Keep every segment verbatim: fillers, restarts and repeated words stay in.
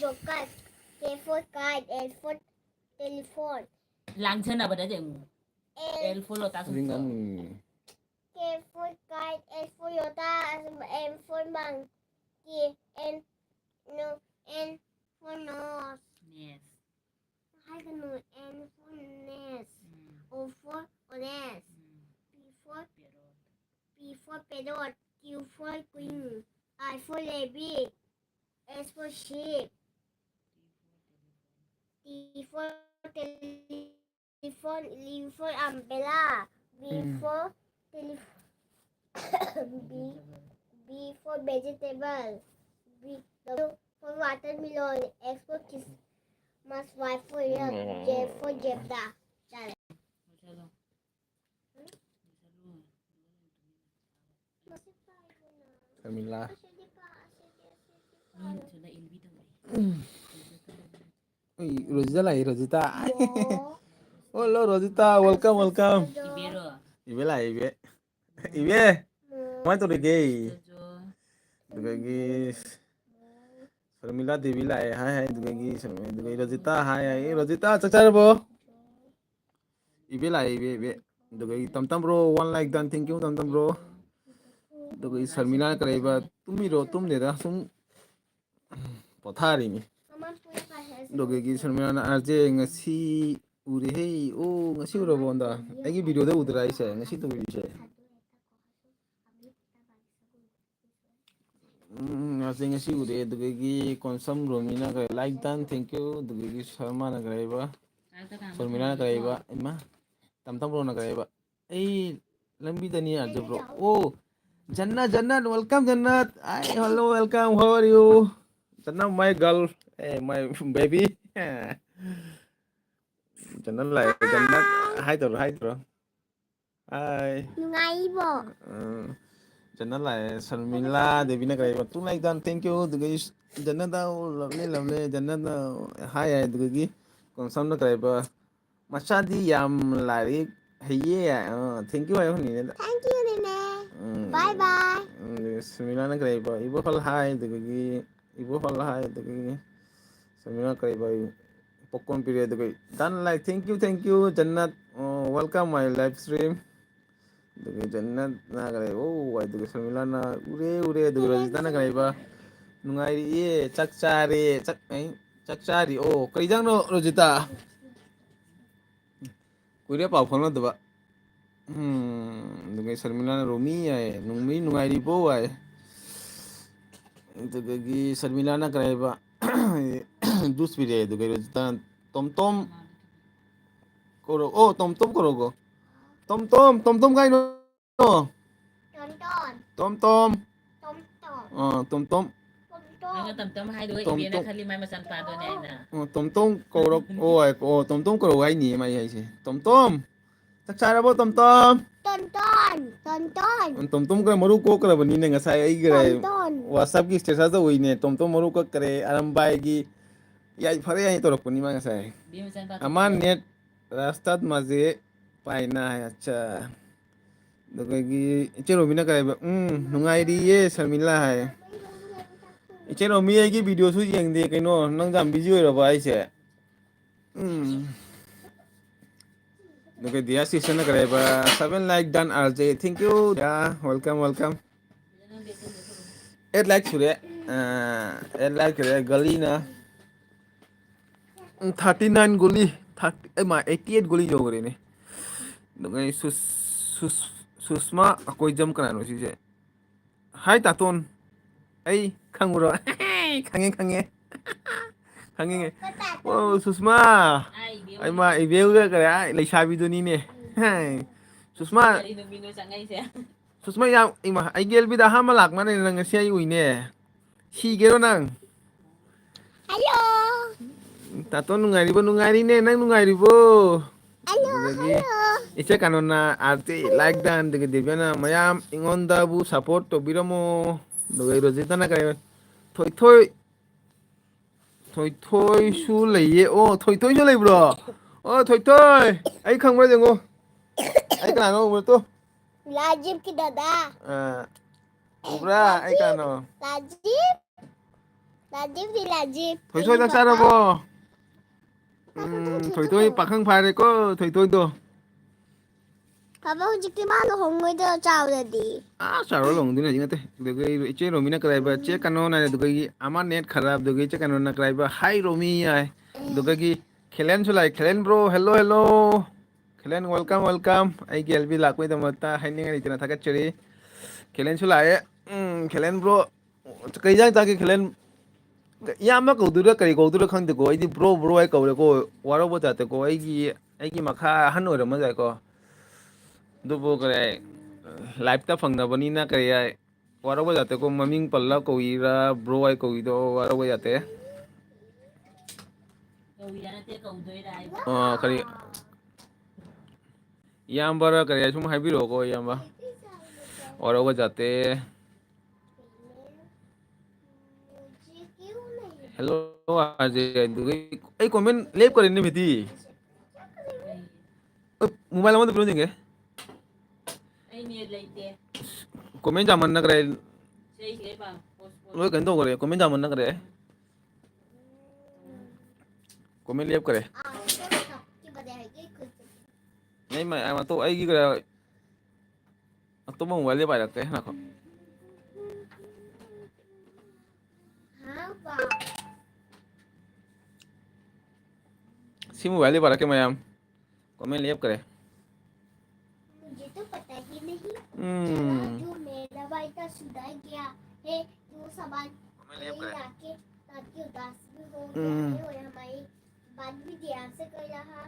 Your cat. K for cat, L for telephone. ꯂꯥꯡꯖꯅꯕꯗꯗꯤ ꯑꯃꯨꯛ꯫ L L for lotus. ring ang K for kite, L for lotus, M for monkey, N, no, N for nose. Yes. Hai ka no, N for nest, Mm. O for orange, Mm. P for Parrot. P for parrot, Q for queen, R for rabbit, S for sheep, T for telephone, U for umbrella, V Mm. for telef-, V, V for vegetable, V, W for watermelon, X for Christmas, Y for yam, Z for zebra. ꯆꯥꯔꯦ꯫ ꯆꯠꯃꯤꯂꯥ꯫ ꯎꯏ, ꯔꯣꯖꯤꯇꯥ ꯂꯥꯛꯏ, ꯔꯣꯖꯤꯇꯥ꯫ ꯑꯣ꯫ Hello, Rozita, welcome, welcome꯫ ꯏꯕꯦꯔꯣ? ꯏꯕꯦ ꯂꯥꯛꯑꯦ, ꯏꯕꯦ꯫ ꯏꯕꯦ, ꯀꯃꯥꯏꯅ ꯇꯧꯔꯤꯒꯦ? ꯖꯣꯖꯣ꯫ ꯑꯗꯨꯗꯒꯤ ꯁꯔꯃꯤꯂꯥ ꯗꯦꯕꯤ ꯂꯥꯛꯑꯦ, ꯍꯥꯏ, ꯍꯥꯏ, ꯑꯗꯨꯗꯒꯤ ꯁꯔꯃꯤꯂꯥ, ꯑꯗꯨꯗꯒꯤ ꯔꯣꯖꯤꯇꯥ, ꯍꯥꯏ, ꯍꯥꯏ, ꯔꯣꯖꯤꯇꯥ, ꯆꯥꯛ ꯆꯥꯔꯕꯣ? ꯏꯕꯦ ꯂꯥꯛꯑꯦ, ꯏꯕꯦ, ꯏꯕꯦ꯫ ꯑꯗꯨꯗꯒꯤ ꯇꯝꯇꯝ bro, one like done, thank you, ꯇꯝꯇꯝ bro꯫ ꯑꯗꯨꯒ ꯁꯔꯃꯤꯂꯥꯅ ꯀꯔꯤꯕ, "ꯇꯨꯝꯃꯤꯔꯣ?" "ꯇꯨꯝꯗꯦꯗ, ꯁꯨꯝ ꯄꯣꯊꯥꯔꯤꯅꯤ꯫" ꯑꯗꯨꯒꯤ ꯁꯔꯃꯤꯂꯥꯅ, "ꯑꯥꯔꯖꯦ, ꯉꯁꯤ ꯎꯔꯦꯍꯦ꯫" "ꯑꯣ, ꯉꯁꯤ ꯎꯔꯕꯣ?" ꯑꯟꯗ ꯑꯩꯒꯤ videoꯗ ꯎꯗ꯭ꯔꯥ ꯑꯩꯁꯦ ꯉꯁꯤ ꯇꯧꯔꯤꯁꯦ? ꯎꯝ, ꯉꯁꯤ, ꯉꯁꯤ ꯎꯔꯦ꯫ ꯑꯗꯨꯗꯒꯤ ꯀꯣꯟꯁꯝ ꯔꯣꯃꯤꯅ ꯀꯔꯤ, "Like done, thank you꯫" ꯑꯗꯨꯗꯒꯤ ꯁꯔꯃꯥꯅ ꯀꯔꯤꯕ? ꯁꯔꯃꯤꯂꯥꯅ ꯀꯔꯤꯕ? ꯏꯃꯥ, ꯇꯝꯇꯝ bro ꯅ ꯀꯔꯤꯕ? ꯑꯩ ꯂꯝꯕꯤꯗꯅꯤ ꯑꯥꯔꯖꯦ bro꯫ ꯑꯣ, ꯖꯟꯅꯠ, ꯖꯟꯅꯠ, welcome, ꯖꯟꯅꯠ꯫ Hi, hello, welcome, how are you? ꯖꯟꯅꯠ, my girl, eh, my baby꯫ ꯖꯟꯅꯠ ꯂꯥꯛꯑꯦ, ꯖꯟꯅꯠ, hi ꯇꯧꯔꯣ, hi ꯇꯧꯔꯣ꯫ Hi꯫ ꯅꯨꯡꯉꯥꯏꯔꯤꯕꯣ? ꯎꯝ꯫ ꯖꯟꯅꯠ ꯂꯥꯛꯑꯦ, ꯁꯔꯃꯤꯂꯥ ꯗꯦꯕꯤꯅ ꯀꯔꯤꯕ? "Two like done, thank you꯫" ꯑꯗꯨꯗꯒꯤ ꯖꯟꯅꯠ, "Oh, lovely, lovely꯫" ꯖꯟꯅꯠꯅ hi ꯍꯥꯏ, ꯑꯗꯨꯗꯒꯤ ꯀꯣꯟꯁꯝꯅ ꯀꯔꯤꯕ? "ꯃꯆꯥꯗꯤ ꯌꯥꯝ ꯂꯥꯏꯔꯤꯛ ꯍꯩꯌꯦ꯫" ꯑ, thank you ꯍꯥꯏꯌꯣ, ꯅꯦꯅꯦꯗ꯫ Thank you, ꯅꯦꯅꯦ꯫ ꯎꯝ꯫ Bye bye꯫ ꯎꯝ, ꯑꯗꯨꯒ ꯁꯔꯃꯤꯂꯥꯅ ꯀꯔꯤꯕ? "ꯏꯕꯣꯍꯜ hi꯫" ꯑꯗꯨꯗꯒꯤ ꯏꯕꯣꯍꯜ hi꯫ ꯑꯗꯨꯗꯒꯤ ꯁꯔꯃꯤꯂꯥ ꯀꯔꯤꯕ? ꯑꯩ popcorn ꯄꯤꯔꯛꯑꯦ, ꯑꯗꯨꯒ then like, "Thank you, thank you, Jannat. ꯑꯣ, welcome my live stream." ꯑꯗꯨꯒ ꯖꯟꯅꯠꯅ ꯀꯔꯤ, ꯑꯣ, ꯑꯗꯨꯒ ꯁꯔꯃꯤꯂꯥꯅ, "ꯎꯔꯦ, ꯎꯔꯦ", ꯑꯗꯨꯒ ꯔꯣꯖꯤꯇꯥꯅ ꯀꯔꯤꯕ? "ꯅꯨꯡꯉꯥꯏꯔꯤꯌꯦ, ꯆꯥꯛ ꯆꯥꯔꯦ, ꯆꯥꯛ, ꯑꯩ, ꯆꯥꯛ ꯆꯥꯔꯤ꯫ ꯑꯣ, ꯀꯔꯤ ꯏꯟꯖꯥꯡꯅꯣ, ꯔꯣꯖꯤꯇꯥ?" ꯀꯨꯏꯔꯦ ꯄꯥꯎ ꯐꯥꯎꯅꯗꯕ꯫ ꯎꯝ, ꯑꯗꯨꯒ ꯁꯔꯃꯤꯂꯥꯅ ꯔꯣꯃꯤ ꯍꯥꯏ, "ꯅꯨꯡꯃꯤ ꯅꯨꯡꯉꯥꯏꯔꯤꯕꯣ?" ꯍꯥꯏ꯫ ꯑꯗꯨꯗꯒꯤ ꯁꯔꯃꯤꯂꯥꯅ ꯀꯔꯤ ꯍꯥꯏꯕ? ꯖꯨꯁ ꯄꯤꯔꯛꯑꯦ꯫ ꯑꯗꯨꯒ ꯔꯣꯖꯤꯇꯥꯅ, "ꯇꯣꯝ ꯇꯣꯝ ꯀꯧꯔꯛ-, ꯑꯣ, ꯇꯣꯝ ꯇꯣꯝ ꯀꯧꯔꯛꯑꯣ꯫ ꯇꯣꯝ ꯇꯣꯝ, ꯇꯣꯝ ꯇꯣꯝ ꯀꯥꯏꯅꯣ?" ꯇꯣꯝ ꯇꯣꯝ꯫ ꯇꯣꯝ ꯇꯣꯝ꯫ ꯇꯣꯝ ꯇꯣꯝ꯫ ꯑꯥ, ꯇꯣꯝ ꯇꯣꯝ꯫ ꯇꯣꯝ ꯇꯣꯝ꯫ ꯅꯪꯅ ꯇꯝ ꯇꯝ ꯍꯥꯏꯗꯣ ꯇꯣꯝ ꯏꯕꯦꯅ ꯇꯣꯝ꯫ ꯈꯜꯂꯤ ꯃꯥꯏ ꯃꯆꯥꯅꯨꯄꯥꯗꯨꯅꯦ ꯑꯩꯅ꯫ ꯑꯣ, ꯇꯣꯝ ꯇꯣꯝ ꯀꯧꯔꯛ-, ꯑꯣ, ꯑꯣ, ꯇꯣꯝ ꯇꯣꯝ ꯀꯧꯔꯛꯑꯣ ꯍꯥꯏꯅꯤꯌꯦ ꯃꯥꯏ ꯍꯥꯏꯁꯦ꯫ ꯇꯣꯝ ꯇꯣꯝ꯫ ꯆꯥꯛ ꯆꯥꯔꯕꯣ, ꯇꯣꯝ ꯇꯣꯝ? ꯇꯣꯝ ꯇꯣꯝ, ꯇꯣꯝ ꯇꯣꯝ꯫ ꯇꯣꯝ ꯇꯣꯝ ꯈꯔ ꯃꯔꯨ ꯀꯣꯛꯈ꯭ꯔꯕꯅꯤꯅꯦ, ꯉꯁꯥꯏ ꯑꯩꯒꯤ ꯇꯣꯝ ꯇꯣꯝ꯫ WhatsApp-ꯀꯤ status-ꯇ ꯎꯏꯅꯦ, ꯇꯣꯝ ꯇꯣꯝ ꯃꯔꯨ ꯀꯛꯈ꯭ꯔꯦ, ꯑꯔꯝꯕꯥꯏꯒꯤ ꯌꯥꯏ, ꯐꯔꯦ ꯌꯥꯏ ꯇꯧꯔꯛꯄꯅꯤ ꯃꯥ ꯉꯁꯥꯏ꯫ ꯕꯤ ꯃꯆꯥꯅꯨꯄꯥ ꯑꯃꯥꯟ ꯇꯣꯝꯕꯤꯗꯣ꯫ ꯅꯦꯠ ꯔꯥꯁꯇꯥꯠ ꯃꯥꯖꯦ ꯄꯥꯏꯅ ꯍꯥꯏ, ꯑꯠꯆꯥ꯫ ꯑꯗꯨꯗꯒꯤ ꯏꯆꯦ ꯔꯣꯃꯤꯅ ꯀꯔꯤ ꯍꯥꯏꯕ? "ꯎꯝ, ꯅꯨꯡꯉꯥꯏꯔꯤꯌꯦ ꯁꯔꯃꯤꯂꯥ" ꯍꯥꯏ꯫ ꯏꯆꯦ ꯔꯣꯃꯤ, ꯑꯩꯒꯤ video-ꯁꯨ ꯌꯦꯡꯗꯦ ꯀꯩꯅꯣ, ꯅꯪ ꯌꯥꯝ busy ꯑꯣꯏꯔꯕ ꯍꯥꯏꯁꯦ? ꯎꯝ꯫ ꯑꯗꯨꯒ ꯗꯤꯌꯥ ꯁꯤꯁꯇꯔꯅ ꯀꯔꯤ ꯍꯥꯏꯕ? "Seven like done, R J." Thank you, diya. Welcome, welcome꯫ Eight like ꯁꯨꯔꯦ꯫ ꯑ, eight like ꯁꯨꯔꯦ꯫ ꯒꯂꯤꯅ ꯎꯝ, thirty nine ꯒꯨꯂꯤ, thirty, ꯑꯩ ꯃꯥ, eighty eight ꯒꯨꯂꯤ ꯌꯧꯈ꯭ꯔꯦꯅꯦ꯫ ꯑꯗꯨꯒ ꯑꯩ ꯁꯨꯁ-, ꯁꯨꯁ-, ꯁꯨꯁꯃꯥ ꯑꯀꯣꯏꯖꯝ ꯀꯅꯥꯅꯣ ꯁꯤꯁꯦ? ꯍꯥꯏ ꯇꯥꯇꯣꯟ, ꯑꯩ ꯈꯪꯕ꯭ꯔꯣ? ꯈꯪꯉꯦ, ꯈꯪꯉꯦ꯫ ꯈꯪꯉꯦ꯫ ꯑꯣ, ꯁꯨꯁꯃꯥ꯫ ꯑꯩ ꯏꯕꯦꯝꯒ ꯀꯔꯤ, ꯑꯥ, ꯂꯩꯁꯥꯕꯤꯗꯨꯅꯤꯅꯦ꯫ ꯁꯨꯁꯃꯥ꯫ ꯀꯔꯤ ꯅꯨꯃꯤꯠꯅꯣ ꯆꯪꯉꯛꯏꯁꯦ? ꯁꯨꯁꯃꯥ ꯌꯥꯝ, ꯏꯃꯥ, ꯑꯩꯒꯤ ꯑꯦꯜꯕꯤꯗ ꯑꯍꯥꯟꯕ ꯂꯥꯛꯄꯅꯦ ꯅꯪ ꯉꯁꯤ ꯑꯩ ꯎꯏꯅꯦ꯫ ꯁꯤꯒꯦꯔꯣ ꯅꯪ? ꯍꯜꯂꯣ꯫ ꯇꯥꯇꯣꯟ ꯅꯨꯡꯉꯥꯏꯔꯤꯕꯣ? ꯅꯨꯡꯉꯥꯏꯔꯤꯅꯦ, ꯅꯪ ꯅꯨꯡꯉꯥꯏꯔꯤꯕꯣ? ꯍꯜꯂꯣ, ꯑꯗꯨꯗꯒꯤ ꯍꯜꯂꯣ꯫ ꯏꯆꯦ ꯀꯥꯅꯣꯅ ꯑꯥꯔꯇꯤ ꯂꯥꯏꯛ ꯗꯟ, ꯑꯗꯒꯤ ꯗꯦꯕꯤꯌꯥꯅ ꯃꯌꯥꯝ ꯑꯩꯉꯣꯟꯗꯕꯨ support ꯇꯧꯕꯤꯔꯝꯃꯣ꯫ ꯑꯗꯨꯒ ꯔꯣꯖꯤꯇꯥꯅ ꯀꯔꯤ? ꯊꯣꯏꯊꯣꯏ, ꯊꯣꯏꯊꯣꯏꯁꯨ ꯂꯩꯌꯦ꯫ ꯑꯣ, ꯊꯣꯏꯊꯣꯏꯁꯨ ꯂꯩꯕ꯭ꯔꯣ? ꯑꯣ, ꯊꯣꯏꯊꯣꯏ, ꯑꯩ ꯈꯪꯕ꯭ꯔꯥ ꯌꯦꯡꯉꯣ꯫ ꯑꯩ ꯀꯅꯥꯅꯣ ꯎꯕ꯭ꯔꯥ ꯇꯣ? ꯔꯥꯖꯤꯕꯀꯤ ꯗꯗꯥ꯫ ꯑꯥ, ꯎꯕ꯭ꯔꯥ? ꯑꯩ ꯀꯅꯥꯅꯣ? ꯔꯥꯖꯤꯕ꯫ ꯂꯥꯖꯤꯞ ꯂꯥꯖꯤꯞ꯫ ꯊꯣꯏꯊꯣꯏ, ꯆꯥꯛ ꯆꯥꯔꯕꯣ? ꯎꯝ, ꯊꯣꯏꯊꯣꯏ ꯄꯥꯈꯪ ꯐꯥꯔꯦꯀꯣ, ꯊꯣꯏꯊꯣꯏꯗꯣ꯫ ꯄꯥꯄꯥ, ꯍꯧꯖꯤꯛꯇꯤ ꯃꯥ ꯂꯨꯍꯣꯡꯉꯣꯏꯗ꯭ꯔꯣ ꯆꯥꯎꯔꯗꯤ? ꯑꯥ, ꯆꯥꯎꯔ ꯂꯨꯍꯣꯡꯗꯣꯏꯅꯦ ꯍꯧꯖꯤꯛ ꯅꯠꯇꯦ꯫ ꯑꯗꯨꯒ ꯏꯆꯦ ꯔꯣꯃꯤꯅ ꯀꯔꯥꯏꯕ? ꯆꯦ ꯀꯅꯣꯅ ꯍꯥꯏ, ꯑꯗꯨꯒ ꯑꯃ net ꯈꯔ, ꯑꯗꯨꯒ ꯏꯆꯦ ꯀꯅꯣꯅ ꯀꯔꯥꯏꯕ? Hi ꯔꯣꯃꯤ ꯍꯥꯏ꯫ ꯑꯗꯨꯒ ꯈꯦꯂꯦꯟꯁꯨ ꯂꯥꯛꯑꯦ꯫ ꯈꯦꯂꯦꯟ bro, hello, hello꯫ ꯈꯦꯂꯦꯟ, welcome, welcome꯫ ꯑꯩꯒꯤ L B ꯂꯥꯛꯄꯒꯤꯗꯃꯛꯇ ꯍꯥꯏꯅꯤꯡꯉꯥꯏ ꯂꯩꯇꯅ ꯊꯥꯒꯠꯆꯔꯤ꯫ ꯈꯦꯂꯦꯟꯁꯨ ꯂꯥꯛꯑꯦ꯫ ꯎꯝ, ꯈꯦꯂꯦꯟ bro, ꯀꯩ ꯏꯟꯖꯥꯡ ꯆꯥꯒꯦ, ꯈꯦꯂꯦꯟ? ꯏꯌꯥꯝꯕ ꯀꯧꯗꯣꯏꯔꯥ ꯀꯔꯤ ꯀꯧꯗꯣꯏꯔꯥ ꯈꯪꯗꯦꯀꯣ, ꯑꯩꯗꯤ bro, bro ꯍꯥꯏ ꯀꯧꯔꯦꯀꯣ, ꯋꯥꯔꯧꯕ ꯖꯥꯠꯇꯦꯀꯣ, ꯑꯩꯒꯤ, ꯑꯩꯒꯤ ꯃꯈꯥ ꯑꯍꯟ ꯑꯣꯏꯔꯝꯃ ꯌꯥꯏꯀꯣ, ꯑꯗꯨꯕꯨ ꯀꯔꯤ, live ꯇ ꯐꯪꯅꯕꯅꯤꯅ ꯀꯔꯤ ꯍꯥꯏ, ꯋꯥꯔꯧꯕ ꯖꯥꯠꯇꯦꯀꯣ, ꯃꯃꯤꯡ ꯄꯜꯂ ꯀꯧꯏꯔꯥ bro ꯍꯥꯏ ꯀꯧꯏꯗꯣ ꯋꯥꯔꯧꯕ ꯖꯥꯠꯇꯦ꯫ ꯀꯧꯏꯔꯥ ꯅꯠꯇꯦ, ꯀꯧꯗꯣꯏꯔꯥ ꯍꯥꯏꯕ꯫ ꯑꯣ, ꯀꯔꯤ, ꯏꯌꯥꯝꯕꯔ ꯀꯔꯤ ꯁꯨꯝ ꯍꯥꯏꯕꯤꯔꯛꯑꯣꯀꯣ, ꯏꯌꯥꯝꯕ, ꯋꯥꯔꯧꯕ ꯖꯥꯠꯇꯦ꯫ Hello, ꯑꯥꯔ ꯖꯦ, ꯑꯗꯨꯒ ꯑꯩ comment ꯂꯦꯞꯈ꯭ꯔꯦꯅꯦ, ꯃꯤꯇꯤ꯫ ꯑꯩ mobile ꯑꯃꯗ ꯄꯤꯔꯣ ꯌꯦꯡꯒꯦ꯫ ꯑꯩ net ꯂꯩꯇꯦ꯫ Comment ꯌꯥꯝꯃꯟꯅꯈ꯭ꯔꯦ꯫ ꯂꯣꯏ ꯀꯩꯅꯣ ꯇꯧꯈ꯭ꯔꯦ, comment ꯌꯥꯝꯃꯟꯅꯈ꯭ꯔꯦ꯫ Comment ꯂꯦꯞꯈ꯭ꯔꯦ꯫ ꯑꯩ ꯃ-, ꯑꯇꯣꯞ-, ꯑꯩꯒꯤ ꯀꯩꯅꯣ, ꯑꯇꯣꯞꯄ mobile ꯗꯤ ꯄꯥꯏꯔꯛꯀꯦ, ꯉꯥꯏꯈꯣ꯫ ꯁꯤ mobile ꯗꯤ ꯄꯥꯏꯔꯛꯀꯦ, ꯃꯌꯥꯝ꯫ Comment ꯂꯦꯞꯈ꯭ꯔꯦ꯫ मुझे तो पता ही नहीं। हम्म। जो मेरा भाई का सुधर गया है, वो सामान comment ले लेकर आके रात के उदास भी हो गया हम्म। है और हमारी बात भी ध्यान से कर रहा।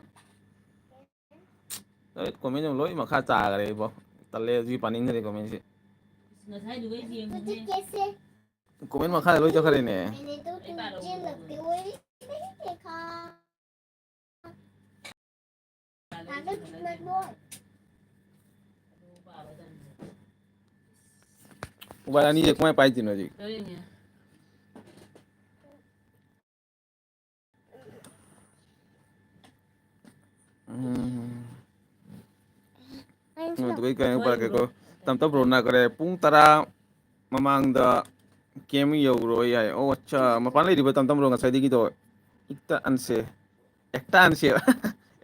Comment ꯑꯃ ꯂꯣꯏ ꯃꯈꯥ ꯇꯥꯈ꯭ꯔꯦ ꯏꯕꯣ꯫ ꯇꯜꯂꯦ, ꯍꯧꯖꯤꯛ ꯄꯥꯅꯤꯡꯗ꯭ꯔꯦ comment ꯁꯦ꯫ ꯉꯁꯥꯏꯗꯨꯒ ꯌꯦꯡꯉꯨꯅꯦ꯫ ꯍꯧꯖꯤꯛ ꯀꯦꯁꯦ? Comment ꯃꯈꯥꯗ ꯂꯣꯏ ꯆꯠꯈ꯭ꯔꯦꯅꯦ꯫ मैंने तो तुम चिल्लाते हुए नहीं देखा। पागल कितना वो। Mobile ꯑꯅꯤꯁꯦ ꯀꯃꯥꯏꯅ ꯄꯥꯏꯗꯣꯏꯅꯣ ꯍꯧꯖꯤꯛ? ꯀꯔꯤꯅꯦ? ꯎꯝ꯫ ꯑꯗꯨꯒ ꯑꯩ ꯀꯩꯅꯣ ꯄꯥꯔꯛꯀꯦꯀꯣ꯫ ꯇꯝꯇ ꯕ꯭ꯔꯣꯅ ꯀꯔꯤ ꯄꯨꯡ ꯇꯔꯥ ꯃꯃꯥꯡꯗ ꯀꯦꯝ ꯌꯧꯔꯣꯏ ꯍꯥꯏ꯫ ꯑꯣ, ꯑꯠꯆꯥ, ꯃꯄꯥꯟ ꯂꯩꯔꯤꯕ ꯇꯝ ꯇꯝ ꯕ꯭ꯔꯣ ꯉꯁꯥꯏꯗꯒꯤꯗꯣ? ꯏꯛꯇ ꯑꯟꯁꯦ, ꯑꯦꯛꯇ ꯑꯟꯁꯦ,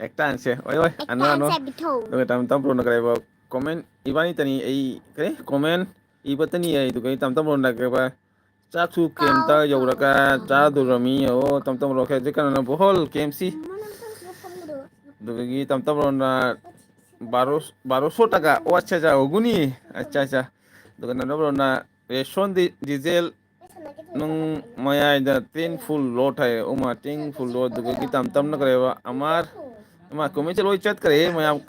ꯑꯦꯛꯇ ꯑꯟꯁꯦ, ꯍꯣꯏ, ꯍꯣꯏ, ꯑꯅꯣ, ꯑꯦꯛꯇ ꯑꯅꯣ꯫ ꯑꯟꯁꯦ ꯕꯤꯊꯧ꯫ ꯑꯗꯨꯒ ꯇꯝ ꯇꯝ ꯕ꯭ꯔꯣꯅ ꯀꯔꯤꯕ? ꯀꯣꯃꯦꯟ ꯏꯕꯥꯅꯤꯇꯅꯤ ꯑꯩ, ꯀꯔꯤ? ꯀꯣꯃꯦꯟ ꯏꯕꯇꯅꯤ ꯑꯩ, ꯑꯗꯨꯒ ꯑꯩ ꯇꯝ ꯇꯝ ꯕ꯭ꯔꯣꯅ ꯀꯔꯤꯕ? ꯆꯥꯛꯁꯨ ꯀꯦꯝꯇ ꯀꯥꯎ ꯌꯧꯔꯒ ꯆꯥꯗꯣꯔꯃꯤ꯫ ꯑꯣ, ꯇꯝ ꯇꯝ ꯕ꯭ꯔꯣ, ꯀꯩ ꯍꯧꯖꯤꯛ ꯀꯩꯅꯣꯅ ꯕꯣꯍꯣꯜ ꯀꯦꯝꯁꯤ꯫ ꯃꯃꯥ ꯅꯪ ꯆꯥꯛ ꯁꯤꯗ ꯊꯝꯃꯨꯔꯣ꯫ ꯑꯗꯨꯗꯒꯤ ꯇꯝ ꯇꯝ ꯕ꯭ꯔꯣꯅ ꯕꯥꯔꯣ, ꯕꯥꯔꯣ ꯁꯣ ꯇꯥꯀꯥ꯫ ꯑꯣ, ꯑꯠꯆꯥ, ꯑꯠꯆꯥ, ꯑꯣꯒꯨꯅꯤ꯫ ꯑꯠꯆꯥ, ꯑꯠꯆꯥ꯫ ꯑꯗꯨꯒ ꯅꯝꯗꯝ ꯕ꯭ꯔꯣꯅ ꯔꯦꯁꯣꯟ ꯗꯤ-, ꯗꯤꯖꯦꯜ ꯅꯨꯡ ꯃꯌꯥꯏꯗ ꯇꯦꯡ ꯐꯨꯜ ꯂꯣꯗ ꯍꯥꯏ꯫ ꯎꯃ, ꯇꯦꯡ ꯐꯨꯜ ꯂꯣꯗ꯫ ꯑꯗꯨꯗꯒꯤ ꯇꯝ ꯇꯝꯅ ꯀꯔꯤꯕ? ꯑꯃꯥꯔ, ꯏꯃꯥ, ꯀꯣꯃꯦꯟꯁꯦ ꯂꯣꯏ ꯆꯠꯈ꯭ꯔꯦ ꯃꯌꯥꯝ꯫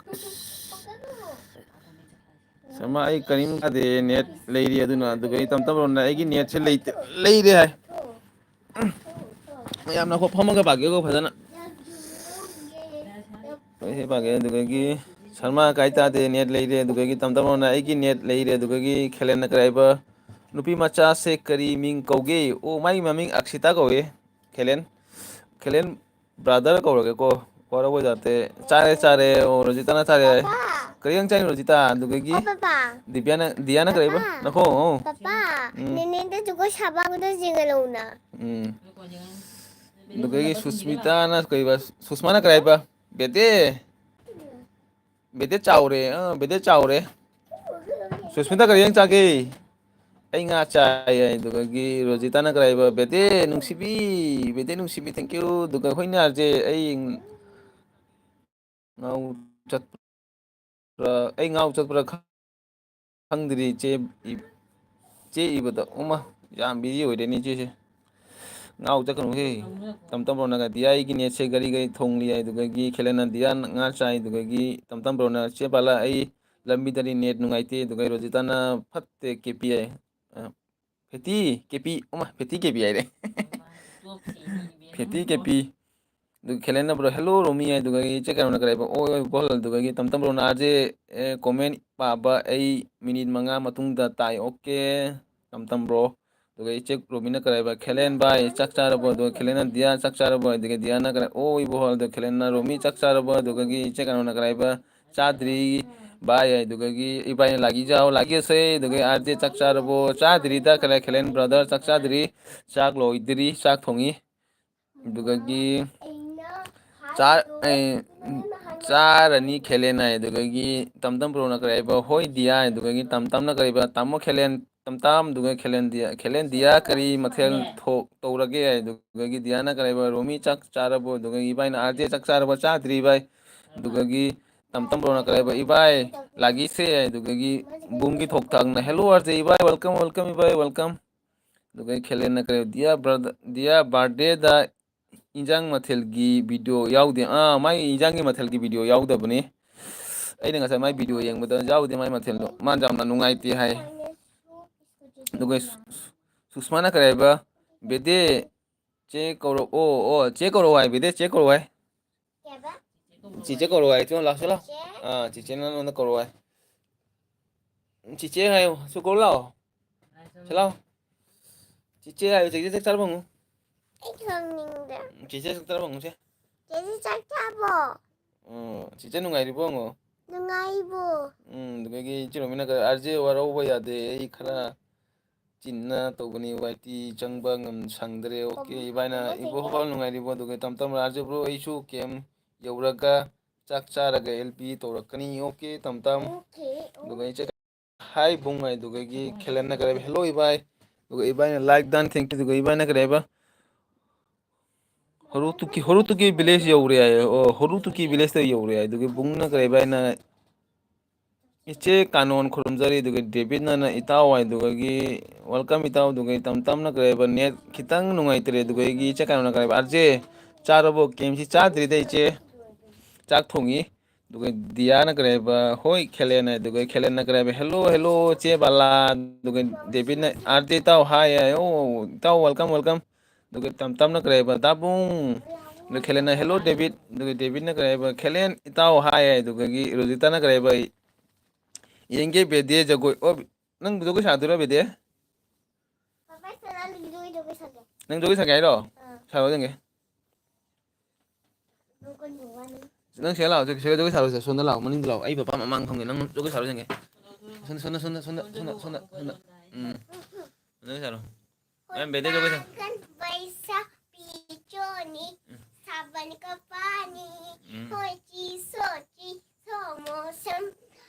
ꯁꯔꯃ, ꯑꯩ ꯀꯔꯤꯝ ꯀꯥꯗꯦ, ꯅꯦꯠ ꯂꯩꯔꯤ꯫ ꯑꯗꯨꯅ, ꯑꯗꯨꯒ ꯑꯩ ꯇꯝ ꯇꯝ ꯕ꯭ꯔꯣꯅ ꯑꯩꯒꯤ ꯅꯦꯠꯁꯦ ꯂꯩꯇ-, ꯂꯩꯔꯦ ꯍꯥꯏ꯫ ꯃꯌꯥꯝ ꯅꯈꯣꯛ ꯐꯝꯃꯒ ꯄꯥꯒꯦꯀꯣ ꯐꯖꯅ꯫ ꯑꯩ ꯁꯤ ꯄꯥꯒꯦ꯫ ꯑꯗꯨꯗꯒꯤ ꯁꯔꯃ ꯀꯥꯏ ꯇꯥꯗꯦ, ꯅꯦꯠ ꯂꯩꯔꯦ꯫ ꯑꯗꯨꯗꯒꯤ ꯇꯝ ꯇꯝ ꯕ꯭ꯔꯣꯅ ꯑꯩꯒꯤ ꯅꯦꯠ ꯂꯩꯔꯦ꯫ ꯑꯗꯨꯗꯒꯤ ꯈꯦꯂꯦꯟꯅ ꯀꯔꯤ ꯍꯥꯏꯕ? ꯅꯨꯄꯤ ꯃꯆꯥꯁꯦ ꯀꯔꯤ ꯃꯤꯡ ꯀꯧꯒꯦ? ꯑꯣ, ꯃꯥꯒꯤ ꯃꯃꯤꯡ ꯑꯛꯁꯤꯇꯥ ꯀꯧꯋꯦ꯫ ꯈꯦꯂꯦꯟ, ꯈꯦꯂꯦꯟ ꯕ꯭ꯔꯥꯗꯔ ꯀꯧꯔꯒꯦꯀꯣ꯫ ꯋꯥꯔꯧꯕ ꯌꯥꯗꯦ꯫ ꯆꯥꯔꯦ, ꯆꯥꯔꯦ꯫ ꯑꯣ, ꯔꯣꯖꯤꯇꯥꯅ ꯆꯥꯔꯦ ꯍꯥꯏ꯫ ꯄꯄꯥ! ꯀꯔꯤ ꯌꯦꯟꯁꯥꯡ ꯆꯥꯏꯅꯣ, ꯔꯣꯖꯤꯇꯥ? ꯑꯗꯨꯗꯒꯤ ꯑꯣ, ꯄꯄꯥ꯫ ꯗꯤꯕ꯭ꯌꯥꯅ, ꯗꯤꯌꯥꯅ ꯀꯔꯤꯕ? ꯄꯄꯥ! ꯅꯈꯣ, ꯑꯣ꯫ ꯄꯄꯥ! ꯎꯝ꯫ ꯅꯦꯅꯦꯗ ꯖꯒꯣꯏ ꯁꯥꯕ ꯑꯃꯗ ꯌꯦꯡꯍꯜꯂꯛꯎꯅ꯫ ꯎꯝ꯫ ꯑꯗꯨꯗꯒꯤ ꯁꯨꯁꯃꯤꯇꯥꯅ ꯀꯔꯤꯕ? ꯁꯨꯁꯃꯥꯅ ꯀꯔꯤ ꯍꯥꯏꯕ? ꯕꯦꯇꯦ! ꯕꯦꯇꯦ ꯆꯥꯎꯔꯦ꯫ ꯑꯥ, ꯕꯦꯇꯦ ꯆꯥꯎꯔꯦ꯫ ꯁꯨꯁꯃꯤꯇꯥ ꯀꯔꯤ ꯌꯦꯟꯁꯥꯡ ꯆꯥꯒꯦ? ꯑꯩ ꯉꯥ ꯆꯥꯏ ꯍꯥꯏ꯫ ꯑꯗꯨꯗꯒꯤ ꯔꯣꯖꯤꯇꯥꯅ ꯀꯔꯤ ꯍꯥꯏꯕ? ꯕꯦꯇꯦ ꯅꯨꯡꯁꯤꯕꯤ, ꯕꯦꯇꯦ ꯅꯨꯡꯁꯤꯕꯤ, thank you꯫ ꯑꯗꯨꯒ ꯑꯩꯈꯣꯏ ꯅꯥꯔꯁꯦ ꯑꯩ ꯉꯥꯎ ꯆꯠꯄ꯭ꯔꯥ? ꯑꯩ ꯉꯥꯎ ꯆꯠꯄ꯭ꯔꯥ ꯈꯪꯗ꯭ꯔꯤ ꯏꯆꯦ, ꯏ-, ꯏꯆꯦ ꯏꯕꯗ꯫ ꯎꯃ, ꯌꯥꯝ busy ꯑꯣꯏꯔꯦꯅꯦ ꯏꯆꯦꯁꯦ꯫ ꯉꯥꯎ ꯆꯠꯀꯅꯨꯍꯦ꯫ ꯇꯝ ꯇꯝ ꯕ꯭ꯔꯣꯅꯒ ꯗꯤꯌꯥ ꯑꯩꯒꯤ ꯅꯦꯠꯁꯦ ꯒꯥꯔꯤ ꯒꯥꯔꯤ ꯊꯣꯡꯂꯤ ꯍꯥꯏ꯫ ꯑꯗꯨꯗꯒꯤ ꯈꯦꯂꯦꯟꯅ ꯗꯤꯌꯥ ꯉꯥ ꯆꯥꯏ꯫ ꯑꯗꯨꯗꯒꯤ ꯇꯝ ꯇꯝ ꯕ꯭ꯔꯣꯅ ꯆꯦ ꯕꯥꯂꯥ ꯑꯩ ꯂꯝꯕꯤꯗꯗꯤ ꯅꯦꯠ ꯅꯨꯡꯉꯥꯏꯇꯦ꯫ ꯑꯗꯨꯒ ꯔꯣꯖꯤꯇꯥꯅ ꯐꯠꯇꯦ ꯀꯦ ꯄꯤ ꯍꯥꯏ꯫ ꯑ, fatty K P, ꯑꯣꯃꯥ, fatty K P ꯍꯥꯏꯔꯦ꯫ Fatty K P. ꯑꯗꯨꯒ ꯈꯦꯂꯦꯟꯅ ꯕ꯭ꯔꯣ, "ꯍꯦꯜꯂꯣ ꯔꯣꯃꯤ" ꯍꯥꯏ꯫ ꯑꯗꯨꯗꯒꯤ ꯆꯦ ꯀꯩꯅꯣꯅ ꯀꯔꯤ ꯍꯥꯏꯕ? ꯑꯣ, ꯑꯣ, ꯕꯣꯜ꯫ ꯑꯗꯨꯗꯒꯤ ꯇꯝ ꯇꯝ ꯕ꯭ꯔꯣꯅ ꯑꯥꯔ ꯖꯦ, ꯑꯦ, ꯀꯣꯃꯦꯟ ꯄꯥꯕ ꯑꯩ ꯃꯤꯅꯤꯠ ꯃꯉꯥ ꯃꯇꯨꯡꯗ ꯇꯥꯏ꯫ ꯑꯣꯀꯦ, ꯇꯝ ꯇꯝ ꯕ꯭ꯔꯣ꯫ ꯑꯗꯨꯒ ꯏꯆꯦ ꯔꯣꯃꯤꯅ ꯀꯔꯤ ꯍꯥꯏꯕ? "ꯈꯦꯂꯦꯟ ꯚꯥꯏ, ꯆꯥꯛ ꯆꯥꯔꯕꯣ?" ꯑꯗꯨꯒ ꯈꯦꯂꯦꯟꯅ, "ꯗꯤꯌꯥ, ꯆꯥꯛ ꯆꯥꯔꯕꯣ?" ꯑꯗꯨꯒ ꯗꯤꯌꯥꯅ ꯀꯔꯤ, "ꯑꯣ, ꯏꯕꯣ" ꯍꯣꯏ꯫ ꯑꯗꯨꯒ ꯈꯦꯂꯦꯟꯅ, "ꯔꯣꯃꯤ, ꯆꯥꯛ ꯆꯥꯔꯕꯣ?" ꯑꯗꯨꯗꯒꯤ ꯏꯆꯦ ꯀꯩꯅꯣꯅ ꯀꯔꯤ ꯍꯥꯏꯕ? "ꯆꯥꯗ꯭ꯔꯤ, ꯚꯥꯏ, ꯑꯗꯨꯗꯒꯤ ꯏꯕꯥꯏꯅ ꯂꯥꯒꯤ ꯆꯥꯎ, ꯂꯥꯒꯤ ꯑꯁꯦ, ꯑꯗꯨꯗꯒꯤ ꯑꯥꯔ ꯖꯦ ꯆꯥꯛ ꯆꯥꯔꯕꯣ? ꯆꯥꯗ꯭ꯔꯤꯗ, ꯈꯔ ꯈꯦꯂꯦꯟ ꯕ꯭ꯔꯗꯔ ꯆꯥꯛ ꯆꯥꯗ꯭ꯔꯤ, ꯆꯥꯛ ꯂꯣꯏꯗ꯭ꯔꯤ, ꯆꯥꯛ ꯊꯣꯡꯉꯤ꯫ ꯑꯗꯨꯗꯒꯤ ꯆꯥ-, ꯑꯦ, ꯆꯥꯔꯅꯤ ꯈꯦꯂꯦꯟ ꯍꯥꯏ, ꯑꯗꯨꯗꯒꯤ ꯇꯝ ꯇꯝ ꯕ꯭ꯔꯣꯅ ꯀꯔꯤ ꯍꯥꯏꯕ? ꯍꯣꯏ ꯗꯤꯌꯥ, ꯑꯗꯨꯗꯒꯤ ꯇꯝ ꯇꯝꯅ ꯀꯔꯤ ꯍꯥꯏꯕ? ꯇꯥꯃꯣ ꯈꯦꯂꯦꯟ, ꯇꯝ ꯇꯝ, ꯑꯗꯨꯒ ꯈꯦꯂꯦꯟ ꯗꯤꯌꯥ, ꯈꯦꯂꯦꯟ ꯗꯤꯌꯥ ꯀꯔꯤ ꯃꯊꯦꯜ ꯊꯣꯛ-, ꯇꯧꯔꯒꯦ ꯍꯥꯏ, ꯑꯗꯨꯗꯒꯤ ꯗꯤꯌꯥꯅ ꯀꯔꯤ ꯍꯥꯏꯕ? ꯔꯣꯃꯤ ꯆꯥꯛ ꯆꯥꯔꯕꯣ? ꯑꯗꯨꯗꯒꯤ ꯏꯕꯥꯏꯅ ꯑꯥꯔ ꯖꯦ ꯆꯥꯛ ꯆꯥꯔꯕ? ꯆꯥꯗ꯭ꯔꯤ ꯚꯥꯏ꯫ ꯑꯗꯨꯗꯒꯤ ꯇꯝ ꯇꯝ ꯕ꯭ꯔꯣꯅ ꯀꯔꯤ ꯍꯥꯏꯕ? ꯏꯕꯥꯏ ꯂꯥꯒꯤꯁꯦ, ꯑꯗꯨꯗꯒꯤ ꯕꯨꯡꯒꯤ ꯊꯣꯛ ꯊꯥꯛꯅ, "Hello R J Ibai, welcome, welcome ꯏꯕꯥꯏ, welcome"꯫ ꯑꯗꯨꯒ ꯈꯦꯂꯦꯟꯅ ꯀꯔꯤ, "Dear brother, dear birthdayꯗ ꯏꯟꯖꯥꯡ ꯃꯊꯦꯜꯒꯤ video ꯌꯥꯎꯗꯦ"꯫ ꯑꯥ, ꯃꯥꯏ ꯏꯟꯖꯥꯡꯒꯤ ꯃꯊꯦꯜꯒꯤ video ꯌꯥꯎꯗꯕꯅꯤ꯫ ꯑꯩꯅ ꯉꯁꯥꯏ ꯃꯥꯏ video ꯌꯦꯡꯕꯗ ꯌꯥꯎꯗꯦ ꯃꯥꯏ ꯃꯊꯦꯜꯗꯣ꯫ ꯃꯥꯅ ꯌꯥꯝꯅ ꯅꯨꯡꯉꯥꯏꯇꯦ ꯍꯥꯏ꯫ ꯑꯗꯨꯒ ꯁꯨ-, ꯁꯨ-, ꯁꯨꯁꯃꯥꯅ ꯀꯔꯤ ꯍꯥꯏꯕ? "ꯕꯦꯗꯦ, ꯆꯦ ꯀꯧꯔꯛꯑꯣ"꯫ ꯑꯣ, ꯆꯦ ꯀꯧꯔꯛꯑꯣ ꯍꯥꯏ, ꯕꯦꯗꯦ, ꯆꯦ ꯀꯧꯔꯛꯑꯣ ꯍꯥꯏ꯫ ꯆꯤꯆꯦ ꯀꯧꯔꯛꯑꯣ ꯍꯥꯏ, ꯆꯦ ꯂꯥꯛꯑꯣ, ꯆꯦ ꯂꯥꯛꯑꯣ꯫ ꯑꯥ, ꯆꯤꯆꯦꯅ ꯅꯉꯣꯟꯗ ꯀꯧꯔꯛꯑꯣ ꯍꯥꯏ꯫ ꯆꯤꯆꯦ ꯍꯥꯏꯌꯣ, ꯁꯨ ꯀꯧꯔꯨ ꯂꯥꯛꯑꯣ꯫ ꯁꯤ ꯂꯥꯛꯑꯣ꯫ ꯆꯤꯆꯦ ꯍꯥꯏꯌꯣ, ꯆꯤꯆꯦ ꯆꯥꯛ ꯆꯥꯔꯕ ꯍꯪꯉꯨ꯫ ꯑꯩ ꯈꯪꯅꯤꯡꯗꯦ꯫ ꯆꯤꯆꯦ ꯆꯥꯛ ꯆꯥꯔꯕ ꯍꯪꯉꯨꯁꯦ꯫ ꯆꯤꯆꯦ ꯆꯥꯛ ꯆꯥꯕꯣ? ꯎꯝ, ꯆꯤꯆꯦ ꯅꯨꯡꯉꯥꯏꯔꯤꯕꯣ ꯍꯪꯉꯣ꯫ ꯅꯨꯡꯉꯥꯏꯔꯤꯕꯣ? ꯎꯝ, ꯑꯗꯨꯗꯒꯤ ꯏꯆꯦ ꯔꯣꯃꯤꯅ ꯀ-, "ꯑꯥꯔ ꯖꯦ ꯋꯥꯔꯧꯕ ꯌꯥꯗꯦ, ꯑꯩ ꯈꯔ ꯆꯤꯟꯅ ꯇꯧꯕꯅꯤ, ꯋꯥꯏ ꯇꯤ ꯆꯪꯕ ꯉꯝ-, ꯁꯪꯗ꯭ꯔꯦ"꯫ ꯑꯣꯀꯦ, ꯏꯕꯥꯏꯅ, "ꯏꯕꯣ ꯍꯣꯄꯥꯜ ꯅꯨꯡꯉꯥꯏꯔꯤꯕꯣ?" ꯑꯗꯨꯒ ꯇꯝ ꯇꯝ, "ꯑꯥꯔ ꯖꯦ ꯕ꯭ꯔꯣ, ꯑꯩꯁꯨ ꯀꯦꯝ ꯌꯧꯔꯒ ꯆꯥꯛ ꯆꯥꯔꯒ ꯑꯦꯜ ꯄꯤ ꯇꯧꯔꯛꯀꯅꯤ"꯫ ꯑꯣꯀꯦ, ꯇꯝ ꯇꯝ꯫ ꯑꯣꯀꯦ, ꯑꯗꯨꯒ ꯏꯆꯦ, "Hi ꯕꯨꯡ" ꯍꯥꯏ, ꯑꯗꯨꯗꯒꯤ ꯈꯦꯂꯦꯟꯅ ꯀꯔꯤ ꯍꯥꯏꯕ? "Hello ꯏꯕꯥꯏ"꯫ ꯑꯗꯨꯒ ꯏꯕꯥꯏꯅ "Like done, thank you"꯫ ꯑꯗꯨꯒ ꯏꯕꯥꯏꯅ ꯀꯔꯤ ꯍꯥꯏꯕ? "ꯍꯣꯔꯨꯇꯨꯀꯤ, ꯍꯣꯔꯨꯇꯨꯀꯤ village ꯌꯧꯔꯦ" ꯍꯥꯏꯌꯦ꯫ ꯑꯣ, "ꯍꯣꯔꯨꯇꯨꯀꯤ villageꯇ ꯌꯧꯔꯦ" ꯍꯥꯏ꯫ ꯑꯗꯨꯒ ꯕꯨꯡꯅ ꯀꯔꯤ ꯍꯥꯏꯕ ꯍꯥꯏꯅ, "ꯏꯆꯦ ꯀꯥꯅꯣꯟ ꯈꯨꯔꯨꯝꯖꯔꯤ"꯫ ꯑꯗꯨꯒ ꯗꯦꯕꯤꯠꯅ, "ꯏꯇꯥꯎ" ꯍꯥꯏ꯫ ꯑꯗꯨꯗꯒꯤ "Welcome ꯏꯇꯥꯎ"꯫ ꯑꯗꯨꯒ ꯇꯝ ꯇꯝꯅ ꯀꯔꯤ ꯍꯥꯏꯕ, "Net ꯈꯤꯇꯪ ꯅꯨꯡꯉꯥꯏꯇ꯭ꯔꯦ"꯫ ꯑꯗꯨꯒ ꯑꯩꯒꯤ ꯏꯆꯦ ꯀꯥꯅꯣꯟꯅ ꯀꯔꯤ ꯍꯥꯏꯕ, "ꯑꯥꯔ ꯖꯦ ꯆꯥꯔꯕꯣ?" "ꯀꯦꯝꯁꯤ ꯆꯥꯗ꯭ꯔꯤꯗ ꯏꯆꯦ, ꯆꯥꯛ ꯊꯣꯡꯉꯤ"꯫ ꯑꯗꯨꯒ ꯗꯤꯌꯥꯅ ꯀꯔꯤ ꯍꯥꯏꯕ, "ꯍꯣꯏ ꯈꯦꯂꯦꯟ" ꯍꯥꯏ꯫ ꯑꯗꯨꯒ ꯈꯦꯂꯦꯟꯅ ꯀꯔꯤ ꯍꯥꯏꯕ, "Hello, hello ꯆꯦ ꯕꯂꯥ"꯫ ꯑꯗꯨꯒ ꯗꯦꯕꯤꯠꯅ, "ꯑꯥꯔ ꯖꯦ ꯏꯇꯥꯎ, hi" ꯍꯥꯏ꯫ "ꯑꯣ ꯏꯇꯥꯎ, welcome, welcome"꯫ ꯑꯗꯨꯒ ꯇꯝ ꯇꯝꯅ ꯀꯔꯤ ꯍꯥꯏꯕ, "ꯗꯥꯕꯨꯡ"꯫ ꯑꯗꯨꯒ ꯈꯦꯂꯦꯟꯅ, "Hello ꯗꯦꯕꯤꯠ"꯫ ꯑꯗꯨꯒ ꯗꯦꯕꯤꯠꯅ ꯀꯔꯤ ꯍꯥꯏꯕ, "ꯈꯦꯂꯦꯟ ꯏꯇꯥꯎ, hi" ꯍꯥꯏ꯫ ꯑꯗꯨꯗꯒꯤ ꯔꯣꯖꯤꯇꯥꯅ ꯀꯔꯤ ꯍꯥꯏꯕ, "ꯌꯦꯡꯒꯦ ꯕꯦꯗꯦ ꯖꯒꯣꯏ"꯫ ꯑꯣ, ꯅꯪ ꯖꯒꯣꯏ ꯁꯥꯗꯣꯏꯔꯣ ꯕꯦꯗꯦ? ꯄꯥꯄꯥ, ꯁꯅꯥ ꯖꯒꯣꯏ ꯁꯥꯒꯦ꯫ ꯅꯪ ꯖꯒꯣꯏ ꯁꯥꯒꯦ ꯍꯥꯏꯔꯣ? ꯑꯥ꯫ ꯁꯥꯔꯣ ꯌꯦꯡꯒꯦ꯫ ꯅꯣꯛꯀꯅꯨ, ꯋꯥꯅꯤ꯫ ꯅꯪ ꯁꯤꯗ ꯂꯥꯛꯑꯣ, ꯁꯤꯗ ꯖꯒꯣꯏ ꯁꯥꯔꯨꯁꯦ, ꯁꯣꯝꯗ ꯂꯥꯛꯑꯣ, ꯃꯅꯤꯡꯗ ꯂꯥꯛꯑꯣ, ꯑꯩ ꯄꯄꯥ ꯃꯃꯥꯡ ꯐꯝꯒꯦ, ꯅꯪ ꯖꯒꯣꯏ ꯁꯥꯔꯨꯁꯦ꯫ ꯁꯣꯝꯗ, ꯁꯣꯝꯗ, ꯁꯣꯝꯗ, ꯁꯣꯝꯗ, ꯁꯣꯝꯗ, ꯁꯣꯝꯗ, ꯁꯣꯝꯗ꯫ ꯎꯝ꯫ ꯖꯒꯣꯏ ꯁꯥꯔꯣ꯫ ꯃꯦꯝ, ꯕꯦꯗꯦ ꯖꯒꯣꯏ ꯁꯥꯔꯣ꯫ ꯀꯟ ꯄꯩꯁꯥ ꯄꯤꯆꯣꯅꯤ, ꯎꯝ꯫ ꯁꯥꯕꯟ ꯀ ꯄꯥꯅꯤ, ꯎꯝ꯫ ꯍꯣꯏꯆꯤ ꯁꯣꯆꯤ ꯁꯣꯃꯣꯁꯝ,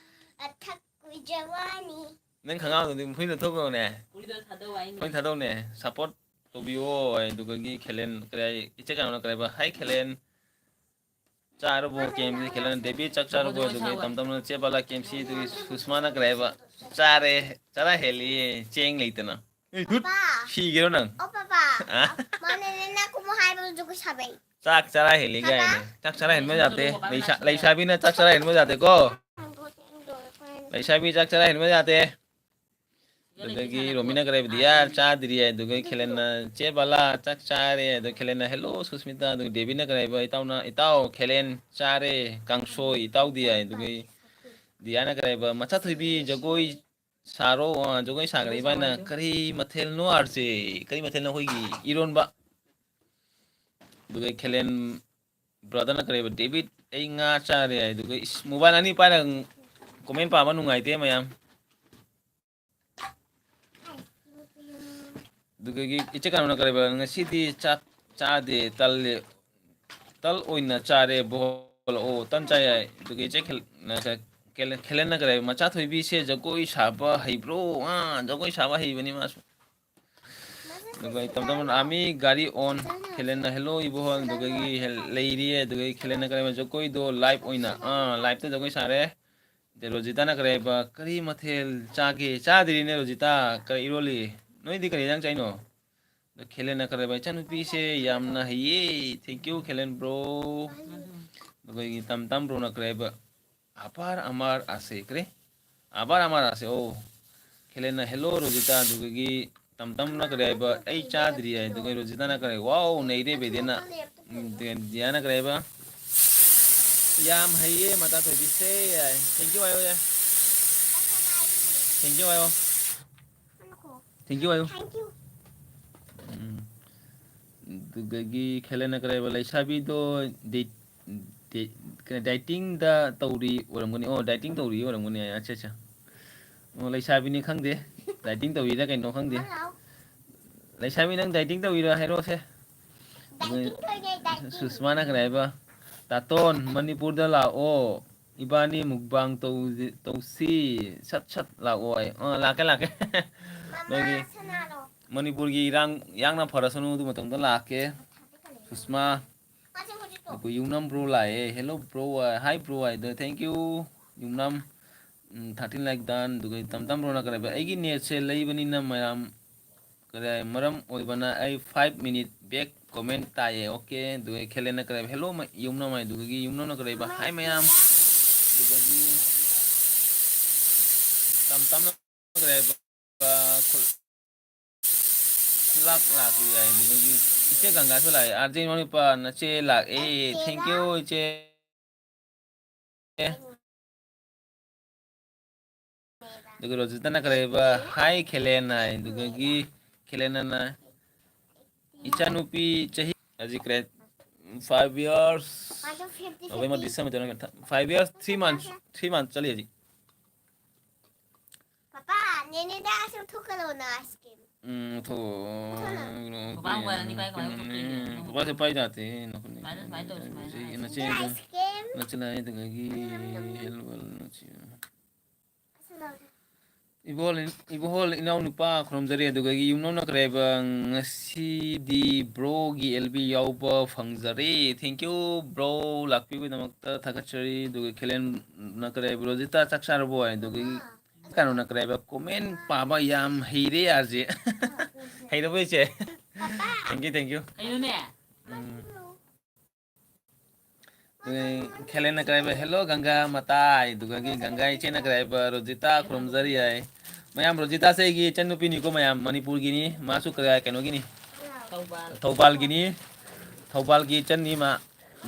ꯑꯊꯛ ꯀꯨꯏꯖꯋꯥꯅꯤ꯫ ꯅꯪ ꯈꯪꯒꯥꯎꯗꯨꯗꯤ ꯃꯈꯨꯏꯗ ꯊꯣꯛꯈ꯭ꯔꯣꯅꯦ꯫ ꯐꯨꯔꯤꯠꯇꯣ ꯊꯥꯗꯧ ꯍꯥꯏꯅꯤ꯫ ꯃꯈꯨꯏ ꯊꯥꯗꯧꯅꯦ꯫ ꯁꯞꯄꯣꯔꯠ ꯇꯧꯕꯤꯌꯣ꯫ ꯑꯗꯨꯗꯒꯤ ꯈꯦꯂꯦꯟ ꯀꯔꯤ, ꯏꯆꯦ ꯀꯩꯅꯣꯅ ꯀꯔꯤ ꯍꯥꯏꯕ? ꯍꯥꯏ ꯈꯦꯂꯦꯟ꯫ ꯆꯥꯔꯕꯣ? ꯀꯦꯝꯁꯤ ꯈꯦꯂꯦꯟ꯫ ꯗꯦꯕꯤ ꯆꯥꯛ ꯆꯥꯔꯕꯣ? ꯑꯗꯨꯒ ꯇꯝ ꯇꯝꯅ ꯆꯦ ꯕꯂꯥ ꯀꯦꯝꯁꯤ꯫ ꯑꯗꯨꯒꯤ ꯁꯨꯁꯃꯥꯅ ꯀꯔꯤ ꯍꯥꯏꯕ? ꯆꯥꯔꯦ꯫ ꯆꯔꯥ ꯍꯦꯜꯂꯤꯌꯦ꯫ ꯆꯦꯡ ꯂꯩꯇꯅ꯫ ꯑꯦ, ꯙꯨꯠ! ꯄꯥꯄꯥ꯫ ꯁꯤꯒꯦꯔꯣ ꯅꯪ? ꯑꯣ, ꯄꯥꯄꯥ꯫ ꯑ? ꯃꯥꯅꯅꯦ ꯅꯪ ꯀꯨꯝꯃꯣ ꯍꯥꯏꯕꯗꯨ ꯖꯒꯣꯏ ꯁꯥꯕꯩ꯫ ꯆꯥꯛ ꯆꯔꯥ ꯍꯦꯜꯂꯤ ꯄꯥꯄꯥ꯫ ꯀꯥꯏꯅ꯫ ꯆꯥꯛ ꯆꯔꯥ ꯍꯦꯟꯕ ꯌꯥꯗꯦ꯫ ꯂꯩꯁꯥ-, ꯂꯩꯁꯥꯕꯤꯅ ꯆꯥꯛ ꯆꯔꯥ ꯍꯦꯟꯕ ꯌꯥꯗꯦꯀꯣ꯫ ꯂꯩꯁꯥꯕꯤ ꯆꯥꯛ ꯆꯔꯥ ꯍꯦꯟꯕ ꯌꯥꯗꯦ꯫ ꯑꯗꯨꯗꯒꯤ ꯔꯣꯃꯤꯅ ꯀꯔꯤ ꯍꯥꯏꯕ? ꯗꯤꯌꯥ ꯆꯥꯗ꯭ꯔꯤ ꯍꯥꯏ꯫ ꯑꯗꯨꯒ ꯈꯦꯂꯦꯟꯅ, "ꯆꯦ ꯕꯂꯥ ꯆꯥꯛ ꯆꯥꯔꯦ"꯫ ꯑꯗꯨ ꯈꯦꯂꯦꯟꯅ, "ꯍꯦꯜꯂꯣ ꯁꯨꯁꯃꯤꯇꯥ"꯫ ꯑꯗꯨꯒ ꯗꯦꯕꯤꯅ ꯀꯔꯤ ꯍꯥꯏꯕ? "ꯏꯇꯥꯎꯅ, ꯏꯇꯥꯎ ꯈꯦꯂꯦꯟ ꯆꯥꯔꯦ ꯀꯥꯡꯁꯣꯏ ꯏꯇꯥꯎꯗꯤ" ꯍꯥꯏ꯫ ꯑꯗꯨꯒ ꯗꯤꯌꯥꯅ ꯀꯔꯤ ꯍꯥꯏꯕ? "ꯃꯆꯥ ꯊꯣꯏꯕꯤ ꯖꯒꯣꯏ ꯁꯥꯔꯣ"꯫ ꯑ, ꯖꯒꯣꯏ ꯁꯥꯈ꯭ꯔꯦ ꯏꯕꯥꯅ꯫ "ꯀꯔꯤ ꯃꯊꯦꯜꯅꯣ ꯑꯥꯔꯁꯦ? ꯀꯔꯤ ꯃꯊꯦꯜꯅꯣ?" ꯑꯩꯈꯣꯏꯒꯤ ꯏꯔꯣꯟꯕ꯫ ꯑꯗꯨꯒ ꯈꯦꯂꯦꯟ ꯕ꯭ꯔꯗꯔꯅ ꯀꯔꯤ ꯍꯥꯏꯕ? "ꯗꯦꯕꯤꯠ, ꯑꯩ ꯉꯥ ꯆꯥꯔꯦ" ꯍꯥꯏ꯫ ꯑꯗꯨꯒ ꯏꯁ, ꯃꯣꯕꯥꯏꯜ ꯑꯅꯤ ꯄꯥꯏꯔꯒ ꯀꯣꯃꯦꯟ ꯄꯥꯕ ꯅꯨꯡꯉꯥꯏꯇꯦ ꯃꯌꯥꯝ꯫ ꯑꯗꯨꯗꯒꯤ ꯏꯆꯦ ꯀꯩꯅꯣꯅ ꯀꯔꯤ ꯍꯥꯏꯕ? "ꯉꯁꯤꯗꯤ ꯆꯥꯛ ꯆꯥꯗꯦ, ꯇꯜꯂꯦ, ꯇꯜ ꯑꯣꯏꯅ ꯆꯥꯔꯦ ꯕꯣꯜ"꯫ ꯑꯣ, ꯇꯟ ꯆꯥꯏ ꯍꯥꯏ꯫ ꯑꯗꯨꯒ ꯏꯆꯦ ꯈꯦꯜ-, ꯅ-, ꯈꯦꯜ-, ꯈꯦꯂꯦꯟꯅ ꯀꯔꯤ ꯍꯥꯏꯕ? "ꯃꯆꯥ ꯊꯣꯏꯕꯤꯁꯦ ꯖꯒꯣꯏ ꯁꯥꯕ ꯍꯩꯕ꯭ꯔꯣ?" ꯑꯥ, ꯖꯒꯣꯏ ꯁꯥꯕ ꯍꯩꯕꯅꯤ ꯃꯥꯁꯨ꯫ ꯑꯗꯨꯒ ꯏꯇꯝ ꯇꯝꯅ ꯑꯥꯔꯃꯤ ꯒꯥꯔꯤ ꯑꯣꯟ꯫ ꯈꯦꯂꯦꯟꯅ, "ꯍꯦꯜꯂꯣ ꯏꯕꯣꯍꯜ"꯫ ꯑꯗꯨꯗꯒꯤ ꯍꯦꯜ-, ꯂꯩꯔꯤꯌꯦ꯫ ꯑꯗꯨꯗꯒꯤ ꯈꯦꯂꯦꯟꯅ ꯀꯔꯤ ꯍꯥꯏꯕ? "ꯖꯒꯣꯏꯗꯣ ꯂꯥꯏꯚ ꯑꯣꯏꯅ"꯫ ꯑꯥ, ꯂꯥꯏꯚꯇ ꯖꯒꯣꯏ ꯁꯥꯔꯦ꯫ ꯑꯗꯩ ꯔꯣꯖꯤꯇꯥꯅ ꯀꯔꯤ ꯍꯥꯏꯕ? "ꯀꯔꯤ ꯃꯊꯦꯜ ꯆꯥꯒꯦ?" ꯆꯥꯗ꯭ꯔꯤꯅꯦ ꯔꯣꯖꯤꯇꯥ꯫ ꯀꯔꯤ ꯏꯔꯣꯜꯂꯤ? ꯅꯣꯏꯗꯤ ꯀꯔꯤ ꯏꯟꯖꯥꯡ ꯆꯥꯏꯅꯣ? ꯑꯗꯣ ꯈꯦꯂꯦꯟꯅ ꯀꯔꯤ ꯍꯥꯏꯕ? "ꯏꯆꯥꯅꯨꯄꯤꯁꯦ ꯌꯥꯝꯅ ꯍꯩꯌꯦ꯫ Thank you, ꯈꯦꯂꯦꯟ bro"꯫ ꯑꯗꯨꯒ ꯇꯝ ꯇꯝ ꯕ꯭ꯔꯣꯅ ꯀꯔꯤ ꯍꯥꯏꯕ? "ꯑꯕꯥꯔ ꯑꯃꯥꯔ ꯑꯥꯁꯦ" ꯀꯔꯤ? "ꯑꯕꯥꯔ ꯑꯃꯥꯔ ꯑꯥꯁꯦ", ꯑꯣ꯫ ꯈꯦꯂꯦꯟꯅ, "ꯍꯦꯜꯂꯣ ꯔꯣꯖꯤꯇꯥ"꯫ ꯑꯗꯨꯗꯒꯤ ꯇꯝ ꯇꯝꯅ ꯀꯔꯤ ꯍꯥꯏꯕ? "ꯑꯩ ꯆꯥꯗ꯭ꯔꯤ" ꯍꯥꯏ꯫ ꯑꯗꯨꯒ ꯔꯣꯖꯤꯇꯥꯅ ꯀꯔꯤ? "ꯋꯥꯎ, ꯅꯩꯔꯦ ꯕꯦꯗꯦꯅ"꯫ ꯎꯝ, ꯗꯤ-, ꯗꯤꯌꯥꯅ ꯀꯔꯤ ꯍꯥꯏꯕ? "ꯌꯥꯝ ꯍꯩꯌꯦ ꯃꯇꯥ ꯊꯣꯏꯕꯤꯁꯦ" ꯍꯥꯏ꯫ "Thank you" ꯍꯥꯏꯌꯣ ꯌꯥꯏ꯫ "Thank you" ꯍꯥꯏꯌꯣ꯫ "Thank you" ꯍꯥꯏꯌꯣ꯫ Thank you꯫ ꯎꯝ꯫ ꯑꯗꯨꯗꯒꯤ ꯈꯦꯂꯦꯟꯅ ꯀꯔꯤ ꯍꯥꯏꯕ? "ꯂꯩꯁꯥꯕꯤꯗꯣ ꯗꯦ-, ꯗꯦ-, ꯀꯩꯅꯣ, dieting ꯗ ꯇꯧꯔꯤ ꯑꯣꯏꯔꯝꯒꯅꯤ꯫ ꯑꯣ, dieting ꯇꯧꯔꯤ ꯑꯣꯏꯔꯝꯒꯅꯤ꯫ ꯑꯠꯆꯥ, ꯑꯠꯆꯥ꯫ ꯑꯣ, ꯂꯩꯁꯥꯕꯤꯅꯤ ꯈꯪꯗꯦ꯫ Dieting ꯇꯧꯔꯤꯔ ꯀꯩꯅꯣ ꯈꯪꯗꯦ꯫ ꯍꯜꯂꯣ꯫ ꯂꯩꯁꯥꯕꯤ, ꯅꯪ dieting ꯇꯧꯔꯤꯔ? ꯍꯥꯏꯔꯛꯑꯣꯁꯦ꯫ Dieting ꯇꯧꯔꯤꯅꯦ, dieting꯫ ꯁꯨꯁꯃꯥꯅ ꯀꯔꯤ ꯍꯥꯏꯕ? "ꯇꯥꯇꯣꯟ, ꯃꯅꯤꯄꯨꯔꯗ ꯂꯥꯛꯑꯣ꯫ ꯏꯕꯥꯅꯤ mukbang ꯇꯧꯁꯤ, ꯇꯧꯁꯤ꯫ ꯁꯠ ꯁꯠ ꯂꯥꯛꯑꯣ" ꯍꯥꯏ꯫ ꯑ, ꯂꯥꯛꯀꯦ, ꯂꯥꯛꯀꯦ꯫ ꯃꯃꯥ, ꯅꯣꯏꯒꯤ ꯁꯅꯥꯔꯣ꯫ ꯃꯅꯤꯄꯨꯔꯒꯤ ꯏꯔꯥꯡ ꯌꯥꯡꯅ ꯐꯔꯁꯅꯨ, ꯑꯗꯨ ꯃꯇꯝꯗ ꯂꯥꯛꯀꯦ꯫ ꯁꯨꯁꯃꯥ꯫ ꯑꯩꯈꯣꯏ ꯌꯨꯝꯅꯥꯝ bro ꯂꯥꯛꯑꯦ꯫ Hello bro, hi bro ꯍꯥꯏꯗꯣ, thank you꯫ Yumnam, um, thirteen like done꯫ ꯑꯗꯨꯒ ꯇꯝ ꯇꯝ bro ꯅ ꯀꯔꯤ ꯍꯥꯏꯕ? "ꯑꯩꯒꯤ net ꯁꯦ ꯂꯩꯕꯅꯤꯅ ꯃꯌꯥꯝ, ꯀꯔꯤ ꯍꯥꯏ, ꯃꯔꯝ ꯑꯣꯏꯕꯅ ꯑꯩ five minute back comment ꯇꯥꯏꯌꯦ"꯫ Okay꯫ ꯑꯗꯨꯒ ꯈꯦꯂꯦꯟꯅ ꯀꯔꯤ ꯍꯥꯏꯕ? "Hello ꯃ-, ꯌꯨꯝꯅꯥꯝ" ꯍꯥꯏ꯫ ꯑꯗꯨꯒꯤ ꯌꯨꯝꯅꯥꯝꯅ ꯀꯔꯤ ꯍꯥꯏꯕ? "Hi ꯃꯌꯥꯝ"꯫ ꯑꯗꯨꯗꯒꯤ ꯇꯝ ꯇꯝꯅ ꯀꯔꯤ ꯍꯥꯏꯕ? ꯈꯨ-, ꯈꯨꯂꯥꯛ ꯂꯥꯛꯄ ꯌꯥꯏ꯫ ꯑꯗꯨꯗꯒꯤ ꯏꯆꯦ ꯒꯪꯒꯥꯁꯨ ꯂꯥꯛꯑꯦ꯫ ꯑꯥꯔꯖꯦ ꯃꯅꯤꯄꯥ ꯅꯆꯦ ꯂꯥꯛꯑꯦ꯫ Thank you ꯏꯆꯦ꯫ ꯑꯗꯨꯒ ꯔꯣꯖꯤꯇꯥꯅ ꯀꯔꯤ ꯍꯥꯏꯕ? "Hi ꯈꯦꯂꯦꯟ" ꯍꯥꯏ꯫ ꯑꯗꯨꯗꯒꯤ ꯈꯦꯂꯦꯟꯅ "ꯏꯆꯥꯅꯨꯄꯤ ꯆꯍꯤ ꯍꯧꯖꯤꯛ ꯀꯔꯤ? Five years, November, December, January, Feb-, five years, three months, three months ꯆꯠꯂꯤ ꯍꯧꯖꯤꯛ"꯫ ꯄꯄꯥ, ꯅꯦꯅꯦꯗ ꯑꯁꯨꯝ ꯊꯣꯛꯀꯗꯧꯅ ice cream꯫ ꯎꯝ, ꯊꯣꯛꯑꯣ꯫ ꯊꯣꯛꯑꯣ꯫ ꯄꯄꯥ ꯃꯣꯕꯥꯏꯜ ꯑꯅꯤ ꯄꯥꯏ ꯀꯃꯥꯏꯅ ꯊꯣꯛꯇꯣꯏꯅꯣ? ꯄꯄꯥꯁꯦ ꯄꯥꯏ ꯌꯥꯗꯦ꯫ ꯁꯨꯃꯥꯏꯅ, ꯁꯨꯃꯥꯏꯅ ꯇꯧ, ꯁꯨꯃꯥꯏꯅ ꯁꯤ ice cream꯫ ꯅꯆꯦꯗꯣ, ice cream꯫ ꯅꯆꯦ ꯂꯥꯛꯑꯦ ꯑꯗꯨꯗꯒꯤ ꯌꯥꯝ ꯌꯥꯝ ꯌꯥꯝ꯫ ꯍꯦꯜ ꯋꯦꯜ ꯅꯆꯦ꯫ ꯑꯁ, ꯂꯧꯔꯦ꯫ ꯏꯕꯣꯍꯣꯜ, ꯏꯕꯣꯍꯣꯜ ꯏꯅꯥꯎꯅꯨꯄꯥ ꯈꯨꯔꯨꯝꯖꯔꯤ꯫ ꯑꯗꯨꯗꯒꯤ ꯌꯨꯝꯅꯧꯅ ꯀꯔꯤ ꯍꯥꯏꯕ? "ꯉꯁꯤꯗꯤ bro ꯒꯤ L B ꯌꯥꯎꯕ ꯐꯪꯖꯔꯦ"꯫ Thank you bro, ꯂꯥꯛꯄꯤꯕꯒꯤꯗꯃꯛꯇ ꯊꯥꯒꯠꯆꯔꯤ꯫ ꯑꯗꯨꯒ ꯈꯦꯂꯦꯟꯅ ꯀꯔꯤ ꯍꯥꯏꯕ? "ꯔꯣꯖꯤꯇꯥ ꯆꯥꯛ ꯆꯥꯔꯕꯣ?" ꯍꯥꯏ꯫ ꯑꯗꯨꯒꯤ ꯀꯩꯅꯣꯅ ꯀꯔꯤ ꯍꯥꯏꯕ? "Comment ꯄꯥꯕ ꯌꯥꯝ ꯍꯩꯔꯦ ꯑꯥꯔꯖꯦ"꯫ ꯍꯩꯔꯕꯣ ꯏꯆꯦ? Thank you, thank you꯫ ꯀꯩꯅꯣꯅꯦ? ꯎꯝ꯫ ꯑꯗꯨꯒ ꯈꯦꯂꯦꯟꯅ ꯀꯔꯤ ꯍꯥꯏꯕ? "Hello ꯒꯪꯒꯥ ꯃꯇꯥꯏ"꯫ ꯑꯗꯨꯗꯒꯤ ꯒꯪꯒꯥ ꯏꯆꯦꯅ ꯀꯔꯤ ꯍꯥꯏꯕ? "ꯔꯣꯖꯤꯇꯥ ꯈꯨꯔꯨꯝꯖꯔꯤ" ꯍꯥꯏ꯫ ꯃꯌꯥꯝ, ꯔꯣꯖꯤꯇꯥꯁꯦ ꯑꯩꯒꯤ ꯏꯆꯟꯅꯨꯄꯤꯅꯤꯀꯣ ꯃꯌꯥꯝ, ꯃꯅꯤꯄꯨꯔꯒꯤꯅꯤ꯫ ꯃꯥꯁꯨ ꯀꯔꯤ, ꯀꯩꯅꯣꯒꯤꯅꯤ? ꯊꯧꯕꯥꯜ꯫ ꯊꯧꯕꯥꯜꯒꯤꯅꯤ꯫ ꯊꯧꯕꯥꯜꯒꯤ ꯏꯆꯟꯅꯤ ꯃꯥ꯫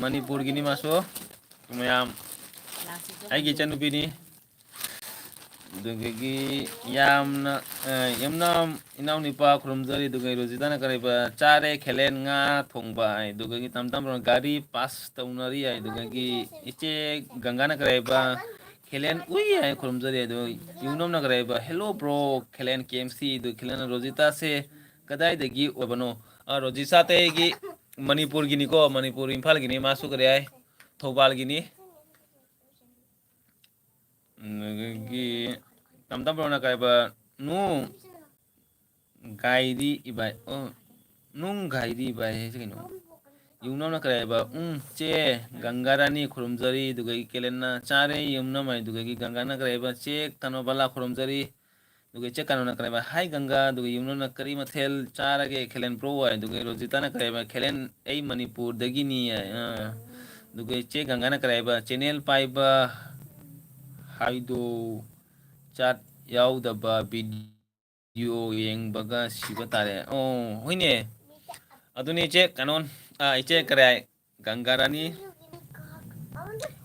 ꯃꯅꯤꯄꯨꯔꯒꯤꯅꯤ ꯃꯥꯁꯨ꯫ ꯃꯌꯥꯝ, ꯂꯥꯛꯁꯤꯁꯨ ꯑꯩꯒꯤ ꯍꯟꯗꯛ꯫ ꯏꯆꯟꯅꯨꯄꯤꯅꯤ꯫ ꯑꯗꯨꯗꯒꯤ ꯌꯥꯝꯅ, ꯑ, ꯌꯨꯝꯅꯥꯝ ꯏꯅꯥꯎꯅꯨꯄꯥ ꯈꯨꯔꯨꯝꯖꯔꯤ꯫ ꯑꯗꯨꯒ ꯔꯣꯖꯤꯇꯥꯅ ꯀꯔꯤꯕ, ꯆꯥꯔꯦ ꯈꯦꯂꯦꯟ ꯉꯥ ꯊꯣꯡꯕ ꯍꯥꯏ꯫ ꯑꯗꯨꯗꯒꯤ ꯇꯝ ꯇꯝ ꯒꯥꯔꯤ ꯄꯥꯁ ꯇꯧꯅꯔꯤ ꯍꯥꯏ꯫ ꯑꯗꯨꯗꯒꯤ ꯏꯆꯦ ꯒꯪꯒꯥꯅ ꯀꯔꯤꯕ, ꯈꯦꯂꯦꯟ ꯎꯏ ꯍꯥꯏ ꯈꯨꯔꯨꯝꯖꯔꯤ꯫ ꯑꯗꯨ ꯌꯨꯝꯅꯥꯝꯅ ꯀꯔꯤꯕ, "Hello bro, ꯈꯦꯂꯦꯟ K M C", ꯑꯗꯨ ꯈꯦꯂꯦꯟ ꯔꯣꯖꯤꯇꯥꯁꯦ ꯀꯗꯥꯏꯗꯒꯤ ꯑꯣꯏꯕꯅꯣ? ꯑ, ꯔꯣꯖꯤꯇꯥ ꯑꯩꯒꯤ ꯃꯅꯤꯄꯨꯔꯒꯤꯅꯤꯀꯣ, ꯃꯅꯤꯄꯨꯔ ꯏꯝꯐꯥꯜꯒꯤꯅꯤ꯫ ꯃꯥꯁꯨ ꯀꯔꯤ ꯍꯥꯏ, ꯊꯧꯕꯥꯜꯒꯤꯅꯤ꯫ ꯑꯗꯒꯤ ꯇꯝ ꯇꯝ ꯕ꯭ꯔꯣꯅ ꯀꯩ ꯍꯥꯏꯕ? ꯅꯨꯡ ꯒꯥꯏꯔꯤ ꯏꯕꯥꯏ꯫ ꯑꯣ, ꯅꯨꯡ ꯒꯥꯏꯔꯤ ꯏꯕꯥꯏ ꯍꯥꯏꯁꯦ ꯀꯩꯅꯣ? ꯌꯨꯝꯅꯥꯝꯅ ꯀꯔꯤ ꯍꯥꯏꯕ? ꯎꯝ, ꯆꯦ ꯒꯪꯒꯥ ꯔꯥꯅꯤ ꯈꯨꯔꯨꯝꯖꯔꯤ꯫ ꯑꯗꯨꯒ ꯀꯦꯂꯦꯟꯅ ꯆꯥꯔꯦ ꯌꯨꯝꯅꯥꯝ ꯍꯥꯏ꯫ ꯑꯗꯨꯒ ꯒꯪꯒꯥꯅ ꯀꯔꯤ ꯍꯥꯏꯕ? ꯆꯦ ꯀꯅꯣꯕꯂꯥ ꯈꯨꯔꯨꯝꯖꯔꯤ꯫ ꯑꯗꯨꯒ ꯏꯆꯦ ꯀꯥꯅꯣꯅ ꯀꯔꯤ ꯍꯥꯏꯕ? "ꯍꯥꯏ ꯒꯪꯒꯥ", ꯑꯗꯨꯒ ꯌꯨꯝꯅꯣꯝꯅ "ꯀꯔꯤ ꯃꯊꯦꯜ ꯆꯥꯔꯒꯦ ꯈꯦꯂꯦꯟ ꯕ꯭ꯔꯣ?" ꯍꯥꯏ꯫ ꯑꯗꯨꯒ ꯔꯣꯖꯤꯇꯥꯅ ꯀꯔꯤ ꯍꯥꯏꯕ? "ꯈꯦꯂꯦꯟ, ꯑꯩ ꯃꯅꯤꯄꯨꯔꯗꯒꯤꯅꯤ" ꯍꯥꯏ꯫ ꯑꯥ꯫ ꯑꯗꯨꯒ ꯏꯆꯦ ꯒꯪꯒꯥꯅ ꯀꯔꯤ ꯍꯥꯏꯕ? "ꯆꯦꯅꯦꯜ ꯄꯥꯏꯕ ꯍꯥꯏꯗꯣ ꯆꯥꯠ ꯌꯥꯎꯗꯕ ꯚꯤꯗꯤꯑꯣ ꯌꯦꯡꯕꯒ ꯁꯤꯕ ꯇꯥꯔꯦ"꯫ ꯑꯣ, ꯍꯣꯏꯅꯦ꯫ ꯑꯗꯨꯅꯤ ꯏꯆꯦ ꯀꯩꯅꯣ, ꯑꯥ, ꯏꯆꯦ ꯀꯔꯤ ꯍꯥꯏ? ꯒꯪꯒꯥ ꯔꯥꯅꯤ꯫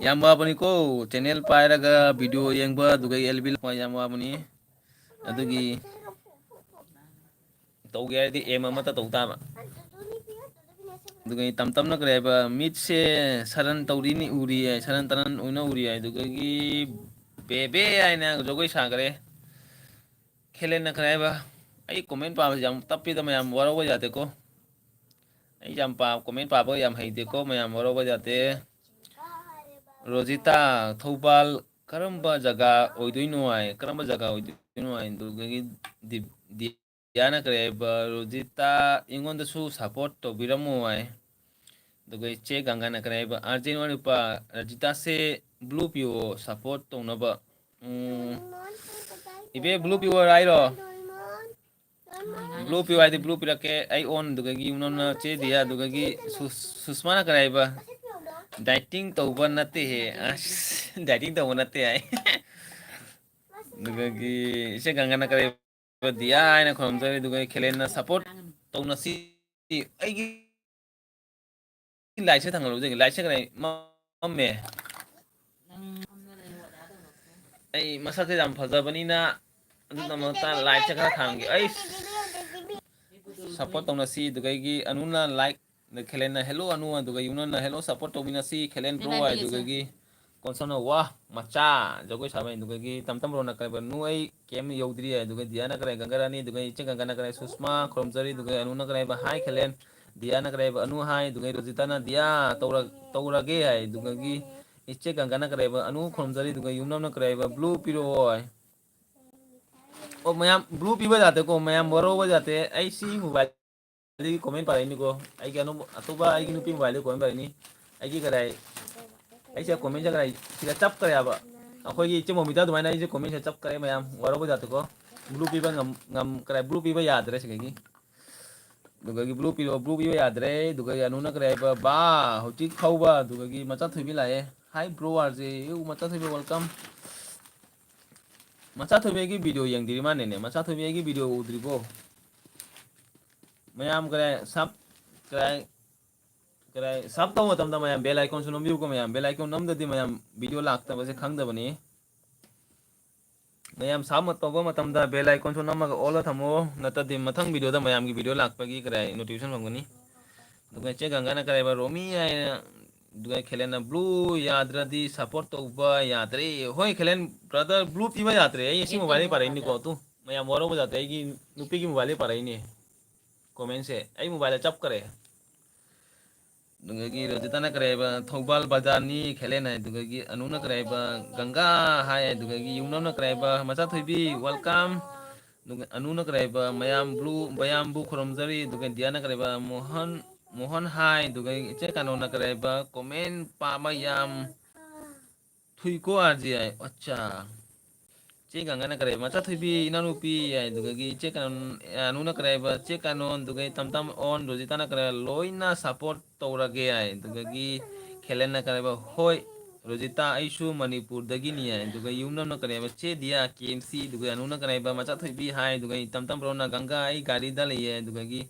ꯌꯥꯝ ꯋꯥꯕꯅꯤꯀꯣ, ꯆꯦꯅꯦꯜ ꯄꯥꯏꯔꯒ ꯚꯤꯗꯤꯑꯣ ꯌꯦꯡꯕ, ꯑꯗꯨꯒ ꯑꯦꯜ ꯕꯤ ꯂꯥꯛꯄ ꯌꯥꯝ ꯋꯥꯕꯅꯤ꯫ ꯑꯗꯨꯒꯤ ꯇꯧꯒꯦ ꯍꯥꯏꯔꯗꯤ ꯑꯦꯝ ꯑꯃꯇ ꯇꯧ ꯇꯥꯕ꯫ ꯑꯗꯨꯒ ꯑꯩ ꯇꯝ ꯇꯝꯅ ꯀꯔꯤ ꯍꯥꯏꯕ, ꯃꯤꯠꯁꯦ ꯁꯔꯟ ꯇꯧꯔꯤꯅꯤ ꯎꯔꯤ ꯍꯥꯏ, ꯁꯔꯟ ꯇꯔꯟ ꯑꯣꯏꯅ ꯎꯔꯤ ꯍꯥꯏ꯫ ꯑꯗꯨꯗꯒꯤ ꯕꯦꯕꯦ ꯍꯥꯏꯅ ꯖꯒꯣꯏ ꯁꯥꯈ꯭ꯔꯦ꯫ ꯈꯦꯂꯦꯟꯅ ꯀꯔꯤ ꯍꯥꯏꯕ, ꯑꯩ ꯀꯣꯃꯦꯟ ꯄꯥꯕꯁꯤ ꯌꯥꯝ ꯇꯞꯄꯤꯗ ꯃꯌꯥꯝ, ꯋꯥꯔꯧꯕ ꯌꯥꯗꯦꯀꯣ꯫ ꯑꯩ ꯌꯥꯝ ꯄꯥ-, ꯀꯣꯃꯦꯟ ꯄꯥꯕ ꯌꯥꯝ ꯍꯩꯇꯦꯀꯣ ꯃꯌꯥꯝ, ꯋꯥꯔꯧꯕ ꯌꯥꯗꯦ꯫ ꯔꯣꯖꯤꯇꯥ, ꯊꯧꯕꯥꯜ ꯀꯔꯝꯕ ꯖꯒꯥ ꯑꯣꯏꯗꯣꯏꯅꯣ ꯍꯥꯏ, ꯀꯔꯝꯕ ꯖꯒꯥ ꯑꯣꯏꯗꯣꯏꯅꯣ ꯍꯥꯏ꯫ ꯑꯗꯨꯗꯒꯤ ꯗꯤ-, ꯗꯤꯌꯥꯅ ꯀꯔꯤ ꯍꯥꯏꯕ, "ꯔꯣꯖꯤꯇꯥ ꯑꯩꯉꯣꯟꯗꯁꯨ ꯁꯞꯄꯣꯔꯠ ꯇꯧꯕꯤꯔꯝꯃꯣ" ꯍꯥꯏ꯫ ꯑꯗꯨꯒ ꯏꯆꯦ ꯒꯪꯒꯥꯅ ꯀꯔꯤ ꯍꯥꯏꯕ, "ꯑꯥꯔꯖꯦꯟ ꯑꯣꯏꯔꯤꯕ ꯔꯣꯖꯤꯇꯥꯁꯦ ꯕ꯭ꯂꯨ ꯄꯤꯌꯣ ꯁꯞꯄꯣꯔꯠ ꯇꯧꯅꯕ"꯫ ꯎꯝ, ꯏꯕꯦ, ꯕ꯭ꯂꯨ ꯄꯤꯌꯣ ꯍꯥꯏꯔꯣ? ꯕ꯭ꯂꯨ ꯄꯤꯌꯨ ꯍꯥꯏꯗꯤ ꯕ꯭ꯂꯨ ꯄꯤꯔꯛꯀꯦ꯫ ꯑꯩ ꯑꯣꯟ, ꯑꯗꯨꯗꯒꯤ ꯌꯨꯝꯅꯝꯅ ꯆꯦ ꯗꯤꯌꯥ, ꯑꯗꯨꯗꯒꯤ ꯁꯨ-, ꯁꯨꯁꯃꯥꯅ ꯀꯔꯤ ꯍꯥꯏꯕ? "ꯗꯥꯏꯇꯤꯡ ꯇꯧꯕ ꯅꯠꯇꯦꯍꯦ"꯫ ꯑꯁ, "ꯗꯥꯏꯇꯤꯡ ꯇꯧꯕ ꯅꯠꯇꯦ" ꯍꯥꯏ꯫ ꯑꯗꯨꯗꯒꯤ ꯏꯆꯦ ꯒꯪꯒꯥꯅ ꯀꯔꯤ ꯍꯥꯏꯕ? "ꯗꯤꯌꯥ" ꯍꯥꯏꯅ ꯈꯨꯔꯨꯝꯖꯔꯤ꯫ ꯑꯗꯨꯒ ꯈꯦꯂꯦꯟꯅ "ꯁꯞꯄꯣꯔꯠ ꯇꯧꯅꯁꯤ"꯫ ꯑꯩꯒꯤ ꯂꯥꯏꯠꯁꯦ ꯊꯥꯡꯒꯠꯂꯨꯕꯗꯒꯤ ꯂꯥꯏꯠꯁꯦ ꯀꯔꯤ ꯃꯝꯃꯦ? ꯑꯩ ꯃꯁꯛꯁꯦ ꯌꯥꯝ ꯐꯖꯕꯅꯤꯅ ꯑꯗꯨꯒꯤꯗꯃꯛꯇ like ꯁꯦ ꯈꯔ ꯊꯥꯡꯒꯦ꯫ ꯑꯩ support ꯇꯧꯅꯁꯤ꯫ ꯑꯗꯨꯒ ꯑꯩꯒꯤ ꯑꯅꯨꯅ like, ꯈꯦꯂꯦꯟꯅ hello ꯑꯅꯨ, ꯑꯗꯨꯒ ꯌꯨꯅꯅ hello support ꯇꯧꯃꯤꯟꯅꯁꯤ꯫ ꯈꯦꯂꯦꯟ ꯅꯪ bro ꯍꯥꯏ, ꯍꯥꯏꯕꯤꯒꯦꯁꯦ꯫ ꯑꯗꯨꯒꯒꯤ ꯀꯣꯟꯁꯣꯟꯅ ꯋꯥ ꯃꯆꯥ ꯖꯒꯣꯏ ꯁꯥꯕ ꯍꯥꯏ, ꯑꯗꯨꯒꯒꯤ ꯇꯝꯇꯝ ꯕ꯭ꯔꯣꯅ ꯀꯔꯥꯏꯕ ꯅꯨ ꯑꯩ ꯀꯩꯝ ꯌꯧꯗ꯭ꯔꯤ ꯍꯥꯏ, ꯑꯗꯨꯒ ꯗꯤꯌꯥꯅ ꯀꯔꯥꯏ ꯒꯪꯒꯔꯥꯅꯤ, ꯑꯗꯨꯒ ꯏꯆꯦ ꯒꯪꯒꯥꯅ ꯀꯔꯥꯏ ꯁꯨꯁꯃꯥ ꯈꯨꯔꯨꯝꯖꯔꯤ, ꯑꯗꯨꯒ ꯑꯅꯨꯅ ꯀꯔꯥꯏꯕ ꯍꯥꯏ ꯈꯦꯂꯦꯟ, ꯗꯤꯌꯥꯅ ꯀꯔꯥꯏꯕ ꯑꯅꯨ ꯍꯥꯏ, ꯑꯗꯨꯒ ꯔꯣꯖꯤꯇꯥꯅ ꯗꯤꯌꯥ ꯇꯧꯔ-, ꯇꯧꯔꯒꯦ ꯍꯥꯏ, ꯑꯗꯨꯒꯒꯤ ꯏꯆꯦ ꯒꯪꯒꯥꯅ ꯀꯔꯥꯏꯕ ꯑꯅꯨ ꯈꯨꯔꯨꯝꯖꯔꯤ, ꯑꯗꯨꯒ ꯌꯨꯝꯅꯝꯅ ꯀꯔꯥꯏꯕ blue ꯄꯤꯔꯛꯑꯣ ꯍꯥꯏ꯫ ꯑꯣ, ꯃꯌꯥꯝ blue ꯄꯤꯕ ꯌꯥꯗꯦꯀꯣ, ꯃꯌꯥꯝ ꯋꯥꯔꯧꯕ ꯌꯥꯗꯦ꯫ ꯑꯩ ꯁꯤ mobile ꯗꯒꯤ comment ꯄꯥꯔꯛꯏꯅꯤꯀꯣ꯫ ꯑꯩꯒꯤ ꯑꯅꯧꯕ, ꯑꯇꯣꯞꯄ ꯑꯩꯒꯤ ꯅꯨꯄꯤ mobile ꯗꯒꯤ comment ꯄꯥꯔꯛꯏꯅꯤ꯫ ꯑꯩꯒꯤ ꯀꯗꯥꯏ, ꯑꯩꯁꯦ comment ꯁꯦ ꯀꯗꯥꯏ, ꯁꯤꯗ ꯆꯞꯈ꯭ꯔꯦ ꯍꯥꯏꯕ꯫ ꯑꯩꯈꯣꯏꯒꯤ ꯏꯆꯦ ꯃꯣꯃꯤꯇꯥ ꯑꯗꯨꯃꯥꯏꯅ ꯑꯩꯁꯦ comment ꯁꯦ ꯆꯞꯈ꯭ꯔꯦ ꯃꯌꯥꯝ, ꯋꯥꯔꯧꯕ ꯌꯥꯗꯦꯀꯣ꯫ Blue ꯄꯤꯕ ꯉꯝ-, ꯉꯝ-, ꯀꯗꯥꯏ, blue ꯄꯤꯕ ꯌꯥꯗ꯭ꯔꯦ ꯁꯤꯗꯒꯤ꯫ ꯑꯗꯨꯒꯒꯤ blue ꯄꯤꯔꯛꯑꯣ, blue ꯄꯤꯕ ꯌꯥꯗ꯭ꯔꯦ꯫ ꯑꯗꯨꯒ ꯑꯅꯨꯅ ꯀꯔꯤ ꯍꯥꯏꯕ? ꯕꯥ, ꯍꯧꯖꯤꯛ ꯍꯧꯕ꯫ ꯑꯗꯨꯒꯒꯤ ꯃꯆꯥ ꯊꯣꯏꯕꯤ ꯂꯥꯛꯑꯦ꯫ Hi bro, R J꯫ ꯌꯨ, ꯃꯆꯥ ꯊꯣꯏꯕꯤ, welcome꯫ ꯃꯆꯥ ꯊꯣꯏꯕꯤ ꯑꯩꯒꯤ video ꯌꯦꯡꯗ꯭ꯔꯤ ꯃꯥꯅꯦꯅꯦ꯫ ꯃꯆꯥ ꯊꯣꯏꯕꯤ ꯑꯩꯒꯤ video ꯎꯗ꯭ꯔꯤꯕꯣ? ꯃꯌꯥꯝ ꯀꯔꯥꯏ sub, ꯀꯔꯥꯏ, ꯀꯔꯥꯏ sub ꯇꯧꯕ ꯃꯇꯝꯗ ꯃꯌꯥꯝ bell icon ꯁꯨ ꯅꯝꯕꯤꯌꯨꯀꯣ ꯃꯌꯥꯝ꯫ Bell icon ꯅꯝꯗꯗꯤ ꯃꯌꯥꯝ video ꯂꯥꯛꯇꯕꯁꯦ ꯈꯪꯗꯕꯅꯤ꯫ ꯃꯌꯥꯝ sub ꯇꯧꯕ ꯃꯇꯝꯗ bell icon ꯁꯨ ꯅꯝꯃꯒ all ꯗ ꯊꯝꯃꯣ, ꯅꯠꯇ꯭ꯔꯗꯤ ꯃꯊꯪ video ꯗ ꯃꯌꯥꯝꯒꯤ video ꯂꯥꯛꯄꯒꯤ ꯀꯔꯥꯏ notification ꯐꯪꯒꯅꯤ꯫ ꯑꯗꯨꯒ ꯏꯆꯦ ꯒꯪꯒꯥꯅ ꯀꯔꯥꯏꯕ ꯔꯣꯃꯤ ꯍꯥꯏꯅ, ꯑꯗꯨꯒ ꯈꯦꯂꯦꯟꯅ blue ꯌꯥꯗ꯭ꯔꯗꯤ support ꯇꯧꯕ ꯌꯥꯗ꯭ꯔꯦ꯫ ꯍꯣꯏ ꯈꯦꯂꯦꯟ brother, blue ꯄꯤꯕ ꯌꯥꯗ꯭ꯔꯦ꯫ ꯑꯩ ꯑꯁꯤ mobile ꯗꯒꯤ ꯄꯥꯔꯛꯏꯅꯤꯀꯣ꯫ ꯇꯨ, ꯃꯌꯥꯝ ꯋꯥꯔꯧꯕ ꯌꯥꯗꯦ꯫ ꯑꯩꯒꯤ ꯅꯨꯄꯤꯒꯤ mobile ꯗꯒꯤ ꯄꯥꯔꯛꯏꯅꯦ comment ꯁꯦ꯫ ꯑꯩ mobile ꯗ ꯆꯞꯈ꯭ꯔꯦ꯫ ꯑꯗꯨꯗꯒꯤ ꯔꯣꯖꯤꯇꯥꯅ ꯀꯔꯤ ꯍꯥꯏꯕ? ꯊꯧꯕꯥꯜ ꯕꯖꯥꯔꯅꯤ ꯈꯦꯂꯦꯟ ꯍꯥꯏ꯫ ꯑꯗꯨꯗꯒꯤ ꯑꯅꯨꯅ ꯀꯔꯤ ꯍꯥꯏꯕ? ꯒꯪꯒꯥ ꯍꯥꯏ꯫ ꯑꯗꯨꯗꯒꯤ ꯌꯨꯝꯅꯝꯅ ꯀꯔꯤ ꯍꯥꯏꯕ? ꯃꯆꯥ ꯊꯣꯏꯕꯤ, welcome꯫ ꯑꯗꯨꯒ ꯑꯅꯨꯅ ꯀꯔꯤ ꯍꯥꯏꯕ? ꯃꯌꯥꯝ blue, ꯃꯌꯥꯝꯕꯨ ꯈꯨꯔꯨꯝꯖꯔꯤ꯫ ꯑꯗꯨꯒ ꯗꯤꯌꯥꯅ ꯀꯔꯤ ꯍꯥꯏꯕ? ꯃꯣꯍꯟ, ꯃꯣꯍꯟ ꯍꯥꯏ꯫ ꯑꯗꯨꯒ ꯏꯆꯦ ꯀꯥꯅꯣꯅ ꯀꯔꯤ ꯍꯥꯏꯕ? Comment ꯄꯥꯕ ꯌꯥꯝ ꯊꯨꯏꯀꯣ, R J ꯍꯥꯏ꯫ ꯑꯠꯆꯥ꯫ ꯆꯦ ꯒꯪꯒꯥꯅ ꯀꯔꯤ ꯍꯥꯏꯕ? ꯃꯆꯥ ꯊꯣꯏꯕꯤ, ꯏꯅꯥꯎꯅꯨꯄꯤ ꯍꯥꯏ꯫ ꯑꯗꯨꯗꯒꯤ ꯆꯦ ꯀꯥꯅꯣꯟ, ꯑꯅꯨꯅ ꯀꯔꯤ ꯍꯥꯏꯕ? ꯆꯦ ꯀꯥꯅꯣꯟ, ꯑꯗꯨꯒ ꯇꯝꯇꯝ ꯑꯣꯟ, ꯔꯣꯖꯤꯇꯥꯅ ꯀꯔꯤ ꯍꯥꯏꯕ? ꯂꯣꯏꯅ support ꯇꯧꯔꯒꯦ ꯍꯥꯏ꯫ ꯑꯗꯨꯗꯒꯤ ꯈꯦꯂꯦꯟꯅ ꯀꯔꯤ ꯍꯥꯏꯕ? ꯍꯣꯏ ꯔꯣꯖꯤꯇꯥ, ꯑꯩꯁꯨ ꯃꯅꯤꯄꯨꯔꯗꯒꯤꯅꯤ ꯍꯥꯏ꯫ ꯑꯗꯨꯒ ꯌꯨꯝꯅꯝꯅ ꯀꯔꯤ ꯍꯥꯏꯕ? ꯆꯦ ꯗꯤꯌꯥ, K M C꯫ ꯑꯗꯨꯒ ꯑꯅꯨꯅ ꯀꯔꯤ ꯍꯥꯏꯕ? ꯃꯆꯥ ꯊꯣꯏꯕꯤ ꯍꯥꯏ꯫ ꯑꯗꯨꯒ ꯇꯝꯇꯝ ꯕ꯭ꯔꯣꯅ ꯒꯪꯒꯥ, ꯑꯩ ꯒꯥꯔꯤꯗ ꯂꯩꯌꯦ꯫ ꯑꯗꯨꯗꯒꯤ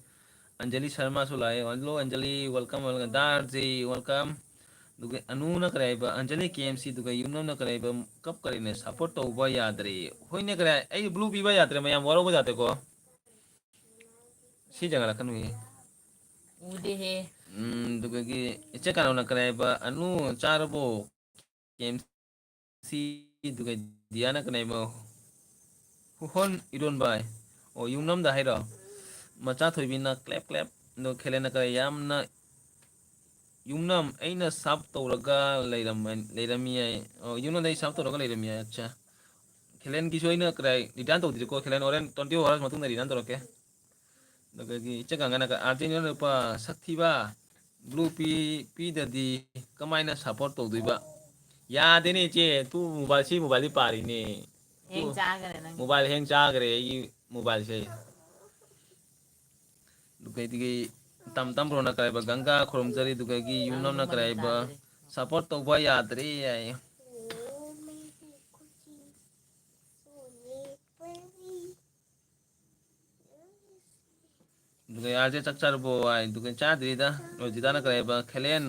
ꯑꯟꯖꯂꯤ ꯁꯔꯃꯥꯁꯨ ꯂꯥꯛꯑꯦ꯫ Hello Anjali, welcome, welcome꯫ ꯗꯥ R J, welcome꯫ ꯑꯗꯨꯒ ꯑꯅꯨꯅ ꯀꯔꯤ ꯍꯥꯏꯕ, ꯑꯟꯖꯂꯤ ꯀꯦ ꯑꯦꯝ ꯁꯤ, ꯑꯗꯨꯒ ꯌꯨꯝꯅꯝꯅ ꯀꯔꯤ ꯍꯥꯏꯕ, ꯀꯞ ꯀꯔꯤꯅ ꯁꯞꯄꯣꯔꯠ ꯇꯧꯕ ꯌꯥꯗ꯭ꯔꯦ꯫ ꯍꯣꯏꯅꯦ, ꯀꯔꯤ ꯍꯥꯏ-, ꯑꯩ ꯕ꯭ꯂꯨ ꯄꯤꯕ ꯌꯥꯗ꯭ꯔꯦ, ꯃꯌꯥꯝ ꯋꯥꯔꯧꯕ ꯌꯥꯗ꯭ꯔꯦꯀꯣ꯫ ꯁꯤ ꯖꯒꯥ ꯂꯥꯛꯀꯅꯨꯌꯦ꯫ ꯎꯗꯦꯍꯦ꯫ ꯎꯝ, ꯑꯗꯨꯒꯒꯤ ꯏꯆꯦ ꯀꯥꯅꯣꯅ ꯀꯔꯤ ꯍꯥꯏꯕ, "ꯑꯅꯨ ꯆꯥꯔꯕꯣ?" ꯀꯦ ꯑꯦꯝ ꯁꯤ, ꯑꯗꯨꯒ ꯗꯤꯌꯥꯅ ꯀꯔꯤ ꯍꯥꯏꯕ, "ꯍꯣꯟ ꯏꯔꯣꯟꯕ" ꯍꯥꯏ꯫ ꯑꯣ, ꯌꯨꯝꯅꯝꯗ ꯍꯥꯏꯔꯣ? ꯃꯆꯥ ꯊꯣꯏꯕꯤꯅ ꯀ꯭ꯂꯦꯞ ꯀ꯭ꯂꯦꯞ, ꯑꯗꯣ ꯈꯦꯂꯦꯟꯅ ꯀꯔꯤ ꯌꯥꯝꯅ ꯌꯨꯝꯅꯝ, ꯑꯩꯅ ꯁꯥꯞ ꯇꯧꯔꯒ ꯂꯩꯔꯝꯃ-, ꯂꯩꯔꯝꯃꯤ ꯍꯥꯏ꯫ ꯑꯣ, ꯌꯨꯝꯅꯝꯗ ꯑꯩ ꯁꯥꯞ ꯇꯧꯔꯒ ꯂꯩꯔꯝꯃꯤ ꯍꯥꯏ꯫ ꯑꯠꯆꯥ꯫ ꯈꯦꯂꯦꯟꯒꯤꯁꯨ ꯑꯩꯅ ꯀꯗꯥꯏ return ꯇꯧꯗ꯭ꯔꯤꯀꯣ꯫ ꯈꯦꯂꯦꯟ ꯍꯣꯔꯦꯟ twenty four hours ꯃꯇꯨꯡꯗ return ꯇꯧꯔꯛꯀꯦ꯫ ꯑꯗꯨꯗꯒꯤ ꯏꯆꯦ ꯒꯪꯒꯅ ꯑꯥꯔꯖꯦꯟꯇꯤꯅꯥ ꯅꯨꯄꯥ ꯁꯛ ꯊꯤꯕ blue ꯄꯤ-, ꯄꯤꯗꯗꯤ ꯀꯃꯥꯏꯅ support ꯇꯧꯗꯣꯏꯕ? ꯌꯥꯗꯦꯅꯦ ꯏꯆꯦ, ꯇꯨ mobile, ꯁꯤ mobileꯗꯤ ꯄꯥꯔꯤꯅꯦ꯫ ꯍꯦꯡ ꯆꯥꯈ꯭ꯔꯦ ꯅꯪ꯫ Mobile ꯍꯦꯡ ꯆꯥꯈ꯭ꯔꯦ ꯑꯩꯒꯤ mobileꯁꯦ꯫ ꯑꯗꯨꯒꯩꯗꯒꯤ ꯇꯝ ꯇꯝ ꯕ꯭ꯔꯣꯅ ꯀꯔꯥꯏꯕ ꯒꯪꯒꯥ ꯈꯨꯔꯨꯝꯖꯔꯤ, ꯑꯗꯨꯒꯒꯤ ꯌꯨꯝꯅꯝꯅ ꯀꯔꯥꯏꯕ support ꯇꯧꯕ ꯌꯥꯗ꯭ꯔꯦ ꯍꯥꯏ꯫ ꯑꯗꯨꯒ ꯑꯥꯔꯁꯦ ꯆꯥꯛ ꯆꯥꯔꯕꯣ ꯍꯥꯏ, ꯑꯗꯨꯒ ꯆꯥꯗ꯭ꯔꯤꯗ꯫ ꯔꯣꯖꯤꯇꯥꯅ ꯀꯔꯥꯏꯕ ꯈꯦꯂꯦꯟ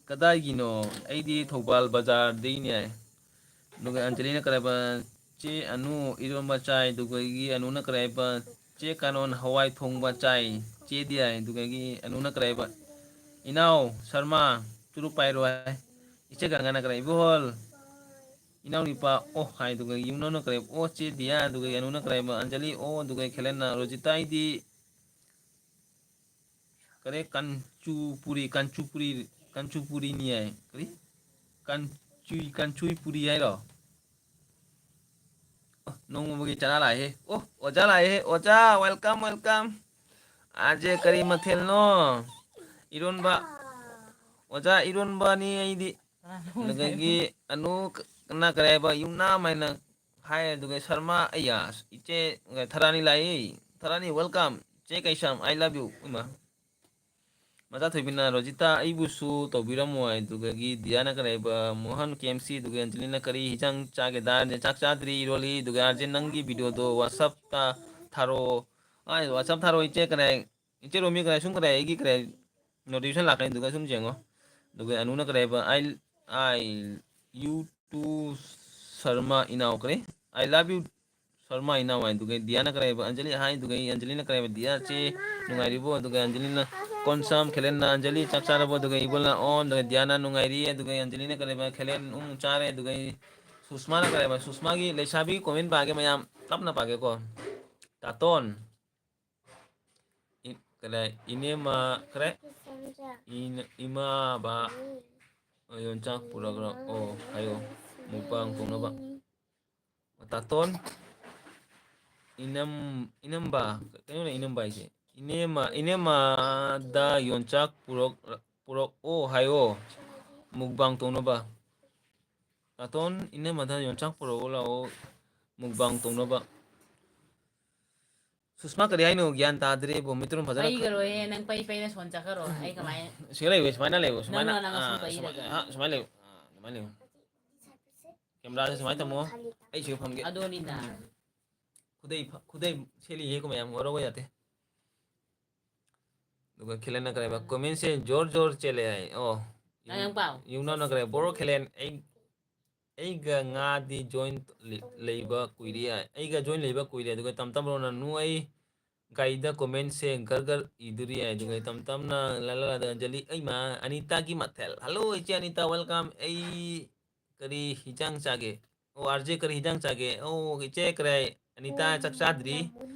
ꯀꯗꯥꯏꯒꯤꯅꯣ? ꯑꯩꯗꯤ ꯊꯧꯕꯥꯜ ꯕꯖꯥꯔꯗꯩꯅꯦ ꯍꯥꯏ꯫ ꯑꯗꯨꯒ ꯑꯟꯖꯂꯤꯅ ꯀꯔꯥꯏꯕ ꯆꯦ ꯑꯅꯨ ꯏꯔꯣꯝꯕ ꯆꯥꯏ, ꯑꯗꯨꯒꯒꯤ ꯑꯅꯨꯅ ꯀꯔꯥꯏꯕ ꯆꯦ ꯀꯥꯅꯣꯟ ꯍꯋꯥꯏ ꯊꯣꯡꯕ ꯆꯥꯏ꯫ ꯆꯦꯗꯤ ꯍꯥꯏ, ꯑꯗꯨꯒꯒꯤ ꯑꯅꯨꯅ ꯀꯔꯥꯏꯕ ꯏꯅꯥꯎ ꯁꯔꯃ ꯆꯨꯔꯨꯞ ꯄꯥꯏꯔꯣ ꯍꯥꯏ꯫ ꯏꯆꯦ ꯒꯪꯒꯥꯅ ꯀꯔꯥꯏ ꯏꯕꯣꯍꯜ ꯏꯅꯥꯎꯅꯨꯄꯥ ꯑꯣ ꯍꯥꯏ, ꯑꯗꯨꯒ ꯌꯨꯝꯅꯧꯅ ꯀꯔꯥꯏꯕ ꯑꯣ ꯆꯦ ꯗꯤꯌꯥ, ꯑꯗꯨꯒ ꯑꯅꯨꯅ ꯀꯔꯥꯏꯕ ꯑꯟꯖꯂꯤ ꯑꯣ, ꯑꯗꯨꯒ ꯈꯦꯂꯦꯟꯅ ꯔꯣꯖꯤꯇꯥ ꯑꯩꯗꯤ ꯀꯔꯦ ꯀꯥꯟꯆꯨꯄꯨꯔꯤ, ꯀꯥꯟꯆꯨꯄꯨꯔꯤ, ꯀꯥꯟꯆꯨꯄꯨꯔꯤꯅꯤ ꯍꯥꯏ꯫ ꯀꯔꯤ? ꯀꯥꯟꯆꯨꯏ, ꯀꯥꯟꯆꯨꯏ ꯄꯨꯔꯤ ꯍꯥꯏꯔꯣ? ꯑꯣ, ꯅꯣꯡꯃꯒꯤ ꯆꯔꯥ ꯂꯥꯛꯑꯦ꯫ ꯑꯣ, ꯑꯣꯖꯥ ꯂꯥꯛꯑꯦ꯫ ꯑꯣꯖꯥ, welcome, welcome꯫ ꯑꯥꯔꯁꯦ ꯀꯔꯤ ꯃꯊꯦꯜꯅꯣ? ꯏꯔꯣꯟꯕ꯫ ꯑꯣꯖꯥ, ꯏꯔꯣꯟꯕꯅꯤ ꯑꯩꯗꯤ꯫ ꯑꯗꯨꯗꯒꯤ ꯑꯅꯨ ꯀ-, ꯅ ꯀꯔꯤ ꯍꯥꯏꯕ? ꯌꯨꯝꯅꯥꯝ ꯍꯥꯏꯅ ꯍꯥꯏ꯫ ꯑꯗꯨꯒ ꯁꯔꯃ, ꯑꯩꯌꯥ, ꯏꯆꯦ ꯊꯔꯥꯅꯤ ꯂꯥꯛꯏ꯫ ꯊꯔꯥꯅꯤ, welcome꯫ ꯆꯦ ꯀꯩꯁꯥꯝ, I love you꯫ ꯏꯃꯥ꯫ ꯃꯆꯥ ꯊꯣꯏꯕꯤꯅ, "ꯔꯣꯖꯤꯇꯥ, ꯑꯩꯕꯨꯁꯨ ꯇꯧꯕꯤꯔꯝꯃꯣ" ꯍꯥꯏ꯫ ꯑꯗꯨꯗꯒꯤ ꯗꯤꯌꯥꯅ ꯀꯔꯤ ꯍꯥꯏꯕ? ꯃꯣꯍꯟ ꯀꯦ ꯑꯦꯝ ꯁꯤ, ꯑꯗꯨꯒ ꯑꯟꯖꯂꯤꯅ, "ꯀꯔꯤ ꯍꯤꯟꯖꯥꯡ ꯆꯥꯒꯦꯗ?" ꯍꯥꯏꯔꯗꯤ, "ꯆꯥꯛ ꯆꯥꯗ꯭ꯔꯤ, ꯏꯔꯣꯜꯂꯤ"꯫ ꯑꯗꯨꯒ ꯑꯥꯔꯁꯦ ꯅꯪꯒꯤ videoꯗꯣ WhatsAppꯇ ꯊꯥꯔꯛꯑꯣ꯫ ꯑꯥ, WhatsApp ꯊꯥꯔꯛꯑꯣ, ꯏꯆꯦ ꯀꯔꯤ ꯍꯥꯏ? ꯏꯆꯦ ꯔꯣꯃꯤ ꯀꯔꯤ ꯍꯥꯏ? ꯁꯨꯝ ꯀꯔꯤ ꯍꯥꯏ? ꯑꯩꯒꯤ ꯀꯔꯤ ꯍꯥꯏ? Notification ꯂꯥꯛꯀꯅꯤ, ꯑꯗꯨꯒ ꯁꯨꯝ ꯌꯦꯡꯉꯣ꯫ ꯑꯗꯨꯒ ꯑꯅꯨꯅ ꯀꯔꯤ ꯍꯥꯏꯕ? I, I, you too, Sharma ꯏꯅꯥꯎ ꯀꯔꯤ? I love you, Sharma ꯏꯅꯥꯎ ꯍꯥꯏ꯫ ꯑꯗꯨꯒ ꯗꯤꯌꯥꯅ ꯀꯔꯤ ꯍꯥꯏꯕ? ꯑꯟꯖꯂꯤ ꯍꯥꯏ꯫ ꯑꯗꯨꯒ ꯑꯟꯖꯂꯤꯅ ꯀꯔꯤ ꯍꯥꯏꯕ? ꯗꯤꯌꯥ ꯆꯦ ꯅꯨꯡꯉꯥꯏꯔꯤꯕꯣ? ꯑꯗꯨꯒ ꯑꯟꯖꯂꯤꯅ ꯀꯣꯟꯁꯥꯝ, ꯈꯦꯂꯦꯟꯅ ꯑꯟꯖꯂꯤ ꯆꯥꯛ ꯆꯥꯔꯕꯣ? ꯑꯗꯨꯒ ꯏꯕꯣꯂꯥ ꯑꯣꯟ꯫ ꯑꯗꯨꯒ ꯗꯤꯌꯥꯅ ꯅꯨꯡꯉꯥꯏꯔꯤ꯫ ꯑꯗꯨꯒ ꯑꯟꯖꯂꯤꯅ ꯀꯔꯤ ꯍꯥꯏꯕ? ꯈꯦꯂꯦꯟ ꯎꯝ ꯆꯥꯔꯦ꯫ ꯑꯗꯨꯒ ꯁꯨꯁꯃꯥꯅ ꯀꯔꯤ ꯍꯥꯏꯕ? ꯁꯨꯁꯃꯥꯒꯤ ꯂꯩꯁꯥꯕꯤꯒꯤ comment ꯄꯥꯒꯦ ꯃꯌꯥꯝ, ꯇꯞꯅ ꯄꯥꯒꯦꯀꯣ꯫ ꯇꯥꯇꯣꯟ꯫ ꯏ-, ꯀꯗꯥꯏ? ꯏꯅꯦꯃ, ꯀꯗꯥꯏ? ꯏꯅ-, ꯏꯃꯥꯕ ꯌꯣꯟꯆꯥꯛ ꯄꯨꯔꯛꯔꯣ꯫ ꯑꯣ, ꯍꯥꯏꯌꯣ꯫ ꯃꯨꯛꯕꯥꯡ ꯇꯧꯅꯕ꯫ ꯇꯥꯇꯣꯟ꯫ ꯏꯅꯝ-, ꯏꯅꯝꯕ꯫ ꯀꯩꯅꯣꯅꯦ ꯏꯅꯝꯕ ꯍꯥꯏꯁꯦ? ꯏꯅꯦꯃ-, ꯏꯅꯦꯃꯗ ꯌꯣꯟꯆꯥꯛ ꯄꯨꯔꯛ-, ꯄꯨꯔꯛꯑꯣ ꯍꯥꯏꯌꯣ꯫ ꯃꯨꯛꯕꯥꯡ ꯇꯧꯅꯕ꯫ ꯇꯥꯇꯣꯟ, ꯏꯅꯝꯃꯗ ꯌꯣꯟꯆꯥꯛ ꯄꯨꯔꯛꯑꯣ ꯂꯥꯛꯑꯣ꯫ ꯃꯨꯛꯕꯥꯡ ꯇꯧꯅꯕ꯫ ꯁꯨꯁꯃꯥ, ꯀꯔꯤ ꯍꯥꯏꯅꯣ? ꯒ꯭ꯌꯥꯟ ꯇꯥꯗ꯭ꯔꯦ ꯏꯕꯣ꯫ ꯃꯤꯇ꯭ꯔꯣꯟ ꯐꯖꯅ ꯈ-, ꯄꯩꯒꯔꯣꯏꯍꯦ, ꯅꯪ ꯄꯩ ꯄꯩꯅ ꯁꯣꯟ ꯆꯠꯈ꯭ꯔꯣ꯫ ꯑꯩ ꯀꯃꯥꯏꯅ? ꯁꯤꯗ ꯂꯩꯌꯨ, ꯁꯨꯃꯥꯏꯅ ꯂꯩꯌꯨ, ꯁꯨꯃꯥꯏꯅ, ꯅꯪꯅ ꯅꯪ ꯑꯥ, ꯁꯨꯝ ꯄꯩꯗ꯫ ꯁꯨꯃꯥꯏ-, ꯑꯥ, ꯁꯨꯃꯥꯏꯅ ꯂꯩꯌꯨ, ꯑꯥ, ꯑꯗꯨꯃꯥꯏꯅ ꯂꯩꯌꯨ꯫ ꯀꯦꯃꯦꯔꯥꯁꯦ ꯁꯨꯃꯥꯏꯅ ꯊꯝꯃꯣ, ꯑꯩ ꯁꯤꯗ ꯐꯝꯒꯦ꯫ ꯑꯗꯨꯅꯤꯗ꯫ ꯎꯝ꯫ ꯈꯨꯗꯩ ꯐ-, ꯈꯨꯗꯩ ꯁꯦꯠꯂꯤꯍꯦ ꯃꯌꯥꯝ, ꯋꯥꯔꯧꯕ ꯌꯥꯗꯦ꯫ ꯑꯗꯨꯒ ꯈꯦꯂꯦꯟꯅ ꯀꯔꯤ ꯍꯥꯏꯕ? Commentꯁꯦ ꯖꯣꯔ ꯖꯣꯔ ꯆꯦꯜꯂꯦ ꯍꯥꯏ꯫ ꯑꯣ, ꯅꯪ ꯄꯥꯎ꯫ ꯌꯨꯝꯅꯥꯝꯅ ꯀꯔꯤ ꯍꯥꯏ? Bro ꯈꯦꯂꯦꯟ, ꯑꯩ, ꯑꯩꯒ ꯉꯥꯗꯤ join ꯂꯩ-, ꯂꯩꯕ ꯀꯨꯏꯔꯦ ꯍꯥꯏ꯫ ꯑꯩꯒ join ꯂꯩꯕ ꯀꯨꯏꯔꯦ꯫ ꯑꯗꯨꯒ ꯇꯝ ꯇꯝ ꯕ꯭ꯔꯣꯅ ꯅꯨ ꯑꯩ ꯒꯥꯔꯤꯗ commentꯁꯦ ꯒꯔ ꯒꯔ ꯏꯗꯨꯔꯤ ꯍꯥꯏ꯫ ꯑꯗꯨꯒ ꯇꯝ ꯇꯝꯅ ꯂꯥ ꯂꯥ ꯂꯥꯗ ꯑꯟꯖꯂꯤ, ꯑꯩꯃ ꯑꯅꯤꯇꯥꯒꯤ ꯃꯊꯦꯜ꯫ Hello ꯏꯆꯦ ꯑꯅꯤꯇꯥ, welcome꯫ ꯑꯩ ꯀꯔꯤ ꯍꯤꯟꯖꯥꯡ ꯆꯥꯒꯦ? ꯑꯣ, ꯑꯥꯔ ꯖꯦ ꯀꯔꯤ ꯍꯤꯟꯖꯥꯡ ꯆꯥꯒꯦ? ꯑꯣ, ꯏꯆꯦ ꯀꯔꯤ ꯍꯥꯏ? ꯑꯅꯤꯇꯥ ꯆꯥꯛ ꯆꯥꯗ꯭ꯔꯤ꯫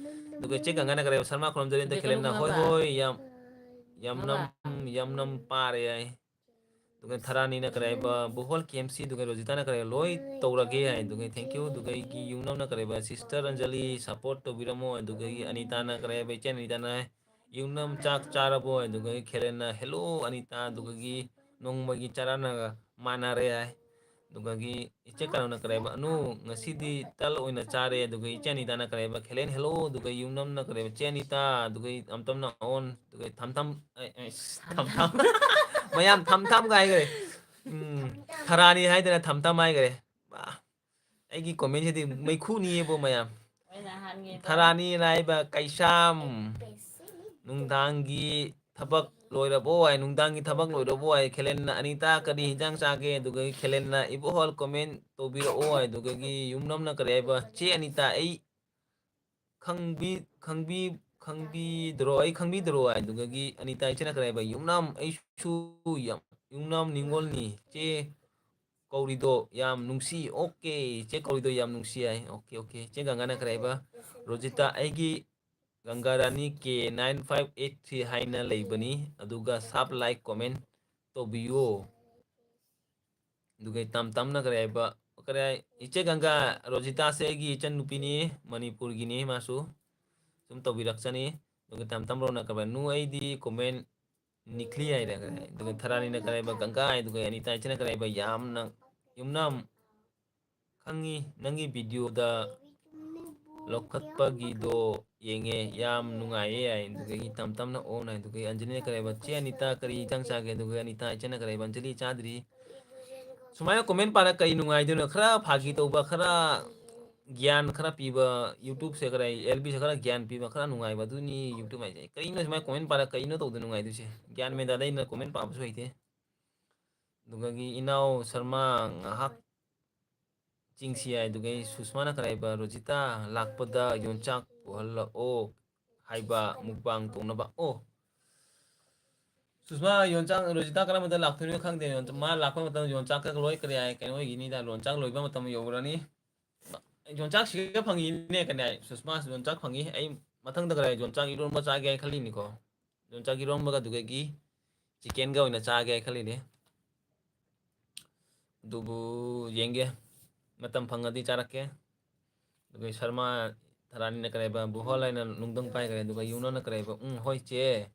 ꯑꯗꯨꯒ ꯏꯆꯦ ꯒꯪꯒꯥꯅ ꯀꯔꯤ ꯍꯥꯏꯕ? ꯁꯔꯃꯥ ꯈꯨꯔꯨꯝꯖꯔꯤ ꯑꯗ ꯈꯦꯂꯦꯟꯅ꯫ ꯍꯣꯏ, ꯍꯣꯏ, ꯌꯥꯝ, ꯌꯥꯝꯅꯝ, ꯌꯥꯝꯅꯝ ꯄꯥꯔꯦ ꯍꯥꯏ꯫ ꯑꯗꯨꯒ ꯊꯔꯥꯅꯤꯅ ꯀꯔꯤ ꯍꯥꯏꯕ? ꯕꯨꯍꯣꯜ ꯀꯦ ꯑꯦꯝ ꯁꯤ, ꯑꯗꯨꯒ ꯔꯣꯖꯤꯇꯥꯅ ꯀꯔꯤ ꯍꯥꯏꯕ? ꯂꯣꯏ ꯇꯧꯔꯒꯦ ꯍꯥꯏ꯫ ꯑꯗꯨꯒ thank you꯫ ꯑꯗꯨꯒ ꯑꯩꯒꯤ ꯌꯨꯝꯅꯝꯅ ꯀꯔꯤ ꯍꯥꯏꯕ? Sister ꯑꯟꯖꯂꯤ support ꯇꯧꯕꯤꯔꯝꯃꯣ꯫ ꯑꯗꯨꯒ ꯑꯅꯤꯇꯥꯅ ꯀꯔꯤ ꯍꯥꯏꯕ? ꯏꯆꯦ ꯑꯅꯤꯇꯥꯅ ꯍꯥꯏ, ꯌꯨꯝꯅꯝ ꯆꯥꯛ ꯆꯥꯔꯕꯣ? ꯑꯗꯨꯒ ꯈꯦꯂꯦꯟꯅ hello ꯑꯅꯤꯇꯥ꯫ ꯑꯗꯨꯒꯒꯤ ꯅꯣꯡꯃꯒꯤ ꯆꯔꯥꯅꯒ ꯃꯥꯟꯅꯔꯦ ꯍꯥꯏ꯫ ꯑꯗꯨꯒꯒꯤ ꯏꯆꯦ ꯀꯩꯅꯣꯅ ꯀꯔꯤ ꯍꯥꯏꯕ? ꯑꯅꯨ, ꯉꯁꯤꯗꯤ ꯇꯜ ꯑꯣꯏꯅ ꯆꯥꯔꯦ꯫ ꯑꯗꯨꯒ ꯏꯆꯦ ꯑꯅꯤꯇꯥꯅ ꯀꯔꯤ ꯍꯥꯏꯕ? ꯈꯦꯂꯦꯟ hello꯫ ꯑꯗꯨꯒ ꯌꯨꯝꯅꯝꯅ ꯀꯔꯤ ꯍꯥꯏꯕ? ꯆꯦ ꯑꯅꯤꯇꯥ꯫ ꯑꯗꯨꯒ ꯌꯥꯝ ꯇꯝꯅ ꯑꯣꯟ꯫ ꯑꯗꯨꯒ ꯊꯝ ꯊꯝ, ꯑꯦ, ꯑꯦ, ꯊꯝ ꯊꯝ꯫ ꯃꯌꯥꯝ ꯊꯝ ꯊꯝꯒ ꯍꯥꯏꯈ꯭ꯔꯦ꯫ ꯎꯝ, ꯊꯔꯥꯅꯤ ꯍꯥꯏꯗꯅ ꯊꯝ ꯊꯝ ꯍꯥꯏꯈ꯭ꯔꯦ꯫ ꯕꯥ, ꯑꯩꯒꯤ commentꯁꯤꯗꯤ ꯃꯩꯈꯨꯅꯤꯌꯦꯕꯣ ꯃꯌꯥꯝ꯫ ꯑꯩꯅ ꯑꯍꯥꯟꯒꯤꯗꯣ꯫ ꯊꯔꯥꯅꯤ ꯍꯥꯏꯕ ꯀꯩꯁꯥꯝ꯫ ꯅꯨꯡꯗꯥꯡꯒꯤ ꯊꯕꯛ ꯂꯣꯏꯔꯕꯣ ꯍꯥꯏ, ꯅꯨꯡꯗꯥꯡꯒꯤ ꯊꯕꯛ ꯂꯣꯏꯔꯕꯣ ꯍꯥꯏ꯫ ꯈꯦꯂꯦꯟꯅ, "ꯑꯅꯤꯇꯥ, ꯀꯔꯤ ꯍꯤꯟꯖꯥꯡ ꯆꯥꯒꯦ?" ꯑꯗꯨꯒ ꯈꯦꯂꯦꯟꯅ, "ꯏꯕꯣꯍꯜ comment ꯇꯧꯕꯤꯔꯛꯑꯣ" ꯍꯥꯏ꯫ ꯑꯗꯨꯗꯒꯤ ꯌꯨꯝꯅꯝꯅ ꯀꯔꯤ ꯍꯥꯏꯕ? "ꯆꯦ ꯑꯅꯤꯇꯥ, ꯑꯩ ꯈꯪꯕꯤ-, ꯈꯪꯕꯤ-, ꯈꯪꯕꯤꯗ꯭ꯔꯣ? ꯑꯩ ꯈꯪꯕꯤꯗ꯭ꯔꯣ?" ꯍꯥꯏ꯫ ꯑꯗꯨꯗꯒꯤ ꯑꯅꯤꯇꯥ ꯏꯆꯦꯅ ꯀꯔꯤ ꯍꯥꯏꯕ? "ꯌꯨꯝꯅꯥꯝ, ꯑꯩꯁꯨ ꯌꯥꯝ, ꯌꯨꯝꯅꯥꯝ ꯅꯤꯉꯣꯜꯅꯤ꯫ ꯆꯦ ꯀꯧꯔꯤꯗꯣ ꯌꯥꯝ ꯅꯨꯡꯁꯤ"꯫ ꯑꯣꯀꯦ, ꯆꯦ ꯀꯧꯔꯤꯗꯣ ꯌꯥꯝ ꯅꯨꯡꯁꯤ ꯍꯥꯏ꯫ Okay, okay. ꯆꯦ ꯒꯪꯒꯥꯅ ꯀꯔꯤ ꯍꯥꯏꯕ? "ꯔꯣꯖꯤꯇꯥ, ꯑꯩꯒꯤ ꯒꯪꯒꯥ ꯔꯥꯅꯤ ꯀꯦ ꯅꯥꯏꯟ ꯐꯥꯏꯚ ꯑꯩꯠ ꯊ꯭ꯔꯤ ꯍꯥꯏꯅ ꯂꯩꯕꯅꯤ, ꯑꯗꯨꯒ sub like comment ꯇꯧꯕꯤꯌꯨ"꯫ ꯑꯗꯨꯒ ꯇꯝ ꯇꯝꯅ ꯀꯔꯤ ꯍꯥꯏꯕ? ꯀꯔꯤ ꯍꯥꯏ? "ꯏꯆꯦ ꯒꯪꯒꯥ, ꯔꯣꯖꯤꯇꯥꯁꯦ ꯑꯩꯒꯤ ꯏꯆꯟꯅꯨꯄꯤꯅꯤ, ꯃꯅꯤꯄꯨꯔꯒꯤꯅꯤ ꯃꯥꯁꯨ꯫ ꯁꯨꯝ ꯇꯧꯕꯤꯔꯛꯆꯅꯤ"꯫ ꯑꯗꯨꯒ ꯇꯝ ꯇꯝ ꯔꯣꯅ ꯀꯔꯤ ꯍꯥꯏꯕ? "ꯅꯨ, ꯑꯩꯗꯤ comment ꯅꯤꯛꯂꯤ" ꯍꯥꯏꯔꯦ꯫ ꯑꯗꯨꯒ ꯊꯔꯥꯅꯤꯅ ꯀꯔꯤ ꯍꯥꯏꯕ? "ꯒꯪꯒꯥ" ꯍꯥꯏ꯫ ꯑꯗꯨꯒ ꯑꯅꯤꯇꯥ ꯏꯆꯦꯅ ꯀꯔꯤ ꯍꯥꯏꯕ? "ꯌꯥꯝꯅ, ꯌꯨꯝꯅꯥꯝ, ꯈꯪꯉꯤ, ꯅꯪꯒꯤ videoꯗ ꯂꯧꯈꯠꯄꯒꯤꯗꯣ ꯌꯦꯡꯉꯦ, ꯌꯥꯝ ꯅꯨꯡꯉꯥꯏꯌꯦ" ꯍꯥꯏ꯫ ꯑꯗꯨꯗꯒꯤ ꯇꯝ ꯇꯝꯅ "ꯑꯣꯟ" ꯍꯥꯏ꯫ ꯑꯗꯨꯗꯒꯤ ꯑꯟꯖꯂꯤꯅ ꯀꯔꯤ ꯍꯥꯏꯕ? "ꯆꯦ ꯑꯅꯤꯇꯥ, ꯀꯔꯤ ꯏꯟꯖꯥꯡ ꯆꯥꯒꯦ?" ꯑꯗꯨꯒ ꯑꯅꯤꯇꯥ ꯏꯆꯦꯅ ꯀꯔꯤ ꯍꯥꯏꯕ? "ꯑꯟꯖꯂꯤ, ꯆꯥꯗ꯭ꯔꯤ"꯫ ꯁꯨꯃꯥꯏꯅ comment ꯄꯥꯔ ꯀꯔꯤ ꯅꯨꯡꯉꯥꯏꯗꯣꯏꯅꯣ? ꯈꯔ ꯐꯥꯒꯤ ꯇꯧꯕ, ꯈꯔ ꯒ꯭ꯌꯥꯟ ꯈꯔ ꯄꯤꯕ, YouTubeꯁꯦ ꯈꯔ, FBꯁꯦ ꯈꯔ ꯒ꯭ꯌꯥꯟ ꯄꯤꯕ, ꯈꯔ ꯅꯨꯡꯉꯥꯏꯕ, ꯑꯗꯨꯅꯤ YouTube ꯍꯥꯏꯁꯦ꯫ ꯀꯔꯤꯅꯣ ꯁꯨꯃꯥꯏꯅ comment ꯄꯥꯔ ꯀꯔꯤꯅꯣ ꯇꯧꯗ ꯅꯨꯡꯉꯥꯏꯗꯣꯏꯁꯦ? ꯒ꯭ꯌꯥꯟ ꯃꯦꯟ ꯇꯥꯗꯦ, ꯑꯩꯅ comment ꯄꯥꯕꯁꯨ ꯍꯩꯇꯦ꯫ ꯑꯗꯨꯗꯒꯤ ꯏꯅꯥꯎ ꯁꯔꯃ ꯉꯥꯏꯍꯥꯛ ꯆꯤꯡꯁꯤ ꯍꯥꯏ꯫ ꯑꯗꯨꯗꯒꯤ ꯁꯨꯁꯃꯥꯅ ꯀꯔꯤ ꯍꯥꯏꯕ? "ꯔꯣꯖꯤꯇꯥ, ꯂꯥꯛꯄꯗ ꯌꯣꯟꯆꯥꯛ ꯄꯨꯍꯜꯂꯛꯑꯣ" ꯍꯥꯏꯕ, mukbang ꯇꯧꯅꯕ꯫ ꯑꯣ, ꯁꯨꯁꯃꯥ, ꯌꯣꯟꯆꯥꯛ, ꯔꯣꯖꯤꯇꯥ ꯀꯔꯝꯕꯗ ꯂꯥꯛꯇꯣꯏꯅꯣ ꯈꯪꯗꯦ꯫ ꯃꯥ ꯂꯥꯛꯄ ꯃꯇꯝꯗ ꯌꯣꯟꯆꯥꯛꯀ ꯂꯣꯏ ꯀꯔꯤ ꯍꯥꯏ, ꯀꯩꯅꯣ ꯑꯣꯏꯈꯤꯅꯤꯗ, ꯌꯣꯟꯆꯥꯛ ꯂꯣꯏꯕ ꯃꯇꯝ ꯌꯧꯔꯅꯤ꯫ ꯌꯣꯟꯆꯥꯛꯁꯤꯒ ꯐꯪꯉꯤꯅꯦ ꯀꯅꯦ꯫ ꯁꯨꯁꯃꯥ, ꯌꯣꯟꯆꯥꯛ ꯐꯪꯉꯤ꯫ ꯑꯩ ꯃꯊꯪꯗ ꯀꯔꯤ ꯌꯣꯟꯆꯥꯛ ꯏꯔꯣꯟꯕ ꯆꯥꯒꯦ ꯍꯥꯏꯅ ꯈꯜꯂꯤꯅꯤꯀꯣ꯫ ꯌꯣꯟꯆꯥꯛ ꯏꯔꯣꯟꯕꯒ ꯑꯗꯨꯗꯒꯤ chickenꯒ ꯑꯣꯏꯅ ꯆꯥꯒꯦ ꯍꯥꯏꯅ ꯈꯜꯂꯤꯅꯦ꯫ ꯑꯗꯨꯕꯨ ꯌꯦꯡꯒꯦ, ꯃꯇꯝ ꯐꯪꯉꯗꯤ ꯆꯥꯔꯛꯀꯦ꯫ ꯑꯗꯨꯒ ꯁꯔꯃ ꯊꯔꯥꯅꯤꯅ ꯀꯔꯤ ꯍꯥꯏꯕ? "ꯕꯨꯍꯣꯜ" ꯍꯥꯏꯅ ꯅꯨꯡꯗꯪ ꯄꯥꯏꯈ꯭ꯔꯦ꯫ ꯑꯗꯨꯒ ꯌꯨꯅꯣꯅ ꯀꯔꯤ ꯍꯥꯏꯕ? "ꯎꯝ, ꯍꯣꯏ ꯆꯦ꯫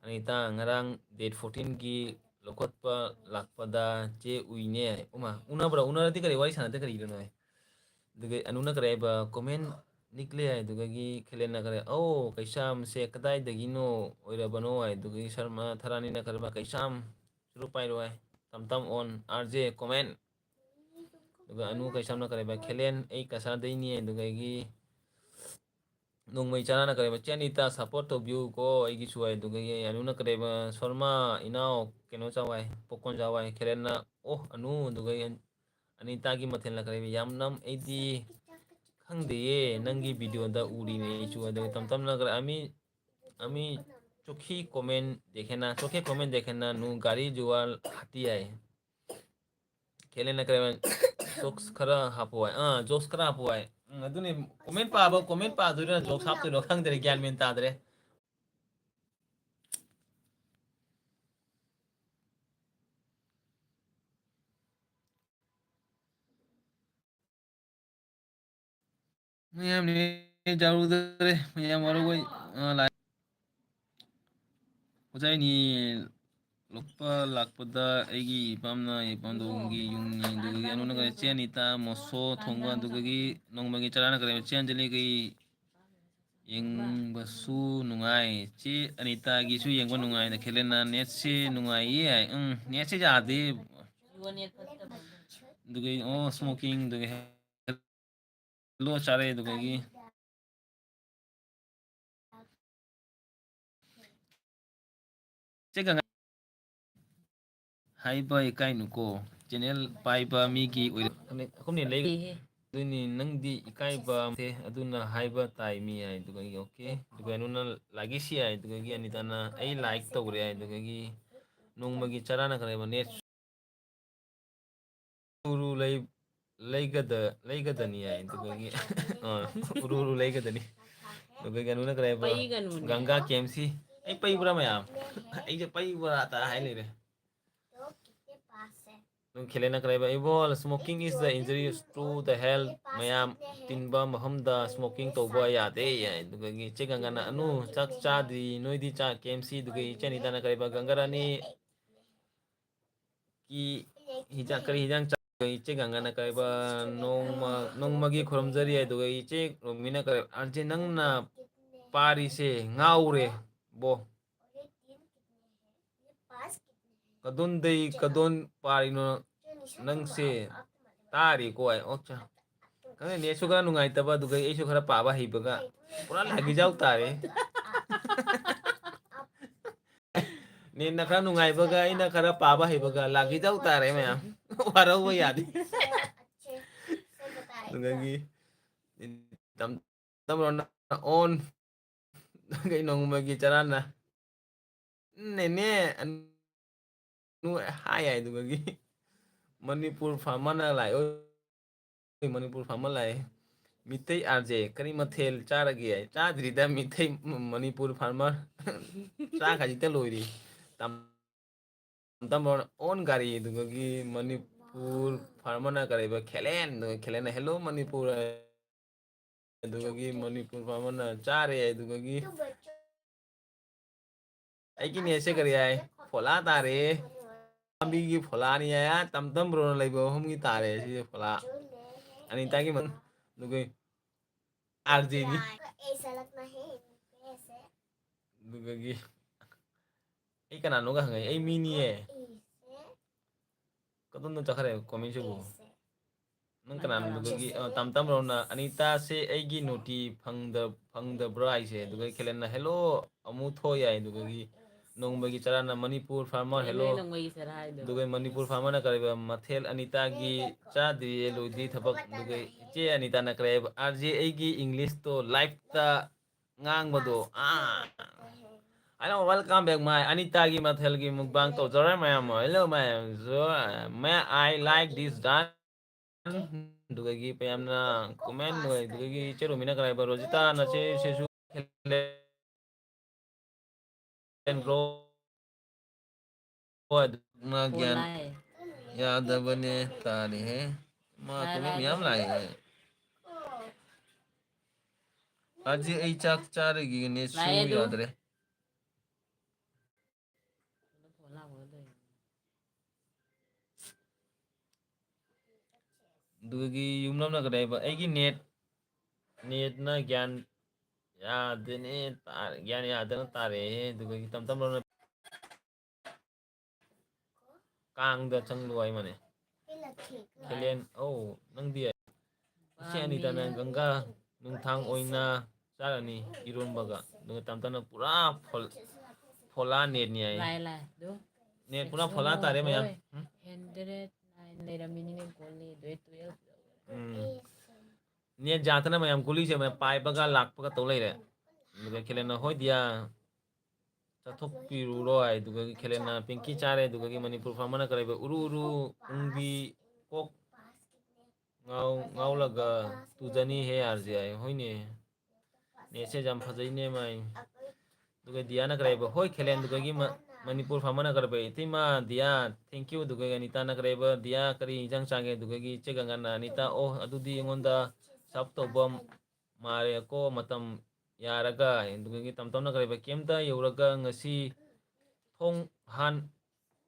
ꯑꯅꯤꯇꯥ, ꯉꯔꯥꯡ date fourteenꯒꯤ ꯂꯧꯈꯠꯄ ꯂꯥꯛꯄꯗ ꯆꯦ ꯎꯏꯅꯦ"꯫ ꯎꯃ, ꯎꯅꯕ꯭ꯔꯥ? ꯎꯅꯔꯗꯤ ꯀꯔꯤ ꯋꯥꯔꯤ ꯁꯥꯟꯅꯗꯦ ꯀꯔꯤꯒꯤꯅꯣ ꯍꯥꯏ? ꯑꯗꯨꯒ ꯑꯅꯨꯅ ꯀꯔꯤ ꯍꯥꯏꯕ? "Comment ꯅꯤꯛꯂꯦ" ꯍꯥꯏ꯫ ꯑꯗꯨꯗꯒꯤ ꯈꯦꯂꯦꯟꯅ ꯀꯔꯤ, "ꯑꯧ, ꯀꯩꯁꯥꯝꯁꯦ ꯀꯗꯥꯏꯗꯒꯤꯅꯣ ꯑꯣꯏꯔꯕꯅꯣ?" ꯍꯥꯏ꯫ ꯑꯗꯨꯗꯒꯤ ꯁꯔꯃ ꯊꯔꯥꯅꯤꯅ ꯀꯔꯤ ꯍꯥꯏꯕ? "ꯀꯩꯁꯥꯝ ꯁꯨꯔꯨ ꯄꯥꯏꯔꯣ" ꯍꯥꯏ꯫ "ꯇꯝ ꯇꯝ on, RJ comment"꯫ ꯑꯗꯨꯒ ꯑꯅꯨ ꯀꯩꯁꯥꯝꯅ ꯀꯔꯤ ꯍꯥꯏꯕ? "ꯈꯦꯂꯦꯟ, ꯑꯩ ꯀꯁꯥꯔꯗꯩꯅꯤ"꯫ ꯑꯗꯨꯗꯒꯤ ꯅꯣꯡꯃꯩ ꯆꯔꯥꯅ ꯀꯔꯦꯕ, "ꯆꯦ ꯑꯅꯤꯇꯥ, support ꯇꯧꯕꯤꯌꯨꯀꯣ ꯑꯩꯒꯤꯁꯨ" ꯍꯥꯏ꯫ ꯑꯗꯨꯒ ꯑꯩ ꯑꯅꯨꯅ ꯀꯔꯦꯕ, "ꯁꯣꯔꯃꯥ, ꯏꯅꯥꯎ, ꯀꯩꯅꯣ ꯆꯥꯎ" ꯍꯥꯏ, "popcorn ꯆꯥꯎ" ꯍꯥꯏ꯫ ꯈꯦꯂꯦꯟꯅ, "ꯑꯣ, ꯑꯅꯨ", ꯑꯗꯨꯒ ꯑꯩ ꯑꯅꯤꯇꯥꯒꯤ ꯃꯊꯦꯜꯅ ꯀꯔꯦꯕ, "ꯌꯥꯝ ꯅꯝ, ꯑꯩꯗꯤ ꯈꯪꯗꯦꯌꯦ, ꯅꯪꯒꯤ videoꯗ ꯎꯔꯤꯅꯦ ꯑꯩꯁꯨ"꯫ ꯑꯗꯨꯒ ꯇꯝ ꯇꯝꯅ ꯀꯔꯦ, "ꯑꯃꯤ, ꯑꯃꯤ ꯆꯣꯈꯤ comment ꯗꯦꯈꯦꯅ, ꯆꯣꯈꯤ comment ꯗꯦꯈꯦꯅ, ꯅꯨ ꯒꯥꯔꯤ ꯖꯨꯋꯥꯜ ꯍꯥꯇꯤ" ꯍꯥꯏ꯫ ꯈꯦꯂꯦꯟꯅ ꯀꯔꯦꯕ, "Jokes ꯈꯔ ꯍꯥꯞꯄꯣ" ꯍꯥꯏ꯫ ꯑꯥ, jokes ꯈꯔ ꯍꯥꯞꯄꯣ ꯍꯥꯏ꯫ ꯎꯝ, ꯑꯗꯨꯅꯤ, comment ꯄꯥꯕ, comment ꯄꯥꯗꯣꯏꯔꯥ, jokes ꯍꯥꯞꯇꯣꯏꯔꯣ ꯈꯪꯗ꯭ꯔꯦ, ꯒ꯭ꯌꯥꯟ ꯃꯦꯟ ꯇꯥꯗ꯭ꯔꯦ꯫ ꯃꯌꯥꯝ ꯅꯦꯠ ꯌꯥꯔꯨꯗ꯭ꯔꯦ, ꯃꯌꯥꯝ ꯋꯥꯔꯧꯕꯩ, ꯑ, ꯂꯥꯏ-, ꯑꯣꯖꯥ ꯑꯩꯅꯤ ꯂꯣꯛꯄ ꯂꯥꯛꯄꯗ ꯑꯩꯒꯤ ꯏꯄꯥꯝꯅ ꯏꯄꯥꯝꯗꯣꯝꯒꯤ ꯌꯨꯝꯅꯤ, ꯑꯗꯨꯗꯒꯤ ꯑꯅꯨꯅ ꯀꯔꯤ ꯆꯦ ꯑꯅꯤꯇꯥ ꯃꯣꯁꯣ ꯊꯣꯡꯕ, ꯑꯗꯨꯗꯒꯤ ꯅꯣꯡꯃꯒꯤ ꯆꯔꯥꯅ ꯀꯔꯤ ꯆꯦ ꯑꯟꯖꯂꯤ ꯀꯩ ꯌꯦꯡꯕꯁꯨ ꯅꯨꯡꯉꯥꯏ꯫ ꯆꯦ ꯑꯅꯤꯇꯥꯒꯤꯁꯨ ꯌꯦꯡꯕ ꯅꯨꯡꯉꯥꯏꯅ ꯈꯦꯂꯦꯅ꯫ ꯅꯦꯠꯁꯦ ꯅꯨꯡꯉꯥꯏꯌꯦ ꯍꯥꯏ꯫ ꯎꯝ, ꯅꯦꯠꯁꯦ ꯌꯥꯗꯦ꯫ ꯑꯗꯨꯒ ꯑꯣ, smoking, ꯑꯗꯨꯒ hello ꯆꯥꯔꯦ, ꯑꯗꯨꯗꯒꯤ ꯆꯦ ꯒꯪꯒꯥ ꯍꯥꯏꯕ ꯏꯀꯥꯏꯅꯨꯀꯣ, channel ꯄꯥꯏꯕ ꯃꯤꯒꯤ ꯑꯣꯏꯔ-, ꯑꯩꯈꯣꯏꯅ ꯂꯩ-, ꯑꯗꯨꯅꯤ ꯅꯪꯗꯤ ꯏꯀꯥꯏꯕ ꯑꯗꯨꯅ ꯍꯥꯏꯕ ꯇꯥꯏ ꯃꯤ ꯍꯥꯏ꯫ ꯑꯗꯨꯒ ꯑꯩꯒꯤ okay, ꯑꯗꯨꯒ ꯑꯩꯉꯣꯟꯗ ꯂꯥꯏꯒꯤ ꯁꯤ ꯍꯥꯏ꯫ ꯑꯗꯨꯒ ꯑꯅꯤꯇꯥꯅ ꯑꯩ like ꯇꯧꯔꯦ ꯍꯥꯏ꯫ ꯑꯗꯨꯒ ꯅꯣꯡꯃꯒꯤ ꯆꯔꯥꯅ ꯀꯔꯤꯕ net ꯎꯔꯨ ꯂꯩ-, ꯂꯩꯒꯗ-, ꯂꯩꯒꯗꯅꯤ ꯍꯥꯏ꯫ ꯑꯗꯨꯒ ꯑ, ꯎꯔꯨ ꯎꯔꯨ ꯂꯩꯒꯗꯅꯤ꯫ ꯑꯗꯨꯒ ꯀꯩꯅꯣꯅ ꯀꯔꯤ ꯍꯥꯏꯕ? ꯄꯩꯒꯅꯨꯅꯦ꯫ ꯒꯪꯒꯥ ꯀꯦꯝꯁꯤ꯫ ꯑꯩ ꯄꯩꯕ꯭ꯔꯥ ꯃꯌꯥꯝ? ꯑꯩꯁꯦ ꯄꯩꯕ꯭ꯔꯥ ꯇ ꯍꯥꯏ ꯂꯩꯔꯦ꯫ ꯑꯗꯨꯝ ꯈꯦꯂꯦꯅ ꯀꯔꯤ ꯍꯥꯏꯕ? ꯏꯕꯣꯜ, "Smoking is the injurious to the health"꯫ ꯃꯌꯥꯝ ꯇꯤꯟꯕ ꯃꯐꯝꯗ smoking ꯇꯧꯕ ꯌꯥꯗꯦ ꯍꯥꯏ꯫ ꯑꯗꯨꯒ ꯏꯆꯦ ꯒꯪꯒꯥꯅ, "ꯑꯅꯨ, ꯆꯥꯛ ꯆꯥꯗ꯭ꯔꯤ, ꯅꯣꯏꯗꯤ ꯆꯥ-, ꯀꯦꯝꯁꯤ"꯫ ꯑꯗꯨꯒ ꯏꯆꯦ ꯑꯅꯤꯇꯥꯅ ꯀꯔꯤ ꯍꯥꯏꯕ? "ꯒꯪꯒꯥꯔꯥꯅꯤ ꯀꯤ ꯍꯤꯟꯖꯥꯡ, ꯀꯔꯤ ꯍꯤꯟꯖꯥꯡ ꯆꯥ-", ꯏꯆꯦ ꯒꯪꯒꯥꯅ ꯀꯔꯤꯕ, "ꯅꯣꯡꯃ, ꯅꯣꯡꯃꯒꯤ ꯈꯨꯔꯨꯝꯖꯔꯤ" ꯍꯥꯏꯗꯨꯒ ꯏꯆꯦ ꯔꯣꯃꯤꯅ ꯀꯔꯤ, "ꯑꯟꯆꯦ, ꯅꯪꯅ ꯄꯥꯔꯤꯁꯦ ꯉꯥꯎꯔꯦ ꯕꯣ꯫ ꯀꯗꯣꯟꯗꯩ ꯀꯗꯣꯟ ꯄꯥꯔꯤꯅꯣ ꯅꯪꯁꯦ? ꯇꯥꯔꯤꯀꯣ ꯑꯩ, ꯑꯣ, ꯆꯥ-, ꯈꯪꯗꯦ, ꯅꯦꯠꯁꯨ ꯈꯔ ꯅꯨꯡꯉꯥꯏꯇꯕ, ꯑꯗꯨꯒ ꯑꯩꯁꯨ ꯈꯔ ꯄꯥꯕ ꯍꯩꯕꯒ ꯄꯨꯔꯥ ꯂꯥꯒꯤꯖꯥꯎ ꯇꯥꯔꯦ꯫ ꯅꯦꯠꯅ ꯈꯔ ꯅꯨꯡꯉꯥꯏꯕꯒ ꯑꯩꯅ ꯈꯔ ꯄꯥꯕ ꯍꯩꯕꯒ ꯂꯥꯒꯤꯖꯥꯎ ꯇꯥꯔꯦ ꯃꯌꯥꯝ꯫ ꯋꯥꯔꯧꯕ ꯌꯥꯗꯦ꯫ ꯑꯗꯨꯗꯒꯤ ꯇꯝ ꯇꯝꯔꯣꯅ ꯑꯣꯟ ꯀꯩ ꯅꯣꯡꯃꯒꯤ ꯆꯔꯥꯅ ꯅꯦꯅꯦ ꯑꯅꯨ ꯍꯥꯏ ꯍꯥꯏꯗꯨꯒꯤ ꯃꯅꯤꯄꯨꯔ ꯐꯥꯔꯃꯔꯅ ꯂꯥꯛꯑꯣ꯫ ꯃꯅꯤꯄꯨꯔ ꯐꯥꯔꯃꯔ ꯂꯥꯛꯑꯦ꯫ ꯃꯤꯇꯩ ꯑꯥꯔ ꯖꯦ ꯀꯔꯤ ꯃꯊꯦꯜ ꯆꯥꯔꯒꯦ? ꯆꯥꯗ꯭ꯔꯤꯗ ꯃꯤꯇꯩ ꯃꯅꯤꯄꯨꯔ ꯐꯥꯔꯃꯔ ꯆꯥ ꯈꯖꯤꯛꯇ ꯂꯣꯏꯔꯤ꯫ ꯇꯝ ꯇꯝ ꯑꯣꯟ ꯒꯥꯔꯤ ꯑꯗꯨꯒꯤ ꯃꯅꯤꯄꯨꯔ ꯐꯥꯔꯃꯔꯅ ꯀꯔꯤꯕ ꯈꯦꯂꯦꯟ, ꯑꯗꯨꯒ ꯈꯦꯂꯦꯟꯅ "Hello ꯃꯅꯤꯄꯨꯔ" ꯑꯗꯨꯒꯤ ꯃꯅꯤꯄꯨꯔ ꯐꯥꯔꯃꯔꯅ "ꯆꯥꯔꯦ" ꯑꯗꯨꯒꯤ ꯑꯩꯒꯤ ꯅꯦꯠꯁꯦ ꯀꯔꯤ ꯍꯥꯏ? ꯐꯣꯂꯥ ꯇꯥꯔꯦ꯫ ꯄꯥꯝꯕꯤꯒꯤ ꯐꯣꯂꯥꯅꯤ ꯍꯥꯏ, ꯇꯝ ꯇꯝ ꯕ꯭ꯔꯣꯅ ꯂꯩꯕ ꯃꯐꯝꯒꯤ ꯇꯥꯔꯦ ꯁꯤꯁꯦ ꯐꯣꯂꯥ꯫ ꯑꯅꯤꯇꯥꯒꯤ ꯃꯟ-, ꯑꯗꯨꯒ ꯑꯥꯔ ꯖꯦꯅꯤ꯫ ꯑꯗꯨꯒꯤ ꯑꯩ ꯀꯅꯥꯅꯣꯒ ꯍꯪꯉꯛꯏ, ꯑꯩ ꯃꯤꯅꯤꯌꯦ꯫ ꯀꯗꯣꯝꯗ ꯆꯠꯈ꯭ꯔꯦ ꯀꯣꯃꯦꯟꯁꯤꯕꯨ? ꯅꯪ ꯀꯅꯥꯅꯣ? ꯑꯗꯨꯒꯤ, ꯑ, ꯇꯝ ꯇꯝ ꯕ꯭ꯔꯣꯅ "ꯑꯅꯤꯇꯥꯁꯦ ꯑꯩꯒꯤ ꯅꯣꯇꯤ ꯐꯪꯗ-, ꯐꯪꯗꯕ꯭ꯔꯥ?" ꯍꯥꯏꯁꯦ꯫ ꯑꯗꯨꯒ ꯈꯦꯂꯦꯟꯅ "Hello ꯑꯃꯨꯛ ꯊꯣꯛ ꯌꯥꯏ"꯫ ꯑꯗꯨꯒꯤ ꯅꯣꯡꯃꯒꯤ ꯆꯔꯥꯅ "ꯃꯅꯤꯄꯨꯔ ꯐꯥꯔꯃꯔ ꯍꯦꯜꯂꯣ"꯫ ꯅꯣꯡꯃꯒꯤ ꯆꯔꯥ ꯍꯥꯏꯗꯣ꯫ ꯑꯗꯨꯒ ꯃꯅꯤꯄꯨꯔ ꯐꯥꯔꯃꯔꯅ ꯀꯔꯤꯕ ꯃꯊꯦꯜ ꯑꯅꯤꯇꯥꯒꯤ ꯆꯥꯗ꯭ꯔꯤꯌꯦ, ꯂꯣꯏꯗ꯭ꯔꯤ ꯊꯕꯛ꯫ ꯑꯗꯨꯒ ꯏꯆꯦ ꯑꯅꯤꯇꯥꯅ ꯀꯔꯤꯕ, "ꯑꯥꯔ ꯖꯦ ꯑꯩꯒꯤ ꯏꯪꯂꯤꯁꯇꯣ ꯂꯥꯏꯐꯇ ꯉꯥꯡꯕꯗꯣ"꯫ ꯑꯥ꯫ Hello, welcome back my ꯑꯅꯤꯇꯥꯒꯤ ꯃꯊꯦꯜꯒꯤ ꯃꯨꯛꯕꯥꯡ ꯇꯧꯖꯔꯦ ꯃꯌꯥꯝ꯫ Hello ꯃꯌꯥꯝ꯫ So, may I like this dance? ꯑꯗꯨꯗꯒꯤ ꯃꯌꯥꯝꯅ ꯀꯣꯃꯦꯟ ꯑꯗꯨꯗꯒꯤ ꯏꯆꯦ ꯔꯣꯃꯤꯅ ꯀꯔꯥꯏꯕ ꯔꯣꯖꯤꯇꯥ ꯅꯆꯦꯁꯤꯁꯨ ꯕ꯭ꯔꯣ꯫ ꯍꯣꯏ, ꯑꯗꯨ ꯃꯥ ꯒ꯭ꯌꯥꯟ ꯌꯥꯗꯕꯅꯦ ꯇꯥꯔꯦꯍꯦ꯫ ꯃꯥ ꯀꯣꯃꯦꯟ ꯃꯌꯥꯝ ꯂꯥꯛꯑꯦ꯫ ꯑꯖꯤ ꯑꯩ ꯆꯥꯛ ꯆꯥꯔꯒꯦꯅꯦ, ꯁꯨ ꯂꯥꯛꯑꯦ ꯑꯗꯨ꯫ ꯌꯥꯗ꯭ꯔꯦ꯫ ꯑꯗꯨꯒꯤ ꯌꯨꯝꯂꯝꯅ ꯀꯩꯗꯧꯕ? ꯑꯩꯒꯤ ꯅꯦꯠ, ꯅꯦꯠꯅ ꯒ꯭ꯌꯥꯟ ꯌꯥꯗꯦꯅꯦ, ꯇꯥ-, ꯒ꯭ꯌꯥꯟ ꯌꯥꯗꯅ ꯇꯥꯔꯛꯑꯦ꯫ ꯑꯗꯨꯒꯤ ꯇꯝ ꯇꯝ ꯂꯧꯅ ꯀꯥꯡꯗ ꯆꯪꯂꯨ ꯍꯥꯏꯃꯅꯦ꯫ ꯈꯦꯂꯦꯟ, ꯑꯧ, ꯅꯪꯗꯤ? ꯏꯆꯦ ꯑꯅꯤꯇꯥꯅ ꯒꯪꯒꯥ ꯅꯨꯡꯊꯥꯡ ꯑꯣꯏꯅ ꯆꯥꯔꯅꯤ ꯏꯔꯣꯟꯕꯒ꯫ ꯑꯗꯨꯒ ꯇꯝꯇꯝꯅ ꯄꯨꯔꯥ ꯐꯣꯜ-, ꯐꯣꯂꯥ ꯅꯦꯠꯅꯤ ꯍꯥꯏ꯫ ꯂꯥꯏ, ꯂꯥꯏ, ꯑꯗꯨ꯫ ꯅꯦꯠ ꯄꯨꯔꯥ ꯐꯣꯂꯥ ꯇꯥꯔꯦ ꯃꯌꯥꯝ꯫ ꯍꯣꯏ꯫ ꯎꯝ? ꯍꯟꯗ꯭ꯔꯦꯠ ꯅꯥꯏꯟ ꯂꯩꯔꯝꯃꯤꯅꯤꯅꯦ, ꯒꯣꯜ ꯂꯦꯟꯗꯣꯏ ꯇꯨꯋꯦꯜꯐ꯫ ꯎꯝ꯫ ꯅꯦꯠ ꯌꯥꯗꯅ ꯃꯌꯥꯝ ꯒꯨꯂꯤꯁꯦ ꯃꯌꯥꯝ ꯄꯥꯏꯕꯒ ꯂꯥꯛꯄꯒ ꯇꯧ ꯂꯩꯔꯦ꯫ ꯑꯗꯨꯒ ꯈꯦꯂꯦꯟꯅ, "ꯍꯣꯏ ꯗꯤꯌꯥ, ꯆꯥꯊꯣꯛꯄꯤꯔꯨꯔꯣ" ꯍꯥꯏ꯫ ꯑꯗꯨꯒ ꯈꯦꯂꯦꯟꯅ ꯄꯤꯡꯀꯤ ꯆꯥꯔꯦ꯫ ꯑꯗꯨꯒꯒꯤ ꯃꯅꯤꯄꯨꯔ ꯐꯥꯝꯃꯅ ꯀꯔꯤꯕ, "ꯎꯔꯨ ꯎꯔꯨ ꯎꯪꯕꯤ ꯀꯣꯛ ꯉꯥꯎ-, ꯉꯥꯎꯂꯒ ꯇꯨꯖꯅꯤ ꯍꯦ ꯑꯥꯔ ꯖꯦ" ꯍꯥꯏ꯫ ꯍꯣꯏꯅꯦ꯫ ꯅꯦꯠꯁꯦ ꯌꯥꯝ ꯐꯖꯩꯅꯦ ꯃꯥꯏ꯫ ꯑꯗꯨꯒ ꯗꯤꯌꯥꯅ ꯀꯔꯤ ꯍꯥꯏꯕ? "ꯍꯣꯏ ꯈꯦꯂꯦꯟ", ꯑꯗꯨꯒꯒꯤ ꯃ-, ꯃꯅꯤꯄꯨꯔ ꯐꯥꯝꯃꯅ ꯀꯔꯤ ꯍꯥꯏꯕ? "ꯏꯇꯩꯃ ꯗꯤꯌꯥ, thank you", ꯑꯗꯨꯒ ꯑꯅꯤꯇꯥꯅ ꯀꯔꯤ ꯍꯥꯏꯕ? "ꯗꯤꯌꯥ, ꯀꯔꯤ ꯏꯟꯖꯥꯡ ꯆꯥꯒꯦ?" ꯑꯗꯨꯒꯒꯤ ꯏꯆꯦ ꯒꯪꯒꯥꯅ, "ꯑꯅꯤꯇꯥ, ꯑꯣ, ꯑꯗꯨꯗꯤ ꯑꯩꯉꯣꯟꯗ ꯁꯞ ꯇꯧꯕ ꯃꯥꯔꯦꯀꯣ, ꯃꯇꯝ ꯌꯥꯔꯒ", ꯑꯗꯨꯒꯒꯤ ꯇꯝꯇꯝꯅ ꯀꯔꯤ ꯍꯥꯏꯕ? "ꯀꯩꯝꯇ ꯌꯧꯔꯒ ꯉꯁꯤ ꯊꯣꯡ ꯍꯥꯟ-,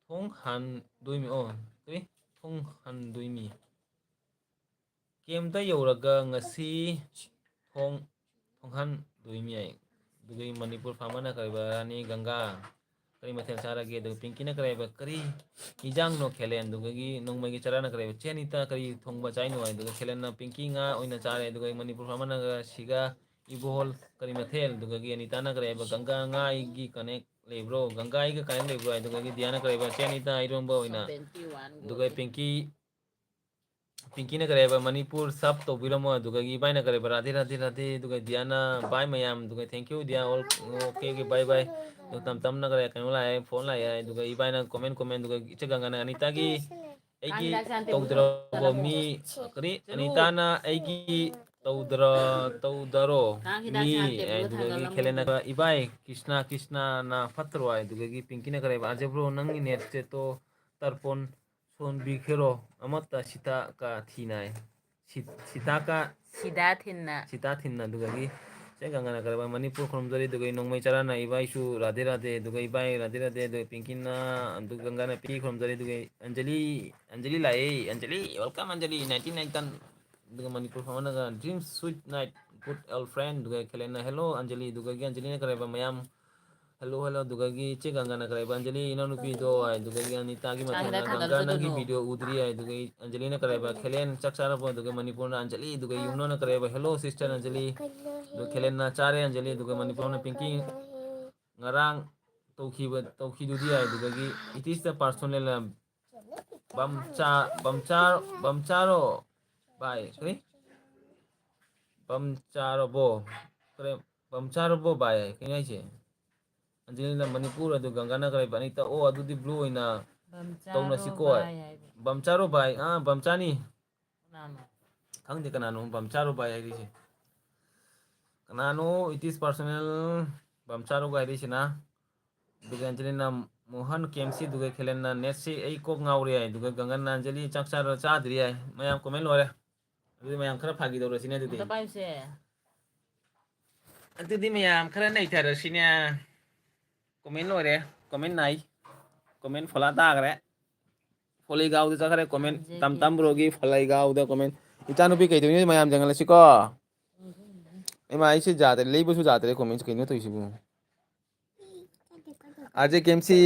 ꯊꯣꯡ ꯍꯥꯟꯗꯣꯏꯃꯤ", ꯑꯣ, ꯀꯔꯤ? "ꯊꯣꯡ ꯍꯥꯟꯗꯣꯏꯃꯤ"꯫ "ꯀꯦꯝꯇ ꯌꯧꯔꯒ ꯉꯁꯤ ꯊꯣꯡ, ꯊꯣꯡꯍꯟꯗꯣꯏꯃꯤ" ꯍꯥꯏ꯫ ꯑꯗꯨꯒꯤ ꯃꯅꯤꯄꯨꯔ ꯐꯥꯝꯃꯅ ꯀꯔꯤꯕ, "ꯔꯥꯅꯤ ꯒꯪꯒꯥ, ꯀꯔꯤ ꯃꯊꯦꯜ ꯆꯥꯔꯒꯦ?" ꯑꯗꯨꯒ ꯄꯤꯡꯀꯤꯅ ꯀꯔꯤ ꯍꯥꯏꯕ, "ꯀꯔꯤ ꯏꯟꯖꯥꯡꯅꯣ ꯈꯦꯂꯦꯟ?" ꯑꯗꯨꯒꯒꯤ ꯅꯣꯡꯃꯩꯒꯤ ꯆꯔꯥꯅ ꯀꯔꯤ ꯍꯥꯏꯕ, "ꯆꯦ ꯑꯅꯤꯇꯥ, ꯀꯔꯤ ꯊꯣꯡꯕ ꯆꯥꯏꯅꯣ?" ꯍꯥꯏ꯫ ꯑꯗꯨꯒ ꯈꯦꯂꯦꯟꯅ, "ꯄꯤꯡꯀꯤ, ꯉꯥ ꯑꯣꯏꯅ ꯆꯥꯔꯦ"꯫ ꯑꯗꯨꯒ ꯃꯅꯤꯄꯨꯔ ꯐꯥꯝꯃꯅꯒ, "ꯁꯤꯒ ꯏꯕꯣꯍꯣꯜ ꯀꯔꯤ ꯃꯊꯦꯜ?" ꯑꯗꯨꯒꯒꯤ ꯑꯅꯤꯇꯥꯅ ꯀꯔꯤ ꯍꯥꯏꯕ, "ꯒꯪꯒꯥ, ꯉꯥ ꯑꯩꯒꯤ ꯀꯅꯦꯛ ꯂꯩꯕ꯭ꯔꯣ? ꯒꯪꯒꯥ ꯑꯩꯒ ꯀꯅꯦꯛ ꯂꯩꯕ꯭ꯔꯣ?" ꯍꯥꯏ꯫ ꯑꯗꯨꯒꯒꯤ ꯗꯤꯌꯥꯅ ꯀꯔꯤ ꯍꯥꯏꯕ, "ꯆꯦ ꯑꯅꯤꯇꯥ, ꯏꯔꯣꯝꯕ ꯑꯣꯏꯅ"꯫ ꯑꯗꯨꯒ ꯄꯤꯡꯀꯤ ꯄꯤꯡꯀꯤꯅ ꯀꯔꯤ ꯍꯥꯏꯕ, "ꯃꯅꯤꯄꯨꯔ ꯁꯞ ꯇꯧꯕꯤꯔꯝꯃꯣ"꯫ ꯑꯗꯨꯒꯒꯤ ꯏꯕꯥꯏꯅ ꯀꯔꯤ ꯍꯥꯏꯕ, "ꯔꯥꯙꯦ, ꯔꯥꯙꯦ, ꯔꯥꯙꯦ"꯫ ꯑꯗꯨꯒ ꯗꯤꯌꯥꯅ, "ꯕꯥꯏ ꯃꯌꯥꯝ"꯫ ꯑꯗꯨꯒ, "Thank you dear, all, okay, okay, bye, bye". ꯑꯗꯨꯒ ꯇꯝ ꯇꯝꯅ ꯀꯔꯤ, ꯀꯩꯅꯣ ꯂꯥꯛꯑꯦ, ꯐꯣꯟ ꯂꯥꯛꯑꯦ꯫ ꯑꯗꯨꯒ ꯏꯕꯥꯏꯅ comment, comment, ꯑꯗꯨꯒ ꯏꯆꯦ ꯒꯪꯒꯥꯅ ꯑꯅꯤꯇꯥꯒꯤ, "ꯑꯩꯒꯤ ꯇꯧꯗ꯭ꯔꯕ ꯃꯤ", ꯀꯔꯤ? "ꯑꯅꯤꯇꯥꯅ ꯑꯩꯒꯤ ꯇꯧꯗ꯭ꯔ-, ꯇꯧꯗꯔꯣ ꯃꯤ"꯫ ꯑꯗꯨꯒꯒꯤ ꯈꯦꯂꯦꯟꯅ, "ꯏꯕꯥꯏ, ꯀ꯭ꯔꯤꯁꯅ, ꯀ꯭ꯔꯤꯁꯅꯅ ꯐꯠꯇ꯭ꯔꯣ?" ꯍꯥꯏ꯫ ꯑꯗꯨꯒꯒꯤ ꯄꯤꯡꯀꯤꯅ ꯀꯔꯤ ꯍꯥꯏꯕ, "ꯑꯖꯕ꯭ꯔꯣ, ꯅꯪꯒꯤ ꯅꯦꯠꯁꯦ ꯇꯣ ꯇꯔꯄꯣꯟ ꯁꯣꯟꯕꯤꯈ꯭ꯔꯣ, ꯑꯃꯠꯇ ꯁꯤꯇꯥ ꯀꯥ ꯊꯤꯅꯥꯏ"꯫ ꯁꯤ-, ꯁꯤꯇꯥ ꯀꯥ-, ꯁꯤꯗꯥ ꯊꯤꯟꯅ꯫ ꯁꯤꯇꯥ ꯊꯤꯟꯅ꯫ ꯑꯗꯨꯗꯒꯤ ꯆꯦ ꯒꯪꯒꯥꯅ ꯀꯔꯕ, "ꯃꯅꯤꯄꯨꯔ ꯈꯨꯔꯨꯝꯖꯔꯤ", ꯑꯗꯨꯒ ꯅꯣꯡꯃꯩ ꯆꯔꯥꯅ, "ꯏꯕꯥꯏꯁꯨ ꯔꯥꯙꯦ ꯔꯥꯙꯦ", ꯑꯗꯨꯒ ꯏꯕꯥꯏ ꯔꯥꯙꯦ ꯔꯥꯙꯦ, ꯑꯗꯨꯒ ꯄꯤꯡꯀꯤꯅ, ꯑꯗꯨꯒ ꯒꯪꯒꯥꯅ ꯄꯤ ꯈꯨꯔꯨꯝꯖꯔꯤ, ꯑꯗꯨꯒ ꯑꯟꯖꯂꯤ, ꯑꯟꯖꯂꯤ ꯂꯥꯛꯑꯦ, Anjali, welcome Anjali, nineteen nineteen꯫ ꯑꯗꯨꯒ Manipur ꯐꯥꯎꯅꯒ, "Dreams sweet night, good old friend", ꯑꯗꯨꯒ ꯈꯦꯂꯦꯟꯅ, "Hello ꯑꯟꯖꯂꯤ", ꯑꯗꯨꯒ ꯑꯟꯖꯂꯤꯅ ꯀꯔꯕ, "ꯃꯌꯥꯝ Hello, hello, ꯑꯗꯨꯒꯒꯤ ꯏꯆꯦ ꯒꯪꯒꯥꯅ ꯀꯔꯥꯏꯕ ꯑꯪꯖꯂꯤ ꯏꯅꯥꯎꯅꯨꯄꯤꯗꯣ ꯍꯥꯏ, ꯑꯗꯨꯒꯒꯤ ꯑꯅꯤꯇꯥꯒꯤ ꯃꯊꯦꯜꯅ ꯊꯥꯗꯔꯦ, ꯒꯪꯒꯥ ꯅꯪꯒꯤ ꯊꯥꯗꯔꯦ, ꯚꯤꯗꯤꯑꯣ ꯎꯗ꯭ꯔꯤ ꯍꯥꯏ, ꯑꯗꯨꯒ ꯑꯪꯖꯂꯤꯅ ꯀꯔꯥꯏꯕ ꯈꯦꯂꯦꯟ ꯆꯥꯛ ꯆꯥꯔꯕꯣ, ꯑꯗꯨꯒ ꯃꯅꯤꯄꯨꯔꯅ ꯑꯪꯖꯂꯤ, ꯑꯗꯨꯒ ꯌꯨꯝꯅꯣꯅ ꯀꯔꯥꯏꯕ hello sister ꯑꯪꯖꯂꯤ, ꯑꯗꯨꯒ ꯈꯦꯂꯦꯟꯅ ꯆꯥꯔꯦ ꯑꯪꯖꯂꯤ, ꯑꯗꯨꯒ ꯃꯅꯤꯄꯨꯔꯅ ꯄꯤꯡꯀꯤ ꯉꯔꯥꯡ ꯇꯧꯈꯤꯕ, ꯇꯧꯈꯤꯗꯨꯗꯤ ꯍꯥꯏ, ꯑꯗꯨꯗꯒꯤ it is the personal ꯕꯝꯆꯥ-, ꯕꯝꯆꯥ-, ꯕꯝꯆꯥꯔꯣ ꯚꯥꯏ, ꯀꯔꯤ? ꯕꯝꯆꯥꯔꯕꯣ? ꯀꯔꯤ? ꯕꯝꯆꯥꯔꯕꯣ ꯚꯥꯏ? ꯀꯩꯅꯣ ꯍꯥꯏꯁꯦ? ꯑꯪꯖꯂꯤꯅ ꯃꯅꯤꯄꯨꯔ ꯑꯗꯨ ꯒꯪꯒꯥꯅ ꯀꯔꯥꯏꯕ ꯑꯅꯤꯇ? ꯑꯣ, ꯑꯗꯨꯗꯤ blue ꯑꯣꯏꯅ ꯕꯝꯆꯥꯔꯣ ꯇꯧꯅꯁꯤꯀꯣ꯫ ꯚꯥꯏ ꯍꯥꯏꯕ꯫ ꯕꯝꯆꯥꯔꯣ ꯚꯥꯏ? ꯑꯥ, ꯕꯝꯆꯥꯅꯤ꯫ ꯀꯅꯥꯅꯣ? ꯈꯪꯗꯦ ꯀꯅꯥꯅꯣ ꯕꯝꯆꯥꯔꯣ ꯚꯥꯏ ꯍꯥꯏꯔꯤꯁꯦ꯫ ꯀꯅꯥꯅꯣ it is personal ꯕꯝꯆꯥꯔꯣ ꯍꯥꯏꯔꯤꯁꯤꯅ? ꯑꯗꯨꯒ ꯑꯪꯖꯂꯤꯅ ꯃꯣꯍꯟ ꯀꯦꯝꯁꯤ, ꯑꯗꯨꯒ ꯈꯦꯂꯦꯟꯅ ꯅꯦꯠꯁꯤ ꯑꯩ ꯀꯣꯛ ꯉꯥꯎꯔꯦ ꯍꯥꯏ, ꯑꯗꯨꯒ ꯒꯪꯒꯟꯅ ꯑꯪꯖꯂꯤ ꯆꯥꯛ ꯆꯥꯔ ꯆꯥꯗ꯭ꯔꯤ ꯍꯥꯏ꯫ ꯃꯌꯥꯝ comment ꯂꯣꯏꯔꯦ꯫ ꯑꯗꯨꯗꯤ ꯃꯌꯥꯝ ꯈꯔ ꯐꯥꯒꯤ ꯇꯧꯔꯁꯤꯅꯦ ꯑꯗꯨꯗꯤ꯫ ꯑꯝꯇ ꯄꯥꯏꯌꯨꯁꯦ꯫ ꯑꯗꯨꯗꯤ ꯃꯌꯥꯝ ꯈꯔ ꯅꯩꯊꯔꯁꯤꯅꯦ꯫ Comment ꯂꯣꯏꯔꯦ꯫ Comment ꯅꯥꯏ꯫ Comment ꯐꯣꯂꯥ ꯇꯥꯈ꯭ꯔꯦ꯫ ꯐꯣꯂꯩꯒꯥꯎꯗ ꯆꯠꯈ꯭ꯔꯦ comment꯫ ꯇꯝ ꯇꯝ bro ꯒꯤ ꯐꯣꯂꯩꯒꯥꯎꯗ comment꯫ ꯏꯆꯥꯅꯨꯄꯤ ꯀꯩꯗꯧꯔꯤꯅꯣ ꯃꯌꯥꯝ ꯌꯦꯡꯍꯜꯂꯁꯤꯀꯣ꯫ ꯏꯃꯥ, ꯑꯩꯁꯦ ꯌꯥꯗ꯭ꯔꯦ, ꯂꯩꯕꯁꯨ ꯌꯥꯗ꯭ꯔꯦ comment ꯁꯦ꯫ ꯀꯩꯅꯣ ꯇꯧꯔꯤꯁꯤꯕꯨ? ꯑꯥꯔ ꯖꯦ ꯀꯦꯝꯁꯤ,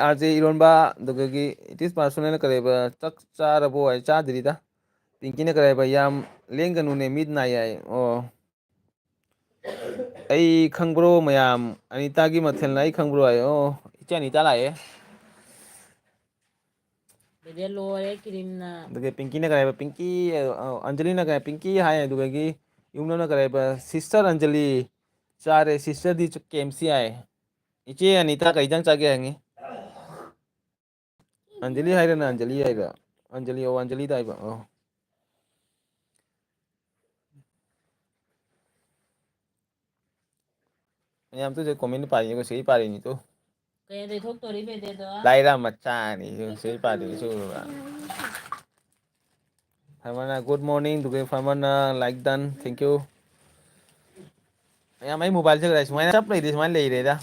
ꯑꯥꯔ ꯖꯦ ꯏꯔꯣꯟꯕ, ꯑꯗꯨꯗꯒꯤ it is personal ꯀꯔꯤꯕ, ꯆꯥꯛ ꯆꯥꯔꯕꯣ ꯍꯥꯏ, ꯆꯥꯗ꯭ꯔꯤꯗ꯫ ꯄꯤꯡꯀꯤꯅ ꯀꯔꯤꯕ, ꯌꯥꯝ ꯂꯦꯡꯒꯅꯨꯅꯦ, ꯃꯤꯠ ꯅꯥꯏ ꯍꯥꯏ꯫ ꯑꯣ꯫ ꯑꯩ ꯈꯪꯕ꯭ꯔꯣ ꯃꯌꯥꯝ? ꯑꯅꯤꯇꯥꯒꯤ ꯃꯊꯦꯜꯅ ꯑꯩ ꯈꯪꯕ꯭ꯔꯣ ꯍꯥꯏ꯫ ꯑꯣ, ꯏꯆꯦ ꯑꯅꯤꯇꯥ ꯂꯥꯛꯑꯦ꯫ ꯂꯣꯏꯔꯦ ꯀ꯭ꯔꯤꯝꯅ꯫ ꯑꯗꯨꯒ ꯄꯤꯡꯀꯤꯅ ꯀꯔꯤ ꯍꯥꯏꯕ? ꯄꯤꯡꯀꯤ, ꯑ, ꯑ, ꯑꯪꯖꯂꯤꯅ ꯀꯔꯤ? ꯄꯤꯡꯀꯤ ꯍꯥꯏ, ꯑꯗꯨꯗꯒꯤ ꯌꯨꯝꯅꯝꯅ ꯀꯔꯤ ꯍꯥꯏꯕ? Sister ꯑꯪꯖꯂꯤ꯫ ꯆꯥꯔꯦ, sister ꯗꯤ ꯆ-, ꯀꯦꯝꯁꯤ ꯍꯥꯏ꯫ ꯏꯆꯦ ꯑꯅꯤꯇꯥ ꯀꯩ ꯏꯟꯖꯥꯡ ꯆꯥꯒꯦ ꯍꯪꯉꯤ꯫ ꯑꯪꯖꯂꯤ ꯍꯥꯏꯔ ꯅꯪ ꯑꯪꯖꯂꯤ ꯍꯥꯏꯔ? ꯑꯪꯖꯂꯤ, ꯑꯣ, ꯑꯪꯖꯂꯤꯗ ꯍꯥꯏꯕ, ꯑꯣ꯫ ꯃꯌꯥꯝ ꯇꯨꯁꯦ comment ꯄꯥꯔꯤꯅꯤꯀꯣ, ꯁꯤ ꯄꯥꯔꯤꯅꯤ ꯇꯨ꯫ ꯀꯩꯗꯩ ꯊꯣꯛꯇꯣꯔꯤꯕ ꯑꯗꯨꯗꯣ? ꯂꯥꯏꯔꯥ ꯃꯆꯥꯅꯤ, ꯁꯤ ꯄꯥꯔꯤꯅꯤ, ꯁꯤ ꯎꯔꯕ? ꯐꯔꯃꯅ, good morning, ꯑꯗꯨꯒ ꯐꯔꯃꯅ, like done, thank you꯫ ꯃꯌꯥꯝ ꯑꯩ mobile ꯁꯦ ꯀꯗꯥꯏ ꯁꯨꯃꯥꯏꯅ ꯆꯞ ꯂꯩꯔꯦ, ꯁꯨꯃꯥꯏꯅ ꯂꯩꯔꯦꯗ꯫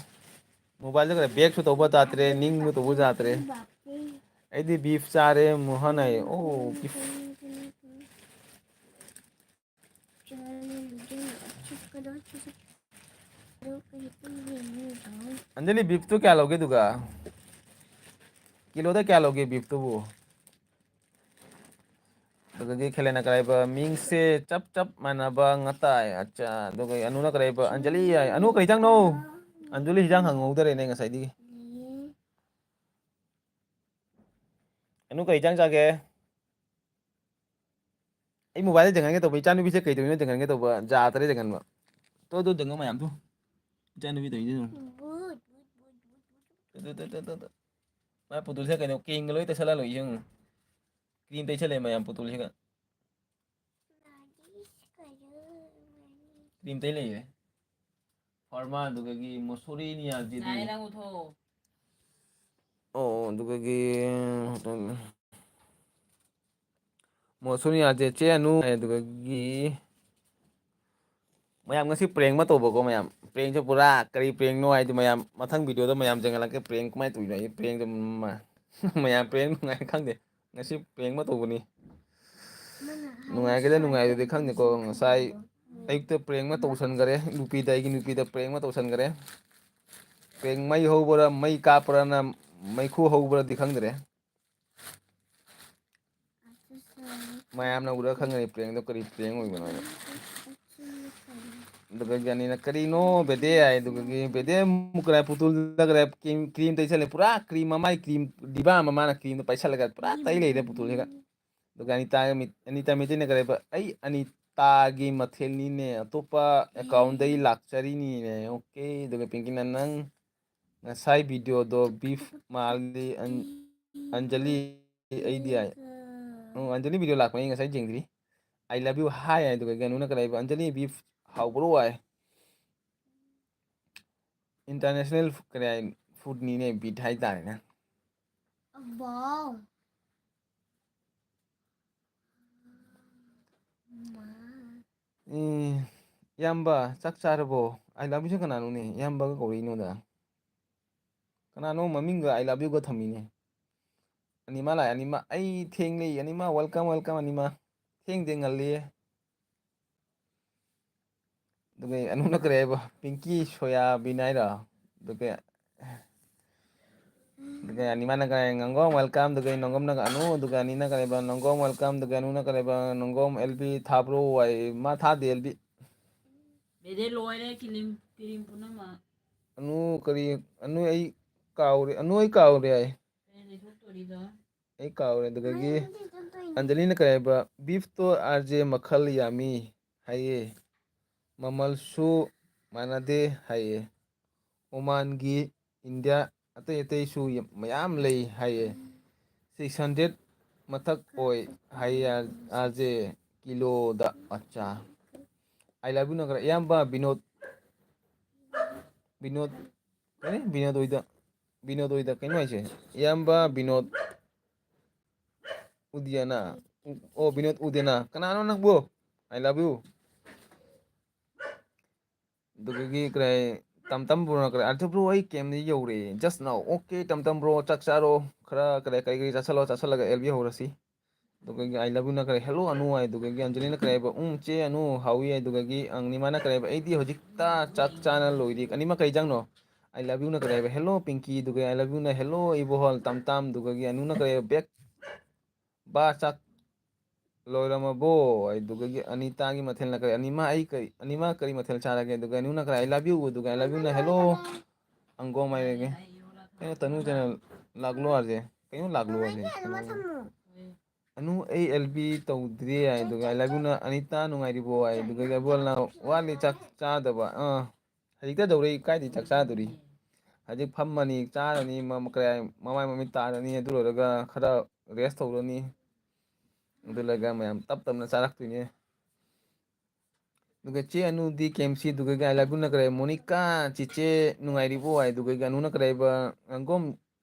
Mobile ꯁꯦ ꯀꯗꯥꯏ back ꯁꯨ ꯇꯧꯕ ꯌꯥꯗ꯭ꯔꯦ, ꯅꯤꯡꯁꯨ ꯇꯧꯕ ꯌꯥꯗ꯭ꯔꯦ꯫ ꯑꯩꯗꯤ beef ꯆꯥꯔꯦ, ꯃꯣꯍꯟ ꯍꯥꯏꯌꯦ꯫ ꯑꯣ, beef꯫ ꯑꯟꯖꯂꯤ, ꯕꯤꯐꯇꯨ ꯀꯌꯥ ꯂꯧꯒꯦ ꯑꯗꯨꯒ? ꯀꯤꯂꯣꯗ ꯀꯌꯥ ꯂꯧꯒꯦ ꯕꯤꯐꯇꯨꯕꯨ? ꯑꯗꯨꯗꯒꯤ ꯈꯦꯂꯦꯟꯅ ꯀꯔꯥꯏꯕ ꯃꯤꯡꯁꯦ ꯆꯞ ꯆꯞ ꯃꯥꯟꯅꯕ ꯉꯇꯥꯏ꯫ ꯑꯠꯆꯥ, ꯑꯗꯨꯒ ꯑꯅꯨꯅ ꯀꯔꯥꯏꯕ ꯑꯟꯖꯂꯤ ꯍꯥꯏ꯫ ꯑꯅꯨ ꯀꯔꯤ ꯏꯟꯖꯥꯡꯅꯣ? ꯑꯟꯖꯂꯤ ꯍꯤꯟꯖꯥꯡ ꯍꯪꯍꯧꯗꯔꯦꯅꯦ ꯉꯁꯥꯏꯗꯒꯤ꯫ ꯑꯅꯨ ꯀꯔꯤ ꯏꯟꯖꯥꯡ ꯆꯥꯒꯦ? ꯑꯩ ꯃꯣꯕꯥꯏꯜꯗ ꯌꯦꯡꯍꯟꯒꯦ ꯇꯧꯕ, ꯏꯆꯥꯅꯨꯄꯤꯁꯦ ꯀꯩꯗꯧꯔꯤꯅꯣ ꯌꯦꯡꯍꯟꯒꯦ ꯇꯧꯕ, ꯖꯥ ꯇꯔꯦꯠ ꯌꯦꯡꯍꯟꯕ꯫ ꯇꯣ, ꯇꯣ, ꯌꯦꯡꯉꯣ ꯃꯌꯥꯝ, ꯇꯣ꯫ ꯏꯆꯥꯅꯨꯄꯤ ꯇꯧꯔꯤꯁꯦ ꯌꯦꯡꯉꯣ꯫ ꯇꯣ, ꯇꯣ, ꯇꯣ, ꯇꯣ, ꯇꯣ꯫ ꯃꯥ ꯄꯨꯇꯨꯜꯁꯦ ꯀꯩꯅꯣ, ꯀꯦꯡꯒ ꯂꯣꯏ ꯇꯩꯁꯜꯂ ꯂꯣꯏ ꯌꯦꯡꯉꯨ꯫ ꯀ꯭ꯔꯤꯝ ꯇꯩꯁꯜꯂꯦ ꯃꯌꯥꯝ ꯄꯨꯇꯨꯜꯁꯤꯒ꯫ ꯀ꯭ꯔꯤꯝ ꯇꯩ ꯂꯩꯔꯦ꯫ ꯐꯥꯔꯃꯥ ꯑꯗꯨꯗꯒꯤ ꯃꯣꯁꯣꯔꯤ ꯅꯤꯌꯥꯖꯤꯗꯤ꯫ ꯅꯥꯏ ꯅꯪ ꯎꯊꯣꯛꯑꯣ꯫ ꯑꯣ, ꯑꯗꯨꯗꯒꯤ ꯃꯣꯁꯣꯔꯤ ꯅꯤꯌꯥꯖꯦ ꯆꯦ ꯑꯅꯨ, ꯑꯗꯨꯗꯒꯤ ꯃꯌꯥꯝ ꯉꯁꯤ prank ꯑꯃ ꯇꯧꯕꯀꯣ ꯃꯌꯥꯝ꯫ Prankꯁꯦ ꯄꯨꯔꯥ ꯀꯔꯤ prankꯅꯣ ꯍꯥꯏꯗꯤ ꯃꯌꯥꯝ ꯃꯊꯪ videoꯗ ꯃꯌꯥꯝ ꯌꯦꯡꯍꯜꯂꯛꯀꯦ prank ꯀꯃꯥꯏꯅ ꯇꯧꯔꯤꯅꯣ ꯑꯩ prankꯗꯣ ꯃ-, ꯃꯌꯥꯝ prank ꯅꯨꯡꯉꯥꯏ ꯈꯪꯗꯦ꯫ ꯉꯁꯤ prank ꯑꯃ ꯇꯧꯕꯅꯤ꯫ ꯅꯨꯡꯉꯥꯏꯒꯦꯔꯥ ꯅꯨꯡꯉꯥꯏꯔꯣꯏꯗꯤ ꯈꯪꯗꯦꯀꯣ꯫ ꯉꯁꯥꯏ ꯑꯌꯨꯛꯇ prank ꯑꯃ ꯇꯧꯁꯟꯈꯔꯦ꯫ ꯅꯨꯄꯤꯗ, ꯑꯩꯒꯤ ꯅꯨꯄꯤꯗ prank ꯑꯃ ꯇꯧꯁꯟꯈꯔꯦ꯫ Prank ꯃꯩ ꯍꯧꯕ꯭ꯔꯥ, ꯃꯩ ꯀꯥꯞꯄ꯭ꯔꯥꯅ, ꯃꯩꯈꯨ ꯍꯧꯕ꯭ꯔꯥꯗꯤ ꯈꯪꯗ꯭ꯔꯦ꯫ ꯃꯌꯥꯝꯅ ꯎꯔ ꯈꯪꯒꯅꯤ prankꯗꯣ ꯀꯔꯤ prank ꯑꯣꯏꯕꯅꯣ ꯍꯥꯏꯅ꯫ ꯑꯗꯨꯒ ꯒ꯭ꯌꯥꯅꯤꯅ, "ꯀꯔꯤꯅꯣ ꯕꯦꯗꯦ?" ꯍꯥꯏ꯫ ꯑꯗꯨꯒꯒꯤ ꯕꯦꯗꯦ ꯑꯃꯨꯛ ꯀꯔꯥꯏ ꯄꯨꯇꯨꯜꯗ ꯀꯔꯥꯏ cream, cream ꯇꯩꯁꯜꯂꯦ꯫ ꯄꯨꯔꯥ cream ꯃꯃꯥꯏ cream ꯗꯤꯕꯥ ꯑꯃ ꯃꯥꯅ creamꯗꯣ ꯄꯥꯏꯁꯜꯂꯒ ꯄꯨꯔꯥ ꯇꯩ ꯂꯩꯔꯦ ꯄꯨꯇꯨꯜꯁꯤꯒ꯫ ꯑꯗꯨꯒ ꯑꯅꯤꯇꯥꯒ ꯃꯤꯠ-, ꯑꯅꯤꯇꯥ ꯃꯤꯇꯩꯅ ꯀꯔꯥꯏꯕ, "ꯑꯩ ꯑꯅꯤꯇꯥꯒꯤ ꯃꯊꯦꯜꯅꯤꯅꯦ, ꯑꯇꯣꯞꯄ accountꯗꯩ ꯂꯥꯛꯆꯔꯤꯅꯤꯅꯦ꯫ Okay?" ꯑꯗꯨꯒ ꯄꯤꯡꯀꯤꯅ, "ꯅꯪ ꯉꯁꯥꯏ videoꯗꯣ beef ꯃꯥꯜꯂꯤ, ꯑꯟ-, ꯑꯟꯖꯂꯤ, ꯑꯩꯗꯤ" ꯍꯥꯏ꯫ ꯎꯝ, ꯑꯟꯖꯂꯤ video ꯂꯥꯛꯄꯅꯤ, ꯑꯩ ꯉꯁꯥꯏ ꯌꯦꯡꯗ꯭ꯔꯤ꯫ "I love you ꯍꯥꯏ" ꯍꯥꯏ, ꯑꯗꯨꯒ ꯒꯅꯨꯅ ꯀꯔꯥꯏꯕ, "ꯑꯟꯖꯂꯤ beef ꯍꯥꯎꯕ꯭ꯔꯣ?" ꯍꯥꯏ꯫ International ꯀꯔꯤ ꯍꯥꯏ, foodꯅꯤꯅꯦ, beef ꯍꯥꯏꯇꯥꯔꯦꯅꯦ꯫ ꯑꯦ, ꯏꯌꯥꯝꯕ, ꯆꯥꯛ ꯆꯥꯔꯕꯣ? "I love youꯁꯦ ꯀꯅꯥꯅꯣꯅꯦ? ꯏꯌꯥꯝꯕꯒ ꯀꯧꯔꯛꯏꯅꯣꯗ꯫ ꯀꯅꯥꯅꯣ ꯃꯃꯤꯡꯒ I love youꯒ ꯊꯝꯃꯤꯅꯦ?" ꯑꯅꯤꯃꯥ ꯂꯥꯛꯑꯦ, ꯑꯅꯤꯃꯥ꯫ "ꯑꯩ ꯊꯦꯡꯂꯦ, ꯑꯅꯤꯃꯥ, welcome, welcome, ꯑꯅꯤꯃꯥ꯫ ꯊꯦꯡꯗꯦ, ꯉꯜꯂꯤꯌꯦ꯫" ꯑꯗꯨꯒ ꯑꯅꯨꯅ ꯀꯔꯤ ꯍꯥꯏꯕ? ꯄꯤꯡꯀꯤ ꯁꯣꯌꯥꯕꯤꯟ ꯍꯥꯏꯔꯣ? ꯑꯗꯨꯒ ꯑꯗꯨꯒ ꯑꯅꯤꯃꯅ ꯀꯔꯤ? ꯉꯪꯒꯣꯝ welcome꯫ ꯑꯗꯨꯒ ꯅꯪꯒꯣꯝꯅ ꯑꯅꯨ, ꯑꯗꯨꯒ ꯑꯅꯤꯅ ꯀꯔꯤ ꯍꯥꯏꯕ? ꯅꯪꯒꯣꯝ welcome꯫ ꯑꯗꯨꯒ ꯑꯅꯨꯅ ꯀꯔꯤ ꯍꯥꯏꯕ? ꯅꯪꯒꯣꯝ ꯑꯦꯜ ꯕꯤ ꯊꯥꯕ꯭ꯔꯣ? ꯍꯥꯏ, ꯃꯥ ꯊꯥꯗꯦ ꯑꯦꯜ ꯕꯤ꯫ ꯕꯦꯗꯦ ꯂꯣꯏꯔꯦ ꯀꯤꯂꯤꯝ ꯀꯤꯔꯤꯝ ꯄꯨꯝꯅꯃꯛ꯫ ꯑꯅꯨ ꯀꯔꯤ? ꯑꯅꯨ ꯑꯩ ꯀꯥꯎꯔꯦ, ꯑꯅꯨ ꯑꯩ ꯀꯥꯎꯔꯦ ꯍꯥꯏ꯫ ꯀꯩꯅꯣ ꯂꯩꯊꯣꯛꯇꯣꯔꯤꯗꯣ? ꯑꯩ ꯀꯥꯎꯔꯦ꯫ ꯑꯗꯨꯗꯒꯤ ꯑꯟꯖꯂꯤꯅ ꯀꯔꯤ ꯍꯥꯏꯕ? Beef ꯇꯣ ꯑꯥꯔ ꯖꯦ ꯃꯈꯜ ꯌꯥꯝꯃꯤ ꯍꯥꯏꯌꯦ꯫ ꯃꯃꯜꯁꯨ ꯃꯥꯟꯅꯗꯦ ꯍꯥꯏꯌꯦ꯫ ꯑꯣꯃꯥꯟꯒꯤ, ꯏꯟꯗꯤꯌꯥ, ꯑꯇꯩ ꯑꯇꯩꯁꯨ ꯌꯥꯝ, ꯃꯌꯥꯝ ꯂꯩ ꯍꯥꯏꯌꯦ꯫ Six hundred ꯃꯊꯛ ꯑꯣꯏ ꯍꯥꯏꯌꯦ ꯑꯥꯔ ꯖꯦ ꯀꯤꯂꯣꯗ꯫ ꯑꯠꯆꯥ꯫ ꯑꯥꯏ ꯂꯚ ꯌꯨ ꯅꯒꯔ꯫ ꯏꯌꯥꯝꯕ ꯕꯤꯅꯣꯗ, ꯕꯤꯅꯣꯗ, ꯀꯔꯤ? ꯕꯤꯅꯣꯗ ꯑꯣꯏꯗ, ꯕꯤꯅꯣꯗ ꯑꯣꯏꯗ ꯀꯩꯅꯣ ꯍꯥꯏꯁꯦ? ꯏꯌꯥꯝꯕ ꯕꯤꯅꯣꯗ ꯎꯗꯤꯌꯥꯅ꯫ ꯑꯣ, ꯕꯤꯅꯣꯗ ꯎꯗꯦꯅ꯫ ꯀꯅꯥꯅꯣ ꯅꯪꯕꯨ? ꯑꯥꯏ ꯂꯚ ꯌꯨ꯫ ꯑꯗꯨꯗꯒꯤ ꯀꯔꯤ, ꯇꯝ ꯇꯝ ꯕ꯭ꯔꯣꯅ ꯀꯔꯤ, ꯑꯥꯔꯊ ꯕ꯭ꯔꯣ ꯑꯩ ꯀꯦꯝꯗ ꯌꯧꯔꯦ just now꯫ ꯑꯣꯀꯦ, ꯇꯝ ꯇꯝ ꯕ꯭ꯔꯣ, ꯆꯥꯛ ꯆꯥꯔꯣ, ꯈꯔ ꯀꯔꯤ ꯀꯔꯤ ꯀꯔꯤ ꯆꯥꯁꯜꯂꯣ, ꯆꯥꯁꯜꯂꯒ ꯑꯦꯜ ꯕꯤ ꯍꯧꯔꯁꯤ꯫ ꯑꯗꯨꯗꯒꯤ ꯑꯥꯏ ꯂꯚ ꯌꯨꯅ ꯀꯔꯤ, ꯍꯦꯜꯂꯣ ꯑꯅꯨ ꯍꯥꯏ꯫ ꯑꯗꯨꯗꯒꯤ ꯑꯪꯖꯂꯤꯅ ꯀꯔꯤ ꯍꯥꯏꯕ? ꯎꯝ, ꯆꯦ ꯑꯅꯨ ꯍꯥꯎꯏ ꯍꯥꯏ꯫ ꯑꯗꯨꯗꯒꯤ ꯑꯪꯅꯤꯃꯥꯅ ꯀꯔꯤ ꯍꯥꯏꯕ? ꯑꯩꯗꯤ ꯍꯧꯖꯤꯛꯇ ꯆꯥꯛ ꯆꯥꯅ ꯂꯣꯏꯔꯤ꯫ ꯑꯅꯤꯃꯛ ꯀꯔꯤ ꯏꯟꯖꯥꯡꯅꯣ? ꯑꯥꯏ ꯂꯚ ꯌꯨꯅ ꯀꯔꯤ ꯍꯥꯏꯕ? ꯍꯦꯜꯂꯣ ꯄꯤꯡꯀꯤ꯫ ꯑꯗꯨꯒ ꯑꯥꯏ ꯂꯚ ꯌꯨꯅ ꯍꯦꯜꯂꯣ ꯏꯕꯣꯍꯜ ꯇꯝ ꯇꯝ꯫ ꯑꯗꯨꯗꯒꯤ ꯑꯅꯨꯅ ꯀꯔꯤ ꯍꯥꯏꯕ? ꯕꯦꯛ ꯕꯥ, ꯆꯥꯛ ꯂꯣꯏꯔꯝꯃꯕꯣ? ꯑꯗꯨꯗꯒꯤ ꯑꯅꯤꯇꯥꯒꯤ ꯃꯊꯦꯜꯅ ꯀꯔꯤ? ꯑꯅꯤꯃ ꯑꯩ ꯀꯔꯤ, ꯑꯅꯤꯃ ꯀꯔꯤ ꯃꯊꯦꯜ ꯆꯥꯔꯒꯦ? ꯑꯗꯨꯒ ꯑꯅꯨꯅ ꯀꯔꯤ? ꯑꯥꯏ ꯂꯚ ꯌꯨ꯫ ꯑꯗꯨꯒ ꯑꯥꯏ ꯂꯚ ꯌꯨꯅ ꯍꯦꯜꯂꯣ ꯑꯪꯒꯣꯝ ꯍꯥꯏꯔꯒꯦ꯫ ꯀꯩꯅꯣ ꯇꯅꯨ ꯆꯦꯅꯦꯜ ꯂꯥꯛꯂꯣ ꯍꯥꯏꯁꯦ? ꯀꯩꯅꯣ ꯂꯥꯛꯂꯣ ꯍꯥꯏꯁꯦ? ꯑꯅꯨ ꯑꯩ ꯑꯦꯜ ꯕꯤ ꯇꯧꯗ꯭ꯔꯤ ꯍꯥꯏ꯫ ꯑꯗꯨꯒ ꯑꯥꯏ ꯂꯚ ꯌꯨꯅ ꯑꯅꯤꯇꯥ ꯅꯨꯡꯉꯥꯏꯔꯤꯕꯣ ꯍꯥꯏ꯫ ꯑꯗꯨꯒ ꯌꯥꯕꯣꯜꯅ ꯋꯥꯠꯂꯤ ꯆꯥꯛ ꯆꯥꯗꯕ꯫ ꯑꯥ, ꯍꯧꯖꯤꯛꯇ ꯇꯧꯔꯛꯏ, ꯀꯥꯏꯗꯩ ꯆꯥꯛ ꯆꯥꯗꯣꯔꯤ? ꯍꯧꯖꯤꯛ ꯐꯝꯃꯅꯤ, ꯆꯥꯔꯅꯤ, ꯃ-, ꯀꯔꯤ ꯍꯥꯏ, ꯃꯃꯥꯏ ꯃꯃꯤꯠ ꯇꯥꯔꯅꯤ, ꯑꯗꯨ ꯂꯣꯏꯔꯒ ꯈꯔ ꯔꯦꯁ ꯇꯧꯔꯅꯤ꯫ ꯑꯗꯨ ꯂꯣꯏꯔꯒ ꯃꯌꯥꯝ ꯇꯞ ꯇꯞꯅ ꯆꯥꯔꯛꯇꯣꯏꯅꯦ꯫ ꯑꯗꯨꯒ ꯆꯦ ꯑꯅꯨꯗꯤ ꯀꯦ ꯑꯦꯝ ꯁꯤ, ꯑꯗꯨꯒ ꯑꯥꯏ ꯂꯚ ꯌꯨꯅ ꯀꯔꯤ ꯍꯥꯏ? ꯃꯣꯅꯤꯀꯥ, ꯆꯤꯆꯦ ꯅꯨꯡꯉꯥꯏꯔꯤꯕꯣ ꯍꯥꯏ꯫ ꯑꯗꯨꯒ ꯑꯅꯨꯅ ꯀꯔꯤ ꯍꯥꯏꯕ? ꯉꯥꯡꯒꯣꯝ,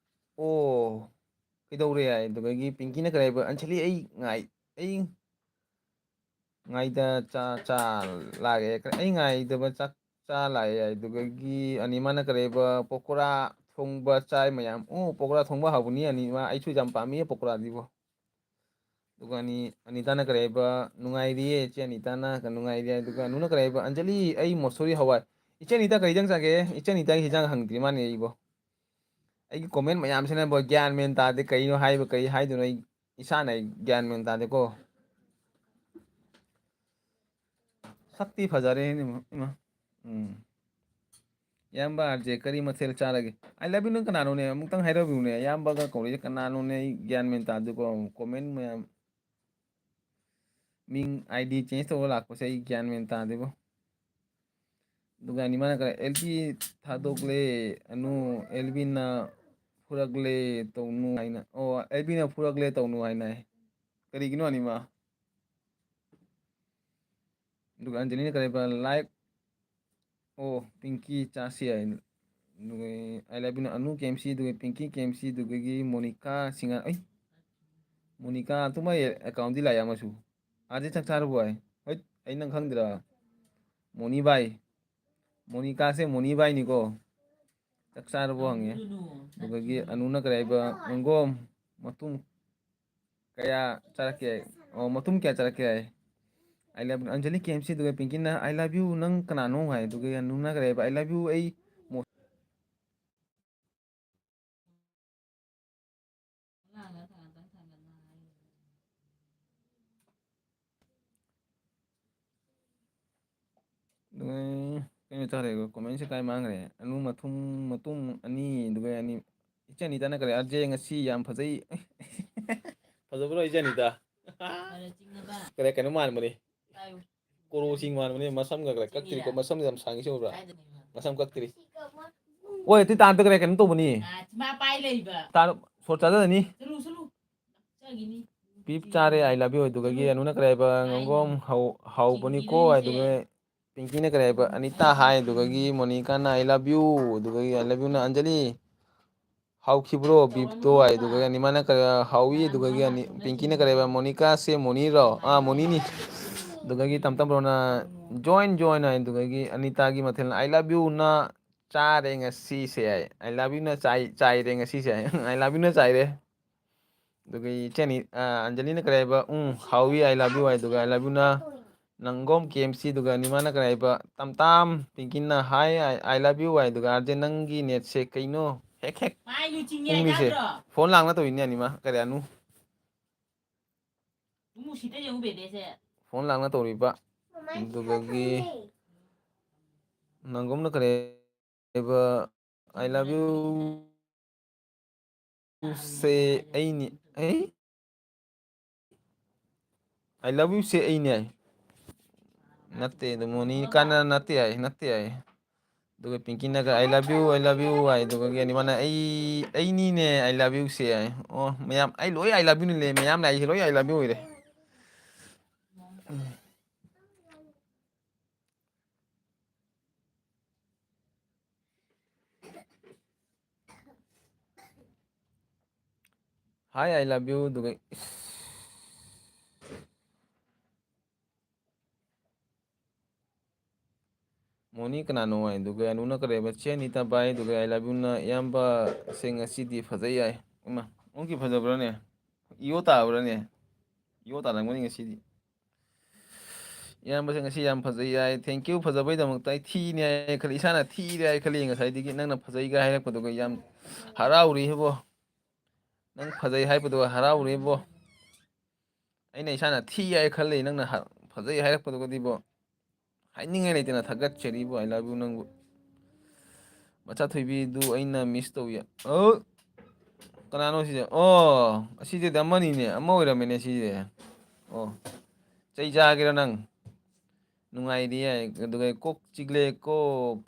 ꯑꯣ, ꯀꯩꯗꯧꯔꯦ ꯍꯥꯏ꯫ ꯑꯗꯨꯗꯒꯤ ꯄꯤꯡꯀꯤꯅ ꯀꯔꯤ ꯍꯥꯏꯕ? ꯑꯟꯁꯂꯤ ꯑꯩ ꯉꯥꯏ-, ꯑꯩ ꯉꯥꯏꯗ ꯆꯥ, ꯆꯥ ꯂꯥꯛꯑꯦ꯫ ꯑꯩ ꯉꯥꯏꯗꯕ ꯆꯥꯛ ꯆꯥ ꯂꯥꯛꯑꯦ꯫ ꯑꯗꯨꯗꯒꯤ ꯑꯅꯤꯃꯅ ꯀꯔꯤ ꯍꯥꯏꯕ? ꯄꯀꯣꯔꯥ ꯊꯣꯡꯕ ꯆꯥꯏ ꯃꯌꯥꯝ꯫ ꯑꯣ, ꯄꯀꯣꯔꯥ ꯊꯣꯡꯕ ꯍꯥꯎꯕꯅꯤ ꯑꯅꯤꯃ꯫ ꯑꯩꯁꯨ ꯌꯥꯝ ꯄꯥꯝꯃꯤ ꯄꯀꯣꯔꯥꯗꯤꯕꯣ꯫ ꯑꯗꯨꯒ ꯑꯅꯤ ꯑꯅꯤꯇꯥꯅ ꯀꯔꯤ ꯍꯥꯏꯕ? "ꯅꯨꯡꯉꯥꯏꯔꯤꯌꯦ ꯏꯆꯦ ꯑꯅꯤꯇꯥꯅ", ꯅꯨꯡꯉꯥꯏꯔꯤ ꯍꯥꯏ꯫ ꯑꯗꯨꯒ ꯑꯅꯨꯅ ꯀꯔꯤ ꯍꯥꯏꯕ? "ꯑꯟꯖꯂꯤ, ꯑꯩ ꯃꯣꯁꯣꯔꯤ ꯍꯋꯥꯏ"꯫ ꯏꯆꯦ ꯑꯅꯤꯇꯥ ꯀꯔꯤ ꯍꯤꯟꯖꯥꯡ ꯆꯥꯒꯦ? ꯏꯆꯦ ꯑꯅꯤꯇꯥꯒꯤ ꯍꯤꯟꯖꯥꯡ ꯍꯪꯗ꯭ꯔꯤ ꯃꯥꯅꯦ ꯑꯩꯕꯣ꯫ ꯑꯩꯒꯤ ꯀꯣꯃꯦꯟ ꯃꯌꯥꯝꯁꯤꯅꯕꯨ ꯒ꯭ꯌꯥꯟ ꯃꯦꯟ ꯇꯥꯗꯦ꯫ ꯀꯩꯅꯣ ꯍꯥꯏꯕ, ꯀꯩ ꯍꯥꯏꯗꯣꯏꯅꯣ? ꯑꯩ ꯏꯁꯥꯅ ꯑꯩ ꯒ꯭ꯌꯥꯟ ꯃꯦꯟ ꯇꯥꯗꯦꯀꯣ꯫ ꯁꯛꯇꯤ ꯐꯖꯔꯦꯅꯦ, ꯏꯃꯥ꯫ ꯎꯝ꯫ ꯏꯌꯥꯝꯕ ꯑꯥꯔ ꯖꯦ, ꯀꯔꯤ ꯃꯊꯦꯜ ꯆꯥꯔꯒꯦ? "ꯑꯥꯏ ꯂꯚ ꯌꯨ" ꯅꯪ ꯀꯅꯥꯅꯣꯅꯦ? ꯑꯃꯨꯛꯇꯪ ꯍꯥꯏꯔꯛꯎꯅꯦ꯫ ꯏꯌꯥꯝꯕꯒ ꯀꯧꯔꯤꯁꯦ ꯀꯅꯥꯅꯣꯅꯦ? ꯑꯩ ꯒ꯭ꯌꯥꯟ ꯃꯦꯟ ꯇꯥꯗꯦꯀꯣ꯫ ꯀꯣꯃꯦꯟ ꯃꯌꯥꯝ, ꯃꯤꯡ ꯑꯥꯏ ꯗꯤ ꯆꯦꯟꯖ ꯇꯧꯔ ꯂꯥꯛꯄꯁꯦ ꯑꯩ ꯒ꯭ꯌꯥꯟ ꯃꯦꯟ ꯇꯥꯗꯦꯕꯣ꯫ ꯑꯗꯨꯒ ꯑꯅꯤ ꯃꯥꯅ ꯀꯔꯤ, "ꯑꯦꯜ ꯕꯤ ꯊꯥꯗꯣꯛꯂꯦ ꯑꯅꯨ, ꯑꯦꯜ ꯕꯤꯅ ꯐꯨꯔꯛꯂꯦ ꯇꯧꯅꯨ" ꯍꯥꯏꯅ꯫ ꯑꯣ, "ꯑꯦꯜ ꯕꯤꯅ ꯐꯨꯔꯛꯂꯦ ꯇꯧꯅꯨ" ꯍꯥꯏꯅ ꯍꯥꯏ꯫ ꯀꯔꯤꯒꯤꯅꯣ ꯑꯅꯤꯃ? ꯑꯗꯨꯒ ꯑꯟꯖꯂꯤꯅ ꯀꯔꯤꯕ? "ꯂꯥꯏꯛ", ꯑꯣ, "ꯄꯤꯡꯀꯤ ꯆꯥꯁꯤ" ꯍꯥꯏ꯫ ꯑꯗꯨꯒ "ꯑꯥꯏ ꯂꯚ ꯌꯨꯅ" ꯑꯅꯨ ꯀꯦ ꯑꯦꯝ ꯁꯤ, ꯑꯗꯨꯒ ꯄꯤꯡꯀꯤ ꯀꯦ ꯑꯦꯝ ꯁꯤ, ꯑꯗꯨꯗꯒꯤ ꯃꯣꯅꯤꯀꯥ ꯁꯤꯡꯍꯥꯔ꯫ ꯑꯩ, ꯃꯣꯅꯤꯀꯥ ꯑꯗꯨꯃꯥꯏ ꯑꯦꯀꯥꯎꯟꯗꯤ ꯂꯥꯛꯑꯦ ꯑꯃꯁꯨ꯫ "ꯑꯥꯔ ꯖꯦ ꯆꯥꯛ ꯆꯥꯔꯕꯣ?" ꯍꯥꯏ꯫ ꯍꯣꯏ, ꯑꯩ ꯅꯪ ꯈꯪꯗ꯭ꯔꯥ? ꯃꯣꯅꯤꯕꯥꯏ꯫ ꯃꯣꯅꯤꯀꯥꯁꯦ ꯃꯣꯅꯤꯕꯥꯏꯅꯤꯀꯣ꯫ "ꯆꯥꯛ ꯆꯥꯔꯕꯣ?" ꯍꯪꯉꯦ꯫ ꯑꯗꯨꯗꯒꯤ ꯑꯅꯨꯅ ꯀꯔꯤ ꯍꯥꯏꯕ? "ꯉꯪꯒꯣꯝ ꯃꯇꯨꯝ ꯀꯌꯥ ꯆꯥꯔꯛꯀꯦ?" ꯑꯣ, "ꯃꯇꯨꯝ ꯀꯌꯥ ꯆꯥꯔꯛꯀꯦ?" ꯍꯥꯏ꯫ "ꯑꯥꯏ ꯂꯚ ꯑꯟꯖꯂꯤ ꯀꯦ ꯑꯦꯝ ꯁꯤ", ꯑꯗꯨꯒ ꯄꯤꯡꯀꯤꯅ "ꯑꯥꯏ ꯂꯚ ꯌꯨ" ꯅꯪ ꯀꯅꯥꯅꯣ ꯍꯥꯏ꯫ ꯑꯗꯨꯒ ꯑꯅꯨꯅ ꯀꯔꯤ ꯍꯥꯏꯕ? "ꯑꯥꯏ ꯂꯚ ꯌꯨ" ꯑꯩ ꯃꯣ-, ꯑꯗꯨꯒ ꯀꯩꯅꯣ ꯇꯧꯔꯦ, ꯀꯣꯃꯦꯟꯁꯦ ꯀꯥꯏ ꯃꯥꯡꯈ꯭ꯔꯦ? ꯑꯅꯨ ꯃꯊꯨꯝ, ꯃꯇꯨꯝ ꯑꯅꯤ, ꯑꯗꯨꯒ ꯑꯅꯤ, ꯏꯆꯟ ꯏꯇꯥꯅ ꯀꯔꯤ? "ꯑꯥꯔ ꯖꯦ ꯉꯁꯤ ꯌꯥꯝ ꯐꯖꯩ"꯫ ꯐꯖꯕ꯭ꯔꯣ ꯏꯆꯟ ꯏꯇꯥ? ꯀꯔꯤ ꯀꯩꯅꯣ ꯃꯥꯟꯕꯅꯤ꯫ ꯀꯣꯔꯣ ꯆꯤꯡ ꯃꯥꯟꯕꯅꯤ, ꯃꯁꯝꯒ ꯈꯔ ꯀꯛꯇ꯭ꯔꯤꯀꯣ, ꯃꯁꯝ ꯌꯥꯝ ꯁꯥꯡꯉꯤꯁꯦ ꯎꯕ꯭ꯔꯥ? ꯃꯁꯝ ꯀꯛꯇ꯭ꯔꯤ꯫ ꯑꯣꯏ, ꯑꯗꯨ ꯇꯥꯟꯗ ꯀꯔꯤ ꯀꯩꯅꯣ ꯇꯧꯕꯅꯤ꯫ ꯃꯥ ꯄꯥꯏ ꯂꯩꯕ꯫ ꯇꯥꯟ-, ꯁꯣꯔ ꯆꯥꯖꯅꯤ꯫ ꯄꯤꯞ ꯆꯥꯔꯦ, "ꯑꯥꯏ ꯂꯚ ꯌꯨ", ꯑꯗꯨꯗꯒꯤ ꯑꯅꯨꯅ ꯀꯔꯤ ꯍꯥꯏꯕ? "ꯉꯪꯒꯣꯝ ꯍꯧ-, ꯍꯥꯎꯕꯅꯤꯀꯣ", ꯑꯗꯨꯒ ꯄꯤꯡꯀꯤꯅ ꯀꯔꯤ ꯍꯥꯏꯕ? "ꯑꯅꯤꯇꯥ" ꯍꯥꯏ, ꯑꯗꯨꯗꯒꯤ ꯃꯣꯅꯤꯀꯥꯅ "ꯑꯥꯏ ꯂꯚ ꯌꯨ", ꯑꯗꯨꯗꯒꯤ "ꯑꯥꯏ ꯂꯚ ꯌꯨꯅ ꯑꯟꯖꯂꯤ"꯫ "ꯍꯥꯎꯈꯤꯕ꯭ꯔꯣ ꯕꯤꯞꯇꯣ?" ꯍꯥꯏ꯫ ꯑꯗꯨꯒ ꯑꯅꯤꯃꯅ ꯀꯔꯤ, "ꯍꯥꯎꯏ"꯫ ꯑꯗꯨꯒ ꯑꯅꯤ, ꯄꯤꯡꯀꯤꯅ ꯀꯔꯤ ꯍꯥꯏꯕ? "ꯃꯣꯅꯤꯀꯥꯁꯦ ꯃꯣꯅꯤꯔꯣ?" "ꯑꯥ, ꯃꯣꯅꯤꯅꯤ"꯫ ꯑꯗꯨꯗꯒꯤ ꯇꯝ ꯇꯝ ꯕ꯭ꯔꯣꯅ "ꯖꯣꯏꯟ, ꯖꯣꯏꯟ" ꯍꯥꯏ꯫ ꯑꯗꯨꯗꯒꯤ ꯑꯅꯤꯇꯥꯒꯤ ꯃꯊꯦꯜꯅ "ꯑꯥꯏ ꯂꯚ ꯌꯨꯅ ꯆꯥꯔꯦ ꯉꯁꯤꯁꯦ" ꯍꯥꯏ꯫ "ꯑꯥꯏ ꯂꯚ ꯌꯨꯅ ꯆꯥꯏ-, ꯆꯥꯏꯔꯦ ꯉꯁꯤꯁꯦ" ꯍꯥꯏ꯫ "ꯑꯥꯏ ꯂꯚ ꯌꯨꯅ ꯆꯥꯏꯔꯦ"꯫ ꯑꯗꯨꯒ ꯏꯆꯦꯅꯤ, ꯑ, ꯑꯟꯖꯂꯤꯅ ꯀꯔꯤ ꯍꯥꯏꯕ? ꯎꯝ, ꯍꯥꯎꯏ, I love you ꯍꯥꯏ꯫ ꯑꯗꯨꯒ I love youꯅ ꯅꯪꯒꯣꯝ K M C꯫ ꯑꯗꯨꯒ ꯅꯤꯃꯥꯅ ꯀꯔꯤ ꯍꯥꯏꯕ? ꯇꯝ ꯇꯥꯝ ꯄꯤꯡꯀꯤꯅ ꯍꯥꯏ, I, I love you ꯍꯥꯏ꯫ ꯑꯗꯨꯒ ꯑꯥꯔꯖꯦ ꯅꯪꯒꯤ ꯅꯦꯠꯁꯦ ꯀꯩꯅꯣ? ꯍꯦꯛ ꯍꯦꯛ ꯃꯥꯏ ꯂꯨꯆꯤꯡꯉꯦ ꯎꯪꯂꯤꯁꯦ꯫ ꯍꯥꯏꯗ꯭ꯔꯣ? ꯐꯣꯟ ꯂꯥꯡꯅ ꯇꯧꯔꯤꯅꯦ ꯑꯅꯤꯃ꯫ ꯀꯔꯤ ꯑꯅꯨ? ꯃꯨꯁꯤꯗ ꯌꯦꯡꯉꯨ ꯕꯦꯕꯦꯁꯦ꯫ ꯐꯣꯟ ꯂꯥꯡꯅ ꯇꯧꯔꯤꯕ꯫ ꯃꯃꯥꯏ ꯑꯗꯨꯗꯒꯤ ꯈꯪꯉꯦ꯫ ꯅꯪꯒꯣꯝꯅ ꯀꯔꯤ ꯍꯥꯏꯕ? I love you ꯁꯦ ꯑꯩꯅꯤ꯫ ꯑꯩ? I love you ꯁꯦ ꯑꯩꯅꯦ ꯍꯥꯏ꯫ ꯅꯠꯇꯦ, ꯑꯗꯨ ꯃꯣꯅꯤ ꯀꯥꯟꯅ ꯅꯠꯇꯦ ꯍꯥꯏ, ꯅꯠꯇꯦ ꯍꯥꯏ꯫ ꯑꯗꯨꯒ ꯄꯤꯡꯀꯤꯅꯒ "I love you, I love you" ꯍꯥꯏ꯫ ꯑꯗꯨꯒ ꯑꯅꯤꯃꯅ "ꯑꯩ, ꯑꯩꯅꯤꯅꯦ I love you ꯁꯦ" ꯍꯥꯏ꯫ ꯑꯣ, ꯃꯌꯥꯝ, ꯑꯩ ꯂꯣꯏ I love you ꯅꯤꯂꯦ, ꯃꯌꯥꯝꯅ ꯑꯩꯁꯦ ꯂꯣꯏ I love you ꯑꯣꯏꯔꯦ꯫ Hi, I love you꯫ ꯑꯗꯨꯒ ꯏꯁ, ꯃꯣꯅꯤ ꯀꯅꯥꯅꯣ ꯍꯥꯏ? ꯑꯗꯨꯒ ꯑꯅꯨꯅ ꯀꯔꯦꯕ? "ꯆꯦ ꯑꯅꯤꯇꯥ ꯕꯥꯏ", ꯑꯗꯨꯒ "I love youꯅ ꯏꯌꯥꯝꯕ ꯁꯦ ꯉꯁꯤꯗꯤ ꯐꯖꯩ" ꯍꯥꯏ꯫ ꯏꯃꯥ, ꯑꯣꯟꯈꯤ ꯐꯖꯕ꯭ꯔꯥꯅꯦ? ꯏꯌꯣ ꯇꯥꯕ꯭ꯔꯥꯅꯦ? ꯏꯌꯣ ꯇꯥꯔꯝꯒꯅꯤ ꯉꯁꯤꯗꯤ꯫ "ꯏꯌꯥꯝꯕꯁꯦ ꯉꯁꯤ ꯌꯥꯝ ꯐꯖꯩ" ꯍꯥꯏ꯫ Thank you꯫ ꯐꯖꯕꯩꯗꯃꯛꯇ ꯑꯩ ꯊꯤꯅꯦ ꯍꯥꯏ ꯈꯜꯂꯤ, ꯏꯁꯥꯅ ꯊꯤꯔꯦ ꯍꯥꯏ ꯈꯜꯂꯤ꯫ ꯉꯁꯥꯏꯗꯒꯤ ꯅꯪꯅ ꯐꯖꯩꯒ ꯍꯥꯏꯔꯛꯄꯗꯨꯒ ꯌꯥꯝ ꯍꯔꯥꯎꯔꯤ ꯍꯦꯕꯣ꯫ ꯅꯪ ꯐꯖꯩ ꯍꯥꯏꯕꯗꯨꯒ ꯍꯔꯥꯎꯔꯤꯕꯣ꯫ ꯑꯩꯅ ꯏꯁꯥꯅ ꯊꯤ ꯍꯥꯏ ꯈꯜꯂꯤ, ꯅꯪꯅ ꯍ-, ꯐꯖꯩ ꯍꯥꯏꯔꯛꯄꯗꯨꯒꯗꯤꯕꯣ꯫ ꯍꯥꯏꯅꯤꯡꯉꯥꯏ ꯂꯩꯇꯅ ꯊꯥꯒꯠꯆꯔꯤꯕꯣ, "I love you" ꯅꯪꯕꯨ꯫ ꯃꯆꯥ ꯊꯣꯏꯕꯤꯗꯨ ꯑꯩꯅ miss ꯇꯧꯏ꯫ ꯑ? ꯀꯅꯥꯅꯣ ꯁꯤꯁꯦ? ꯑꯣ, ꯑꯁꯤꯗꯤ ꯑꯃꯅꯤꯅꯦ, ꯑꯃ ꯑꯣꯏꯔꯝꯃꯦꯅꯦ ꯁꯤꯁꯦ꯫ ꯑꯣ, ꯆꯩ ꯆꯥꯒꯦꯔꯣ ꯅꯪ? ꯅꯨꯡꯉꯥꯏꯔꯤ ꯍꯥꯏ, ꯑꯗꯨꯒ "ꯀꯣꯛ ꯆꯤꯛꯂꯦ, ꯀꯣꯛ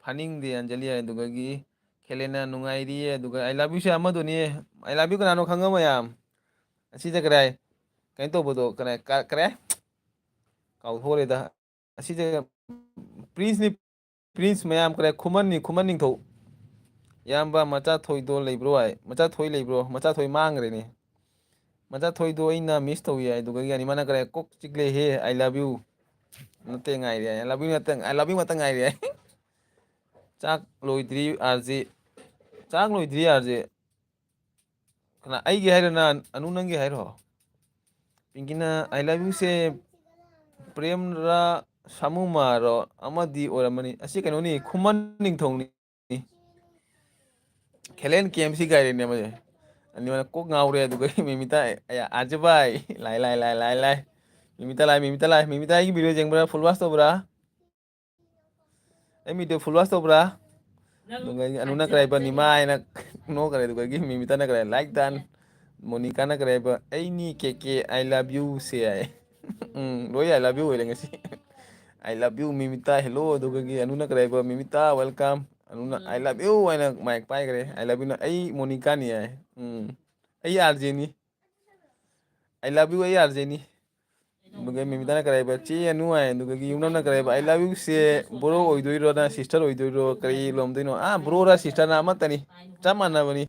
ꯐꯥꯅꯤꯡꯗꯦ ꯑꯟꯖꯂꯤ" ꯍꯥꯏ, ꯑꯗꯨꯒꯒꯤ ꯈꯦꯂꯦꯅ "ꯅꯨꯡꯉꯥꯏꯔꯤꯌꯦ", ꯑꯗꯨꯒ "I love you" say ꯑꯃꯗꯨꯅꯤ꯫ "I love you" ꯀꯅꯥꯅꯣ ꯈꯪꯉ ꯃꯌꯥꯝ? ꯑꯁꯤꯗ ꯀꯗꯥꯏ ꯀꯩꯅꯣ ꯇꯧꯕꯗꯣ, ꯀꯗꯥꯏ, ꯀ-, ꯀꯔꯦ? ꯀꯥꯎꯊꯣꯛꯈ꯭ꯔꯦꯗ꯫ ꯑꯁꯤꯗ ꯄ꯭ꯔꯤꯟꯁꯅꯤ, ꯄ꯭ꯔꯤꯟꯁ ꯃꯌꯥꯝ ꯀꯔꯦ? ꯈꯨꯃꯟꯅꯤ, ꯈꯨꯃꯟ ꯅꯤꯡꯊꯧ꯫ "ꯏꯌꯥꯝꯕ, ꯃꯆꯥ ꯊꯣꯏꯗꯣ ꯂꯩꯕ꯭ꯔꯣ?" ꯍꯥꯏ꯫ ꯃꯆꯥ ꯊꯣꯏ ꯂꯩꯕ꯭ꯔꯣ? ꯃꯆꯥ ꯊꯣꯏ ꯃꯥꯡꯈ꯭ꯔꯦꯅꯦ꯫ ꯃꯆꯥ ꯊꯣꯏꯗꯣ ꯑꯩꯅ miss ꯇꯧꯏ ꯍꯥꯏ꯫ ꯑꯗꯨꯒ ꯌꯥꯅꯤꯃꯅ ꯀꯔꯦ? "ꯀꯣꯛ ꯆꯤꯛꯂꯦꯍꯦ, I love you ꯅꯠꯇꯦ ꯉꯥꯏꯔꯦ" ꯍꯥꯏ꯫ "I love you ꯅꯠꯇ, I love you ꯉꯥꯛꯇ ꯉꯥꯏꯔꯦ" ꯍꯥꯏ꯫ ꯆꯥꯛ ꯂꯣꯏꯗ꯭ꯔꯤ ꯑꯥꯔꯖꯦ꯫ ꯆꯥꯛ ꯂꯣꯏꯗ꯭ꯔꯤ ꯑꯥꯔꯖꯦ꯫ ꯀꯅꯥ, ꯑꯩꯒꯤ ꯍꯥꯏꯔꯣ, ꯅ ꯑꯅꯨ ꯅꯪꯒꯤ ꯍꯥꯏꯔꯣ? ꯄꯤꯡꯀꯤꯅ "I love you" ꯁꯦ ꯄ꯭ꯔꯦꯝꯔ ꯁꯥꯃꯨꯃꯥꯔꯣ ꯑꯃꯗꯤ ꯑꯣꯏꯔꯝꯃꯅꯤ꯫ ꯑꯁꯤ ꯀꯩꯅꯣꯅꯤ, ꯈꯨꯃꯟ ꯅꯤꯡꯊꯧꯅꯤ꯫ ꯈꯦꯂꯦꯟ ꯀꯦ ꯑꯦꯝ ꯁꯤ ꯒꯥꯏꯔꯦꯅꯦ ꯑꯃꯁꯦ꯫ ꯑꯅꯤꯃꯛꯅ ꯀꯣꯛ ꯉꯥꯎꯔꯦ꯫ ꯑꯗꯨꯒ ꯃꯤꯃꯤꯇꯥ, ꯑꯌꯥ, ꯑꯥꯔꯖꯦ ꯚꯥꯏ, ꯂꯥꯏ, ꯂꯥꯏ, ꯂꯥꯏ, ꯂꯥꯏ, ꯂꯥꯏ꯫ ꯃꯤꯃꯤꯇꯥ ꯂꯥꯏ, ꯃꯤꯃꯤꯇꯥ ꯂꯥꯏ꯫ ꯃꯤꯃꯤꯇꯥ ꯑꯩꯒꯤ video ꯌꯦꯡꯕ꯭ꯔꯥ? Full watch ꯇꯧꯕ꯭ꯔꯥ? ꯑꯩ video full watch ꯇꯧꯕ꯭ꯔꯥ? ꯑꯗꯨꯒ ꯑꯩꯒꯤ ꯑꯅꯨꯅ ꯀꯔꯥꯏꯕ ꯅꯤꯃꯥ ꯍꯥꯏꯅ ꯅꯣꯛꯈ꯭ꯔꯦ꯫ ꯑꯗꯨꯒ ꯑꯩꯒꯤ ꯃꯤꯃꯤꯇꯥꯅ ꯀꯔꯥꯏ like done꯫ ꯃꯣꯅꯤꯀꯥꯅ ꯀꯔꯥꯏꯕ "ꯑꯩꯅꯤ ꯀꯦ ꯀꯦ, I love you" ꯁꯦ ꯍꯥꯏ꯫ ꯎꯝ, ꯂꯣꯏ "I love you" ꯑꯣꯏꯔꯦ ꯉꯁꯤ꯫ "I love you" ꯃꯤꯃꯤꯇꯥ, hello꯫ ꯑꯗꯨꯒꯒꯤ ꯑꯅꯨꯅ ꯀꯔꯥꯏꯕ "ꯃꯤꯃꯤꯇꯥ, welcome"꯫ ꯑꯅꯨꯅ "I love you" ꯍꯥꯏꯅ mic ꯄꯥꯏꯈ꯭ꯔꯦ꯫ "I love you" ꯅ "ꯑꯩ ꯃꯣꯅꯤꯀꯥꯅꯤ" ꯍꯥꯏ꯫ ꯎꯝ, "ꯑꯩ ꯑꯥꯔꯖꯦꯅꯤ꯫ I love you, ꯑꯩ ꯑꯥꯔꯖꯦꯅꯤ"꯫ ꯑꯗꯨꯒ ꯃꯤꯃꯤꯇꯥꯅ ꯀꯔꯥꯏꯕ "ꯆꯦ ꯑꯅꯨ" ꯍꯥꯏ꯫ ꯑꯗꯨꯒꯒꯤ ꯌꯨꯝꯅꯝꯅ ꯀꯔꯥꯏꯕ "I love you" say bro ꯑꯣꯏꯗꯣꯏꯔꯣ, ꯅ sister ꯑꯣꯏꯗꯣꯏꯔꯣ, ꯀꯔꯤ ꯂꯣꯝꯗꯣꯏꯅꯣ? ꯑꯥ, bro ꯔ sister ꯅ ꯑꯃꯠꯇꯅꯤ, ꯆꯞ ꯃꯥꯟꯅꯕꯅꯤ꯫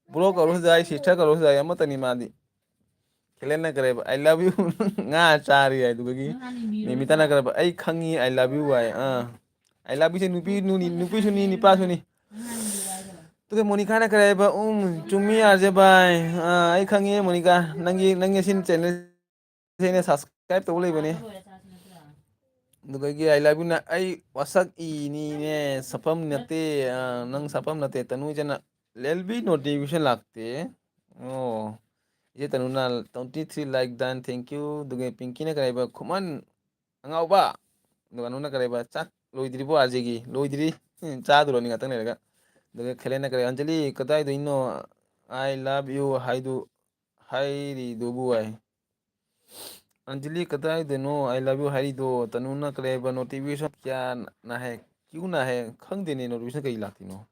Bro ꯀꯧꯔꯁꯨ ꯌꯥꯏ, sister ꯀꯧꯔꯁꯨ ꯌꯥꯏ, ꯑꯃꯠꯇꯅꯤ ꯃꯥꯗꯤ꯫ ꯈꯦꯂꯦꯟꯅ ꯀꯔꯦꯕ "I love you", ꯉꯥ ꯆꯥꯔꯤ ꯍꯥꯏ꯫ ꯑꯗꯨꯒꯤ ꯃꯤꯃꯤꯇꯥꯅ ꯀꯔꯦꯕ "ꯑꯩ ꯈꯪꯉꯤ, I love you" high. Ah, "I love you" ꯁꯦ ꯅꯨꯄꯤ, ꯅꯨ-, ꯅꯨꯄꯤꯁꯨꯅꯤ, ꯅꯨꯄꯥꯁꯨꯅꯤ꯫ ꯑꯗꯨꯒ ꯃꯣꯅꯤꯀꯥꯅ ꯀꯔꯦꯕ "ꯎꯝ, ꯆꯨꯝꯃꯤ ꯑꯥꯔꯖꯦ ꯚꯥꯏ꯫ ꯑꯥ, ꯑꯩ ꯈꯪꯉꯦ ꯃꯣꯅꯤꯀꯥ, ꯅꯪꯒꯤ, ꯅꯪꯒꯤ ꯑꯁꯤ channel ꯁꯦ ꯑꯩꯅ subscribe ꯇꯧꯕ ꯂꯩꯕꯅꯦ"꯫ ꯑꯗꯨꯗꯒꯤ "I love you" ꯅ "ꯑꯩ ꯋꯥꯁꯛ ꯏꯅꯤꯅꯦ, ꯁꯛꯐꯝ ꯅꯠꯇꯦ, ꯑꯥ, ꯅꯪ ꯁꯛꯐꯝ ꯅꯠꯇꯦ", ꯇꯅꯨ ꯏꯆꯟꯅ꯫ ꯂꯦꯜꯕꯤ notification ꯂꯥꯛꯇꯦ꯫ ꯑꯣ, ꯏꯆꯦ ꯇꯅꯨꯅ "twenty three like done, thank you"꯫ ꯑꯗꯨꯒ ꯄꯤꯡꯀꯤꯅ ꯀꯔꯤ ꯍꯥꯏꯕ? "ꯈꯨꯃꯟ ꯑꯉꯥꯎꯕ"꯫ ꯑꯗꯨꯒ ꯑꯅꯨꯅ ꯀꯔꯤ ꯍꯥꯏꯕ? "ꯆꯥꯛ ꯂꯣꯏꯗ꯭ꯔꯤꯕꯣ ꯑꯥꯔꯖꯦꯒꯤ?" "ꯂꯣꯏꯗ꯭ꯔꯤ꯫ ꯎꯝ, ꯆꯥꯗꯣꯔꯅꯤ ꯉꯥꯛꯇꯪ ꯂꯩꯔꯒ"꯫ ꯑꯗꯨꯒ ꯈꯦꯂꯦꯟꯅ ꯀꯔꯤ, "ꯑꯟꯖꯂꯤ, ꯀꯗꯥꯏꯗꯩꯅꯣ 'I love you' ꯍꯥꯏꯗꯨ, ꯍꯥꯏꯔꯤꯗꯨꯕꯨ?" ꯍꯥꯏ꯫ "ꯑꯟꯖꯂꯤ, ꯀꯗꯥꯏꯗꯅꯣ 'I love you' ꯍꯥꯏꯔꯤꯗꯣ?" ꯇꯅꯨꯅ ꯀꯔꯤ ꯍꯥꯏꯕ? "Notification ꯀꯌꯥ ꯅꯥꯍꯦ, ꯀ꯭ꯌꯨ ꯅꯥꯍꯦ?" ꯈꯪꯗꯦꯅꯦ, notification ꯀꯩ ꯂꯥꯛꯇꯣꯏꯅꯣ?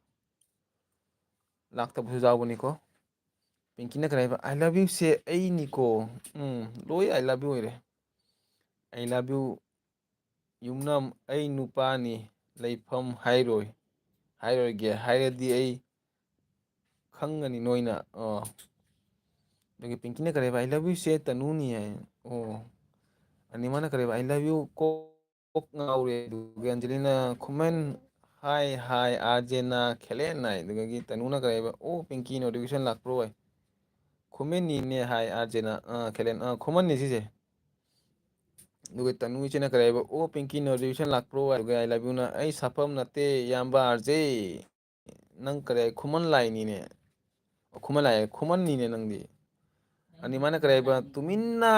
ꯂꯥꯛꯇꯕꯁꯨ ꯌꯥꯎꯕꯅꯤꯀꯣ꯫ ꯄꯤꯡꯀꯤꯅ ꯀꯔꯤ ꯍꯥꯏꯕ? "I love you" ꯁꯦ ꯑꯩꯅꯤꯀꯣ꯫ ꯎꯝ, ꯂꯣꯏ "I love you" ꯑꯣꯏꯔꯦ꯫ "I love you", ꯌꯨꯝꯅꯝ, "ꯑꯩ ꯅꯨꯄꯥꯅꯤ, ꯂꯩꯐꯝ ꯍꯥꯏꯔꯣꯏ, ꯍꯥꯏꯔꯣꯏꯒꯦ, ꯍꯥꯏꯔꯗꯤ ꯑꯩ ꯈꯪꯒꯅꯤ ꯅꯣꯏꯅ"꯫ ꯑꯣ꯫ ꯑꯗꯒꯤ ꯄꯤꯡꯀꯤꯅ ꯀꯔꯤ ꯍꯥꯏꯕ? "I love you" ꯁꯦ ꯇꯅꯨꯅꯤ ꯍꯥꯏ꯫ ꯑꯣ꯫ ꯑꯅꯤꯃꯅ ꯀꯔꯤ ꯍꯥꯏꯕ? "I love you" ꯀꯣ꯫ ꯀꯣꯛ ꯉꯥꯎꯔꯦ꯫ ꯑꯗꯨꯒ ꯑꯟꯖꯂꯤꯅ "ꯈꯨꯃꯟ ꯍꯥꯏ ꯍꯥꯏ ꯑꯥꯔꯖꯦꯅ ꯈꯦꯂꯦꯟ" ꯍꯥꯏ꯫ ꯑꯗꯨꯗꯒꯤ ꯇꯅꯨꯅ ꯀꯔꯤ ꯍꯥꯏꯕ? "ꯑꯣ, ꯄꯤꯡꯀꯤ, notification ꯂꯥꯛꯄ꯭ꯔꯣ?" ꯍꯥꯏ꯫ ꯈꯨꯃꯟꯅꯤꯅꯦ ꯍꯥꯏ ꯑꯥꯔꯖꯦꯅ꯫ ꯑꯥ, ꯈꯦꯂꯦꯟ, ꯑꯥ, ꯈꯨꯃꯟꯅꯤ ꯁꯤꯁꯦ꯫ ꯑꯗꯨꯒ ꯇꯅꯨ ꯏꯆꯦꯅ ꯀꯔꯤ ꯍꯥꯏꯕ? "ꯑꯣ, ꯄꯤꯡꯀꯤ, notification ꯂꯥꯛꯄ꯭ꯔꯣ?" ꯍꯥꯏ꯫ ꯑꯗꯨꯒ "I love you" ꯅ, "ꯑꯩ ꯁꯥꯐꯝ ꯅꯠꯇꯦ, ꯏꯌꯥꯝꯕ ꯑꯥꯔꯖꯦ꯫ ꯅꯪ ꯀꯔꯤ ꯍꯥꯏ? ꯈꯨꯃꯟ ꯂꯥꯏꯅꯤꯅꯦ꯫ ꯈꯨꯃꯟ ꯂꯥꯏ, ꯈꯨꯃꯟꯅꯤꯅꯦ ꯅꯪꯗꯤ"꯫ ꯑꯅꯤ ꯃꯥꯅ ꯀꯔꯤ ꯍꯥꯏꯕ? "ꯇꯨꯃꯤꯟꯅ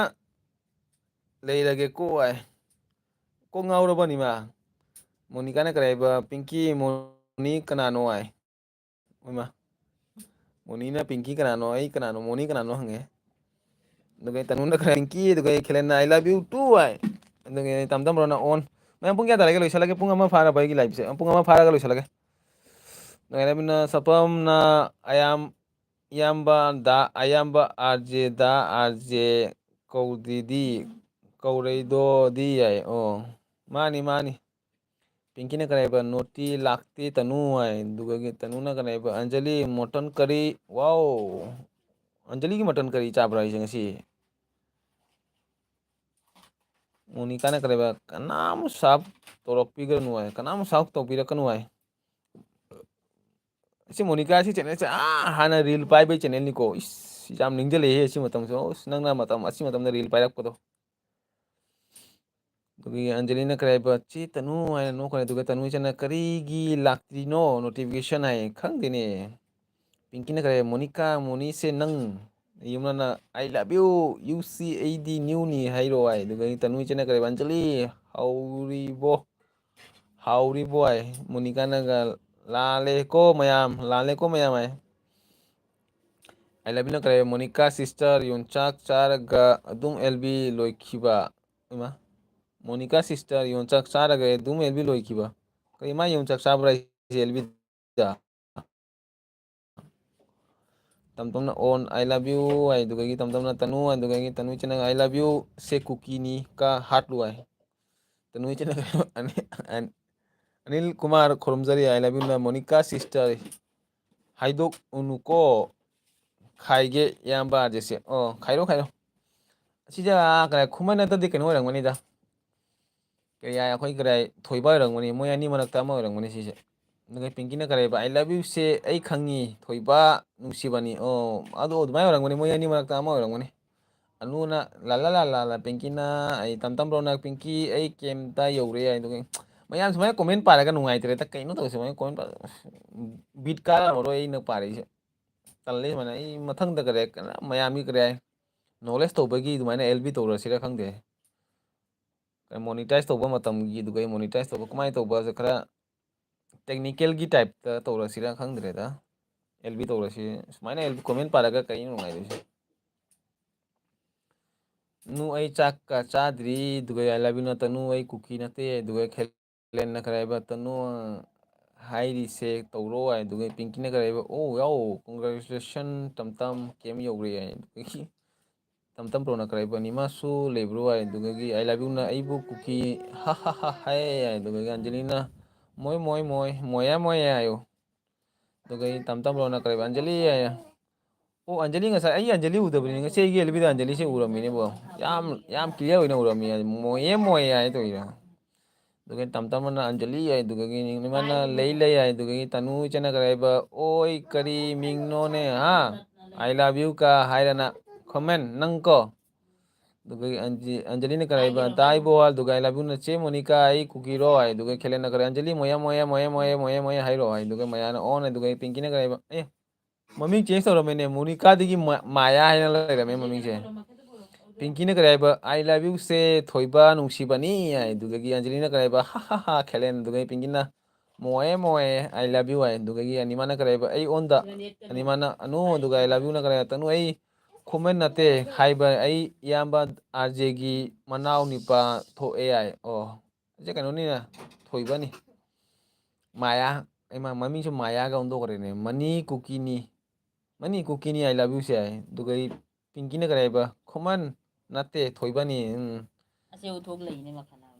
ꯂꯩꯔꯒꯦ ꯀꯣ" ꯍꯥꯏ꯫ ꯀꯣꯛ ꯉꯥꯎꯔꯕꯅꯤ ꯃꯥ꯫ ꯃꯣꯅꯤꯀꯥꯅ ꯀꯔꯤ ꯍꯥꯏꯕ? "ꯄꯤꯡꯀꯤ, ꯃꯣꯅꯤ ꯀꯅꯥꯅꯣ?" ꯍꯥꯏ꯫ ꯏꯃꯥ꯫ ꯃꯣꯅꯤꯅ "ꯄꯤꯡꯀꯤ ꯀꯅꯥꯅꯣ? ꯑꯩ ꯀꯅꯥꯅꯣ? ꯃꯣꯅꯤ ꯀꯅꯥꯅꯣ?" ꯍꯪꯉꯦ꯫ ꯑꯗꯨꯒ ꯇꯅꯨꯅ ꯈꯔ "ꯄꯤꯡꯀꯤ", ꯑꯗꯨꯒ ꯈꯦꯂꯦꯟꯅ "I love you too" ꯍꯥꯏ꯫ ꯑꯗꯨꯒ ꯇꯝ ꯇꯝ ꯔꯣꯅ ꯑꯣꯟ꯫ ꯃꯌꯥꯝ ꯄꯨꯡ ꯀꯌꯥ ꯇꯥꯔꯒꯦ? ꯂꯣꯏꯁꯤꯜꯂꯒꯦ꯫ ꯄꯨꯡ ꯑꯃ ꯐꯥꯔꯕ ꯑꯩꯒꯤ live ꯁꯦ? ꯄꯨꯡ ꯑꯃ ꯐꯥꯔꯒ ꯂꯣꯏꯁꯤꯜꯂꯒꯦ꯫ ꯑꯗꯨꯒ ꯁꯐꯝꯅ "ꯑꯌꯥꯝ-, ꯏꯌꯥꯝꯕ ꯗꯥ, ꯑꯌꯥꯝꯕ ꯑꯥꯔꯖꯦ ꯗꯥ ꯑꯥꯔꯖꯦ ꯀꯧꯗꯤꯗꯤ, ꯀꯧꯔꯩꯗꯣꯗꯤ" ꯍꯥꯏ꯫ ꯑꯣ, ꯃꯥꯅꯤ, ꯃꯥꯅꯤ꯫ ꯄꯤꯡꯀꯤꯅ ꯀꯔꯤ ꯍꯥꯏꯕ? "ꯅꯣꯇꯤ ꯂꯥꯛꯇꯦ ꯇꯅꯨ" ꯍꯥꯏ꯫ ꯑꯗꯨꯒ ꯇꯅꯨꯅ ꯀꯔꯤ ꯍꯥꯏꯕ? "ꯑꯟꯖꯂꯤ, ꯃꯣꯇꯟ ꯀꯔꯤ?" ꯋꯥꯎ! ꯑꯟꯖꯂꯤꯒꯤ ꯃꯣꯇꯟ ꯀꯔꯤ ꯆꯥꯕ꯭ꯔꯥ ꯑꯩꯁꯦ ꯉꯁꯤ? ꯃꯣꯅꯤꯀꯥꯅ ꯀꯔꯤ ꯍꯥꯏꯕ? "ꯀꯅꯥꯝ ꯁꯥꯞ ꯇꯧꯔꯛꯄꯤꯒꯅꯨ" ꯍꯥꯏ꯫ "ꯀꯅꯥꯝ ꯁꯥꯞ ꯇꯧꯕꯤꯔꯛꯀꯅꯨ" ꯍꯥꯏ꯫ ꯑꯁꯤ ꯃꯣꯅꯤꯀꯥ ꯁꯤ channel ꯁꯦ, ꯑꯥ, ꯍꯥꯟꯅ reel ꯄꯥꯏꯕꯩ channel ꯅꯤꯀꯣ꯫ ꯏꯁ, ꯌꯥꯝ ꯅꯤꯡꯁꯤꯡꯂꯛꯑꯦꯍꯦ ꯑꯁꯤ ꯃꯇꯝꯁꯦ꯫ ꯑꯁ, ꯅꯪꯅ ꯃꯇꯝ, ꯑꯁꯤ ꯃꯇꯝꯗ reel ꯄꯥꯏꯔꯛꯄꯗꯣ꯫ ꯑꯗꯨꯒꯤ ꯑꯟꯖꯂꯤꯅ ꯀꯔꯤ ꯍꯥꯏꯕ? "ꯆꯦ ꯇꯅꯨ" ꯍꯥꯏꯅ ꯅꯣꯛꯈ꯭ꯔꯦ꯫ ꯑꯗꯨꯒ ꯇꯅꯨ ꯏꯆꯟꯅ "ꯀꯔꯤꯒꯤ ꯂꯥꯛꯇ꯭ꯔꯤꯅꯣ notification?" ꯍꯥꯏ꯫ "ꯈꯪꯗꯦꯅꯦ꯫" ꯄꯤꯡꯀꯤꯅ ꯀꯔꯤ ꯍꯥꯏ? "ꯃꯣꯅꯤꯀꯥ, ꯃꯣꯅꯤꯁꯦ ꯅꯪ ꯌꯨꯝꯂꯅ I love you, you see ꯑꯩꯗꯤ new ꯅꯤ ꯍꯥꯏꯔꯣ" ꯍꯥꯏ꯫ ꯑꯗꯨꯒ ꯇꯅꯨ ꯏꯆꯟꯅ ꯀꯔꯤ ꯍꯥꯏꯕ? "ꯑꯟꯖꯂꯤ, ꯍꯧꯔꯤꯕꯣ? ꯍꯥꯎꯔꯤꯕꯣ?" ꯍꯥꯏ꯫ ꯃꯣꯅꯤꯀꯥꯅꯒ "ꯂꯥꯜꯂꯦꯀꯣ ꯃꯌꯥꯝ, ꯂꯥꯜꯂꯦꯀꯣ ꯃꯌꯥꯝ" ꯍꯥꯏ꯫ ꯑꯥꯏ ꯂꯚ ꯌꯨꯅ ꯀꯔꯤ? ꯃꯣꯅꯤꯀꯥ sister, ꯌꯣꯡꯆꯥꯛ ꯆꯥꯔꯒ ꯑꯗꯨꯝ ꯑꯦꯜ ꯕꯤ ꯂꯣꯏꯈꯤꯕ꯫ ꯏꯃꯥ꯫ ꯃꯣꯅꯤꯀꯥ sister, ꯌꯣꯡꯆꯥꯛ ꯆꯥꯔꯒ ꯑꯗꯨꯝ ꯑꯦꯜ ꯕꯤ ꯂꯣꯏꯈꯤꯕ꯫ ꯀꯔꯤ, ꯃꯥ ꯌꯣꯡꯆꯥꯛ ꯆꯥꯕ꯭ꯔꯥ ꯍꯥꯏꯁꯦ ꯑꯦꯜ ꯕꯤꯗ? ꯇꯝ ꯇꯝꯅ on, I love you ꯍꯥꯏ, ꯑꯗꯨꯗꯒꯤ ꯇꯝ ꯇꯝꯅ ꯇꯅꯨ, ꯑꯗꯨꯗꯒꯤ ꯇꯅꯨ ꯏꯆꯟꯅ I love you ꯁꯦ ꯀꯨꯀꯤꯅꯤ ꯀ ꯍꯥꯠꯂꯨ ꯍꯥꯏ꯫ ꯇꯅꯨ ꯏꯆꯟꯅ ꯑꯅꯤ-, ꯑꯅꯤ-, Anil Kumar ꯈꯨꯔꯨꯝꯖꯔꯤ, I love you ꯅ ꯃꯣꯅꯤꯀꯥ sister꯫ ꯍꯥꯏꯗꯣꯛꯎꯅꯨꯀꯣ꯫ ꯈꯥꯏꯒꯦ ꯏꯌꯥꯝꯕ ꯑꯥꯔꯖꯦꯁꯦ꯫ ꯑꯣ, ꯈꯥꯏꯔꯣ, ꯈꯥꯏꯔꯣ꯫ ꯑꯁꯤꯁꯦ, ꯑꯥ, ꯀꯩꯅꯣ, ꯈꯨꯃꯟ ꯅꯠꯇꯗꯤ ꯀꯩꯅꯣ ꯑꯣꯏꯔꯝꯒꯅꯤꯗ꯫ ꯀꯔꯤ ꯍꯥꯏ, ꯑꯩꯈꯣꯏ ꯀꯔꯤ ꯍꯥꯏ, ꯊꯣꯏꯕ ꯑꯣꯏꯔꯝꯒꯅꯤ꯫ ꯃꯣꯏ ꯑꯅꯤ ꯃꯔꯛꯇ ꯑꯃ ꯑꯣꯏꯔꯝꯒꯅꯤ ꯁꯤꯁꯦ꯫ ꯑꯗꯨꯒ ꯄꯤꯡꯀꯤꯅ ꯀꯔꯤ ꯍꯥꯏꯕ? "I love you ꯁꯦ ꯑꯩ ꯈꯪꯉꯤ, ꯊꯣꯏꯕ ꯅꯨꯡꯁꯤꯕꯅꯤ"꯫ ꯑꯣ, ꯑꯗꯨ ꯑꯗꯨꯃꯥꯏꯅ ꯑꯣꯏꯔꯝꯒꯅꯤ, ꯃꯣꯏ ꯑꯅꯤ ꯃꯔꯛꯇ ꯑꯃ ꯑꯣꯏꯔꯝꯒꯅꯤ꯫ ꯑꯅꯨꯅ "ꯂꯥ ꯂꯥ ꯂꯥ ꯂꯥ ꯂꯥ", ꯄꯤꯡꯀꯤꯅ, ꯑꯩ ꯇꯝ ꯇꯝ ꯕ꯭ꯔꯣꯅ "ꯄꯤꯡꯀꯤ ꯑꯩ ꯀꯦꯝꯇ ꯌꯧꯔꯦ" ꯍꯥꯏꯗꯨꯒꯤ꯫ ꯃꯌꯥꯝ ꯁꯨꯃꯥꯏꯅ ꯀꯣꯃꯦꯟ ꯄꯥꯔꯒ ꯅꯨꯡꯉꯥꯏꯇ꯭ꯔꯦꯗ, ꯀꯩꯅꯣ ꯇꯧꯁꯦ, ꯁꯨꯃꯥꯏꯅ ꯀꯣꯃꯦꯟ ꯄꯥ-, ꯕꯤꯠ ꯀꯥꯔꯝꯃꯔꯣꯏ ꯑꯩꯅ ꯄꯥꯔꯛꯏꯁꯦ꯫ ꯇꯜꯂꯦ ꯁꯨꯃꯥꯏꯅ꯫ ꯑꯩ ꯃꯊꯪꯗ ꯀꯔꯤ, ꯃꯌꯥꯝꯒꯤ ꯀꯔꯤ ꯍꯥꯏ, ꯅꯣꯂꯦꯖ ꯇꯧꯕꯒꯤ ꯑꯗꯨꯃꯥꯏꯅ ꯑꯦꯜ ꯕꯤ ꯇꯧꯔꯁꯤꯔ ꯈꯪꯗꯦ꯫ ꯃꯣꯅꯤꯇꯥꯏꯁ ꯇꯧꯕ ꯃꯇꯝꯒꯤ, ꯑꯗꯨꯒ ꯃꯣꯅꯤꯇꯥꯏꯁ ꯇꯧꯕ ꯀꯃꯥꯏꯅ ꯇꯧꯕꯁꯦ ꯈꯔ ꯇꯦꯛꯅꯤꯀꯦꯜꯒꯤ ꯇꯥꯏꯞꯇ ꯇꯧꯔꯁꯤꯔ ꯈꯪꯗ꯭ꯔꯦꯗ꯫ ꯑꯦꯜ ꯕꯤ ꯇꯧꯔꯁꯤ꯫ ꯁꯨꯃꯥꯏꯅ ꯑꯦꯜ ꯕꯤ ꯀꯣꯃꯦꯟ ꯄꯥꯔꯒ ꯀꯩꯅꯣ ꯅꯨꯡꯉꯥꯏꯗꯣꯏꯁꯦ? "ꯅꯨ ꯑꯩ ꯆꯥꯛꯀ ꯆꯥꯗ꯭ꯔꯤ", ꯑꯗꯨꯒ "I love you ꯅꯠꯇꯅꯨ ꯑꯩ ꯀꯨꯀꯤ ꯅꯠꯇꯦ", ꯑꯗꯨꯒ ꯈꯦꯂꯦꯟꯅ ꯀꯔꯤ ꯍꯥꯏꯕ? "ꯇꯅꯨ ꯍꯥꯏꯔꯤꯁꯦ ꯇꯧꯔꯣ" ꯍꯥꯏ, ꯑꯗꯨꯒ ꯄꯤꯡꯀꯤꯅ ꯀꯔꯤ ꯍꯥꯏꯕ? "ꯑꯣ ꯌꯥꯎ, congratulation ꯇꯝ ꯇꯝ ꯀꯦꯝ ꯌꯧꯔꯦ" ꯍꯥꯏ꯫ ꯑꯗꯨꯗꯒꯤ ꯇꯝ ꯇꯝ ꯕ꯭ꯔꯣꯅ ꯀꯔꯤ ꯍꯥꯏꯕ? "ꯅꯤꯃꯥꯁꯨ ꯂꯩꯕ꯭ꯔꯣ?" ꯍꯥꯏ, ꯑꯗꯨꯗꯒꯤ "I love you ꯅ ꯑꯩꯕꯨ ꯀꯨꯀꯤ ꯍꯥ ꯍꯥ ꯍꯥ ꯍꯥꯏ" ꯍꯥꯏ, ꯑꯗꯨꯗꯒꯤ ꯑꯟꯖꯂꯤꯅ "ꯃꯣꯏ ꯃꯣꯏ ꯃꯣꯏ ꯃꯣꯌꯥ ꯃꯣꯌꯥ" ꯍꯥꯏꯌꯣ꯫ ꯑꯗꯨꯒ ꯑꯩ ꯇꯝ ꯇꯝ ꯕ꯭ꯔꯣꯅ ꯀꯔꯤ ꯍꯥꯏꯕ? "ꯑꯟꯖꯂꯤ" ꯍꯥꯏꯌꯦ꯫ ꯑꯣ, ꯑꯟꯖꯂꯤ ꯉꯁꯥꯏ ꯑꯩ ꯑꯟꯖꯂꯤ ꯎꯗꯕꯅꯤ, ꯉꯁꯤ ꯑꯩꯒꯤ ꯑꯦꯜ ꯕꯤꯗ ꯑꯟꯖꯂꯤꯁꯦ ꯎꯔꯝꯃꯤꯅꯦꯕꯣ꯫ ꯌꯥꯝ, ꯌꯥꯝ ꯀ꯭ꯂꯤꯌꯥꯔ ꯑꯣꯏꯅ ꯎꯔꯝꯃꯤ꯫ "ꯃꯣꯌꯦ ꯃꯣꯌꯦ" ꯍꯥꯏ ꯇꯧꯔꯤꯔꯥ? ꯑꯗꯨꯒ ꯇꯝ ꯇꯝꯅ "ꯑꯟꯖꯂꯤ" ꯍꯥꯏ, ꯑꯗꯨꯗꯒꯤ ꯅꯤꯃꯥꯅ "ꯂꯩ ꯂꯩ" ꯍꯥꯏ, ꯑꯗꯨꯗꯒꯤ ꯇꯅꯨ ꯏꯆꯟꯅ ꯀꯔꯤ ꯍꯥꯏꯕ? "ꯑꯣꯏ ꯀꯔꯤ ꯃꯤꯡꯅꯣꯅꯦ ꯍꯥ? I love you ꯀ ꯍꯥꯏꯔꯅ ꯈꯣꯃꯦꯟ ꯅꯪ ꯀꯣ?" ꯑꯗꯨꯒ ꯑꯟꯖꯤ-, ꯑꯟꯖꯂꯤꯅ ꯀꯔꯤ ꯍꯥꯏꯕ? "ꯇꯥꯏꯕꯣ" ꯍꯥꯏ, ꯑꯗꯨꯒ "I love you ꯅ ꯆꯦ ꯃꯣꯅꯤꯀꯥ ꯑꯩ ꯀꯨꯀꯤꯔꯣ" ꯍꯥꯏ, ꯑꯗꯨꯒ ꯈꯦꯂꯦꯟꯅ ꯀꯔꯤ? "ꯑꯟꯖꯂꯤ ꯃꯣꯌꯦ ꯃꯣꯌꯦ ꯃꯣꯌꯦ ꯃꯣꯌꯦ ꯃꯣꯌꯦ ꯃꯣꯌꯦ ꯍꯥꯏꯔꯣ" ꯍꯥꯏ, ꯑꯗꯨꯒ ꯃꯌꯥꯅ "ꯑꯣꯟ" ꯍꯥꯏ, ꯑꯗꯨꯒ ꯄꯤꯡꯀꯤꯅ ꯀꯔꯤ ꯍꯥꯏꯕ? ꯑꯦ, ꯃꯃꯤꯡ ꯆꯦꯟꯖ ꯇꯧꯔꯝꯃꯦꯅꯦ, ꯃꯣꯅꯤꯀꯥꯗꯒꯤ ꯃ-, ꯃꯥꯌꯥ ꯍꯥꯏꯅ ꯂꯩꯔꯝꯃꯦ ꯃꯃꯤꯡꯁꯦ꯫ ꯄꯤꯡꯀꯤꯅ ꯀꯔꯤ ꯍꯥꯏꯕ? "I love you ꯁꯦ ꯊꯣꯏꯕ ꯅꯨꯡꯁꯤꯕꯅꯤ" ꯍꯥꯏ, ꯑꯗꯨꯗꯒꯤ ꯑꯟꯖꯂꯤꯅ ꯀꯔꯤ ꯍꯥꯏꯕ? "ꯍꯥ ꯍꯥ ꯍꯥ" ꯈꯦꯂꯦꯟ, ꯑꯗꯨꯗꯒꯤ ꯄꯤꯡꯀꯤꯅ "ꯃꯣꯌꯦ ꯃꯣꯌꯦ I love you" ꯍꯥꯏ, ꯑꯗꯨꯗꯒꯤ ꯑꯅꯤꯃꯥꯅ ꯀꯔꯤ ꯍꯥꯏꯕ? "ꯑꯩ ꯑꯣꯟꯗ", ꯑꯅꯤꯃꯥꯅ "ꯑꯅꯨ" ꯑꯗꯨꯒ "I love you ꯅ" ꯀꯔꯤ ꯍꯥꯏ? "ꯇꯅꯨ ꯑꯩ ꯈꯨꯃꯟ ꯅꯠꯇꯦ ꯍꯥꯏꯕ, ꯑꯩ ꯏꯌꯥꯝꯕ ꯑꯥꯔ ꯖꯦꯒꯤ ꯃꯅꯥꯎ ꯅꯤꯄꯥ ꯊꯣꯛꯑꯦ" ꯍꯥꯏ꯫ ꯑꯣ, ꯁꯦ ꯀꯩꯅꯣꯅꯤꯅ, ꯊꯣꯏꯕꯅꯤ꯫ ꯃꯥꯌꯥ, ꯏꯃꯥ, ꯃꯃꯤꯡꯁꯨ ꯃꯥꯌꯥꯒ ꯑꯣꯟꯊꯣꯛꯈ꯭ꯔꯦꯅꯦ꯫ "ꯃꯅꯤ ꯀꯨꯀꯤꯅꯤ, ꯃꯅꯤ ꯀꯨꯀꯤꯅꯤ I love you ꯁꯦ" ꯍꯥꯏ꯫ ꯑꯗꯨꯒ ꯑꯩ ꯄꯤꯡꯀꯤꯅ ꯀꯔꯤ ꯍꯥꯏꯕ? "ꯈꯨꯃꯟ ꯅꯠꯇꯦ, ꯊꯣꯏꯕꯅꯤ"꯫ ꯎꯝ꯫ ꯑꯁꯤ ꯎꯊꯣꯛ ꯂꯩꯅꯦ ꯃꯈꯜ ꯑꯃ꯫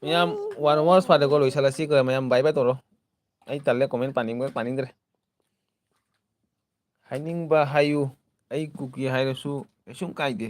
ꯃꯌꯥꯝ ꯋꯥꯟ ꯑꯋꯥꯔ ꯐꯥꯗꯦꯀꯣ, ꯂꯣꯏꯁꯤꯜꯂꯁꯤ꯫ ꯃꯌꯥꯝ ꯕꯥꯏ ꯕꯥꯏ ꯇꯧꯔꯣ꯫ ꯑꯩ ꯇꯜꯂꯦ, ꯀꯣꯃꯦꯟ ꯄꯥꯅꯤꯡꯕ ꯄꯥꯅꯤꯡꯗ꯭ꯔꯦ꯫ ꯍꯥꯏꯅꯤꯡꯕ ꯍꯥꯏꯌꯨ, ꯑꯩ ꯀꯨꯀꯤ ꯍꯥꯏꯔꯁꯨ ꯀꯩꯁꯨꯝ ꯀꯥꯏꯗꯦ꯫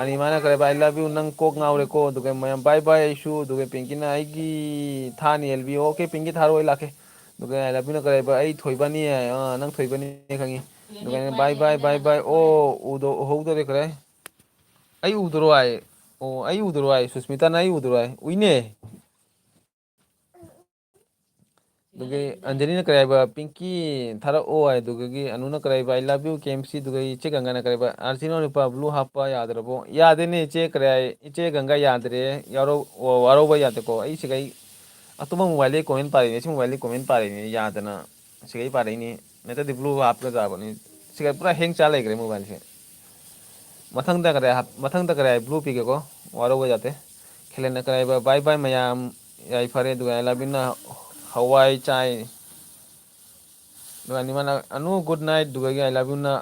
ꯑꯅꯤꯃꯥꯅ ꯀꯔꯦꯕ, "I love you, ꯅꯪ ꯀꯣꯛ ꯉꯥꯎꯔꯦꯀꯣ", ꯑꯗꯨꯒ ꯃꯌꯥꯝ "Bye bye, ꯑꯩꯁꯨ", ꯑꯗꯨꯒ ꯄꯤꯡꯀꯤꯅ "ꯑꯩꯒꯤ ꯊꯥꯅꯤ ꯑꯦꯜ ꯕꯤ", "Okay, ꯄꯤꯡꯀꯤ ꯊꯥꯔꯛꯑꯣ, ꯑꯩ ꯂꯥꯛꯀꯦ", ꯑꯗꯨꯒ "I love you" ꯅ ꯀꯔꯦꯕ, "ꯑꯩ ꯊꯣꯏꯕꯅꯤ", ꯑꯥ, "ꯅꯪ ꯊꯣꯏꯕꯅꯤ ꯈꯪꯉꯤ", ꯑꯗꯨꯒ "Bye bye, bye bye", "ꯑꯣ, ꯎꯗꯣ-, ꯎꯍꯧꯗꯣꯔꯦ ꯈꯔꯦ", "ꯑꯩ ꯎꯗꯣꯔꯣ?" ꯍꯥꯏ, "ꯑꯣ, ꯑꯩ ꯎꯗꯣꯔꯣ?" ꯍꯥꯏ, ꯁꯨꯁꯃꯤꯇꯥꯅ "ꯑꯩ ꯎꯗꯣꯔꯣ?" ꯍꯥꯏ, "ꯎꯏꯅꯦ", ꯑꯗꯨꯒꯤ ꯑꯟꯖꯂꯤꯅ ꯀꯔꯤ ꯍꯥꯏꯕ, "ꯄꯤꯡꯀꯤ ꯊꯥꯔꯛꯑꯣ" ꯍꯥꯏ, ꯑꯗꯨꯒꯤ ꯑꯅꯨꯅ ꯀꯔꯤ ꯍꯥꯏꯕ, "I love you, K M C", ꯑꯗꯨꯒ ꯏꯆꯦ ꯒꯪꯒꯥꯅ ꯀꯔꯤ ꯍꯥꯏꯕ, "ꯑꯥꯔꯁꯤꯅꯣ ꯅꯨꯄꯥ ꯕ꯭ꯂꯨ ꯍꯥꯞꯄ ꯌꯥꯗ꯭ꯔꯕꯣ?" ꯌꯥꯗꯦꯅꯦ ꯏꯆꯦ, ꯀꯔꯤ ꯍꯥꯏ, ꯏꯆꯦ ꯒꯪꯒꯥ ꯌꯥꯗ꯭ꯔꯦ, ꯌꯥꯎꯔꯧ-, ꯋꯥꯔꯧꯕ ꯌꯥꯗꯦꯀꯣ꯫ ꯑꯩ ꯁꯤꯒꯩ ꯑꯇꯣꯞꯄ ꯃꯣꯕꯥꯏꯜꯗꯒꯤ ꯀꯣꯃꯦꯟ ꯄꯥꯔꯛꯏꯅꯦ, ꯁꯤ ꯃꯣꯕꯥꯏꯜꯗꯒꯤ ꯀꯣꯃꯦꯟ ꯄꯥꯔꯛꯏꯅꯦ, ꯌꯥꯗꯅ ꯁꯤꯒꯩ ꯄꯥꯔꯛꯏꯅꯦ꯫ ꯅꯠꯇ꯭ꯔꯗꯤ ꯕ꯭ꯂꯨ ꯍꯥꯞꯄ ꯌꯥꯕꯅꯤ꯫ ꯁꯤꯒ ꯄꯨꯔꯥ ꯍꯦꯡ ꯆꯥ ꯂꯩꯈ꯭ꯔꯦ ꯃꯣꯕꯥꯏꯜꯁꯦ꯫ ꯃꯊꯪꯗ ꯀꯔꯤ ꯍꯥꯞ-, ꯃꯊꯪꯗ ꯀꯔꯤ ꯍꯥꯏ? ꯕ꯭ꯂꯨ ꯄꯤꯒꯦꯀꯣ, ꯋꯥꯔꯧꯕ ꯌꯥꯗꯦ꯫ ꯈꯦꯂꯦꯟꯅ ꯀꯔꯤ ꯍꯥꯏꯕ? "Bye bye ꯃꯌꯥꯝ, ꯌꯥꯏꯐꯔꯦ", ꯑꯗꯨꯒ "I love you ꯅ ꯍꯋꯥꯏ ꯆꯥꯏ", ꯑꯗꯨꯒ ꯑꯅꯤꯃꯅ "ꯑꯅꯨ good night", ꯑꯗꯨꯒ "I love you ꯅ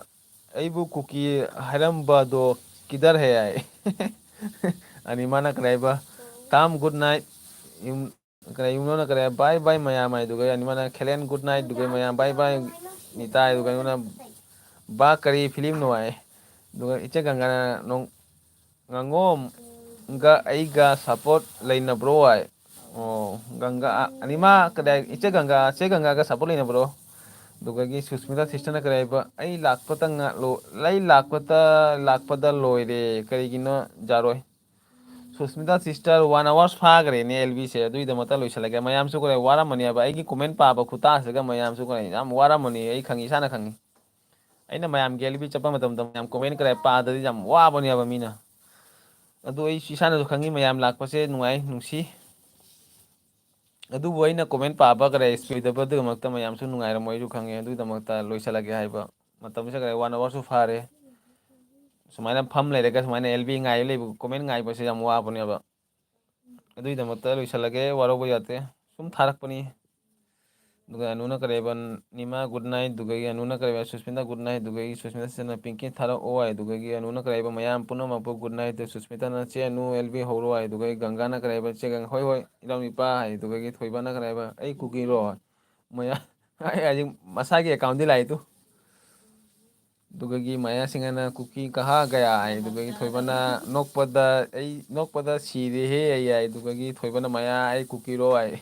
ꯑꯩꯕꯨ ꯀꯨꯀꯤ ꯍꯥꯏꯔꯝꯕꯗꯣ ꯀꯤꯗꯔ ꯍꯦ" ꯍꯥꯏ꯫ ꯑꯅꯤꯃꯅ ꯀꯔꯤ ꯍꯥꯏꯕ? "ꯇꯥꯝ good night", ꯌꯨꯝ ꯀꯔꯤ ꯌꯨꯝꯂꯣꯟꯅ ꯀꯔꯤ ꯍꯥꯏ? "Bye bye ꯃꯌꯥꯝ" ꯍꯥꯏ, ꯑꯗꯨꯒ ꯑꯅꯤꯃꯅ "ꯈꯦꯂꯦꯟ good night", ꯑꯗꯨꯒ ꯃꯌꯥꯝ "Bye bye ꯅꯤꯇꯥ", ꯑꯗꯨꯒ ꯑꯩꯉꯣꯟꯗ "ꯕꯥ ꯀꯔꯤ ꯐꯤꯂꯝꯅꯣ?" ꯍꯥꯏ꯫ ꯑꯗꯨꯒ ꯏꯆꯦ ꯒꯪꯒꯥꯅ ꯅꯣꯡ-, "ꯉꯥꯉꯣꯝꯒ ꯑꯩꯒ ꯁꯞꯄꯣꯔꯠ ꯂꯩꯅꯕ꯭ꯔꯣ?" ꯍꯥꯏ꯫ ꯑꯣ, ꯒꯪꯒꯥ, ꯑꯅꯤꯃ ꯀꯗꯥꯏ, ꯏꯆꯦ ꯒꯪꯒꯥ, ꯆꯦ ꯒꯪꯒꯥꯒ ꯁꯞꯄꯣꯔꯠ ꯂꯩꯅꯕ꯭ꯔꯣ? ꯑꯗꯨꯒꯒꯤ ꯁꯨꯁꯃꯤꯇꯥ ꯁꯤꯁꯇꯔꯅ ꯀꯔꯤ ꯍꯥꯏꯕ? "ꯑꯩ ꯂꯥꯛꯄꯇ ꯉꯥ-, ꯂꯣ-, ꯑꯩ ꯂꯥꯛꯄꯇ, ꯂꯥꯛꯄꯗ ꯂꯣꯏꯔꯦ꯫ ꯀꯔꯤꯒꯤꯅꯣ ꯌꯥꯔꯣꯏ?" ꯁꯨꯁꯃꯤꯇꯥ ꯁꯤꯁꯇꯔ, ꯋꯥꯟ ꯑꯋꯥꯔꯁ ꯐꯥꯈ꯭ꯔꯦꯅꯦ ꯑꯦꯜ ꯕꯤꯁꯦ꯫ ꯑꯗꯨꯒꯤꯗꯃꯛꯇ ꯂꯣꯏꯁꯤꯜꯂꯒꯦ꯫ ꯃꯌꯥꯝꯁꯨ ꯀꯔꯤ ꯋꯥꯔꯝꯃꯅꯦꯕ꯫ ꯑꯩꯒꯤ ꯀꯣꯃꯦꯟ ꯄꯥꯕ ꯈꯨꯇꯥꯁꯤꯒ ꯃꯌꯥꯝꯁꯨ ꯀꯔꯤ ꯌꯥꯝ ꯋꯥꯔꯝꯃꯅꯤ꯫ ꯑꯩ ꯈꯪꯉꯤ, ꯏꯁꯥꯅ ꯈꯪꯉꯤ꯫ ꯑꯩꯅ ꯃꯌꯥꯝꯒꯤ ꯑꯦꯜ ꯕꯤ ꯆꯠꯄ ꯃꯇꯝꯗ ꯃꯌꯥꯝ ꯀꯣꯃꯦꯟ ꯀꯔꯤ ꯄꯥꯗꯗꯤ ꯌꯥꯝ ꯋꯥꯕꯅꯦꯕ ꯃꯤꯅ꯫ ꯑꯗꯨ ꯑꯩ ꯏꯁꯥꯅꯁꯨ ꯈꯪꯉꯤ, ꯃꯌꯥꯝ ꯂꯥꯛꯄꯁꯦ ꯅꯨꯡꯉꯥꯏ, ꯅꯨꯡꯁꯤ꯫ ꯑꯗꯨꯕꯨ ꯑꯩꯅ ꯀꯣꯃꯦꯟ ꯄꯥꯕ ꯀꯔꯤ ꯏꯁꯄꯤꯗꯕ ꯑꯗꯨꯒꯤꯗꯃꯛꯇ ꯃꯌꯥꯝꯁꯨ ꯅꯨꯡꯉꯥꯏꯔꯝꯃꯣꯏꯁꯨ ꯈꯪꯉꯦ꯫ ꯑꯗꯨꯒꯤꯗꯃꯛꯇ ꯂꯣꯏꯁꯤꯜꯂꯒꯦ ꯍꯥꯏꯕ꯫ ꯃꯇꯝꯁꯦ ꯀꯔꯤ ꯋꯥꯟ ꯑꯋꯥꯔꯁꯨ ꯐꯥꯔꯦ꯫ ꯁꯨꯃꯥꯏꯅ ꯐꯝ ꯂꯩꯔꯒ ꯁꯨꯃꯥꯏꯅ ꯑꯦꯜ ꯕꯤ ꯉꯥꯏ ꯂꯩꯕ, ꯀꯣꯃꯦꯟ ꯉꯥꯏꯕꯁꯦ ꯌꯥꯝ ꯋꯥꯕꯅꯦꯕ꯫ ꯑꯗꯨꯒꯤꯗꯃꯛꯇ ꯂꯣꯏꯁꯤꯜꯂꯒꯦ, ꯋꯥꯔꯧꯕ ꯌꯥꯗꯦ꯫ ꯁꯨꯝ ꯊꯥꯔꯛꯄꯅꯤ꯫ ꯑꯗꯨꯒ ꯑꯅꯨꯅ ꯀꯔꯤ ꯍꯥꯏꯕ? "ꯅꯤꯃꯥ good night", ꯑꯗꯨꯒ ꯑꯅꯨꯅ ꯀꯔꯤ ꯍꯥꯏꯕ? "ꯁꯨꯁꯃꯤꯇꯥ good night", ꯑꯗꯨꯒ ꯁꯨꯁꯃꯤꯇꯥ ꯁꯤꯅ "ꯄꯤꯡꯀꯤ ꯊꯥꯔꯛꯑꯣ" ꯍꯥꯏ, ꯑꯗꯨꯒ ꯑꯅꯨꯅ ꯀꯔꯤ ꯍꯥꯏꯕ? "ꯃꯌꯥꯝ ꯄꯨꯝꯅꯃꯛꯄꯨ good night", ꯁꯨꯁꯃꯤꯇꯥꯅ "ꯆꯦ ꯑꯅꯨ ꯑꯦꯜ ꯕꯤ ꯍꯧꯔꯣ" ꯍꯥꯏ, ꯑꯗꯨꯒ ꯒꯪꯒꯥꯅ ꯀꯔꯤ ꯍꯥꯏꯕ? "ꯆꯦ ꯒꯪ-, ꯍꯣꯏ, ꯍꯣꯏ, ꯏꯅꯥꯎꯅꯨꯄꯥ" ꯍꯥꯏ, ꯑꯗꯨꯒ ꯊꯣꯏꯕꯅ ꯀꯔꯤ ꯍꯥꯏꯕ? "ꯑꯩ ꯀꯨꯀꯤꯔꯣ?" ꯃꯌꯥꯝ ꯍꯥꯏ, ꯍꯧꯖꯤꯛ ꯃꯁꯥꯒꯤ ꯑꯦꯀꯥꯎꯟꯗꯤ ꯂꯥꯛꯏꯗꯨ꯫ ꯑꯗꯨꯒꯒꯤ ꯃꯌꯥꯁꯤꯡ ꯑꯅ ꯀꯨꯀꯤ ꯀꯍꯥ ꯒꯌꯥ ꯍꯥꯏ꯫ ꯑꯗꯨꯒꯒꯤ ꯊꯣꯏꯕꯅ ꯅꯣꯛꯄꯗ, "ꯑꯩ ꯅꯣꯛꯄꯗ ꯁꯤꯔꯦꯍꯦ" ꯑꯩ ꯍꯥꯏ꯫ ꯑꯗꯨꯒꯒꯤ ꯊꯣꯏꯕꯅ, "ꯃꯌꯥ ꯑꯩ ꯀꯨꯀꯤꯔꯣ?" ꯍꯥꯏ꯫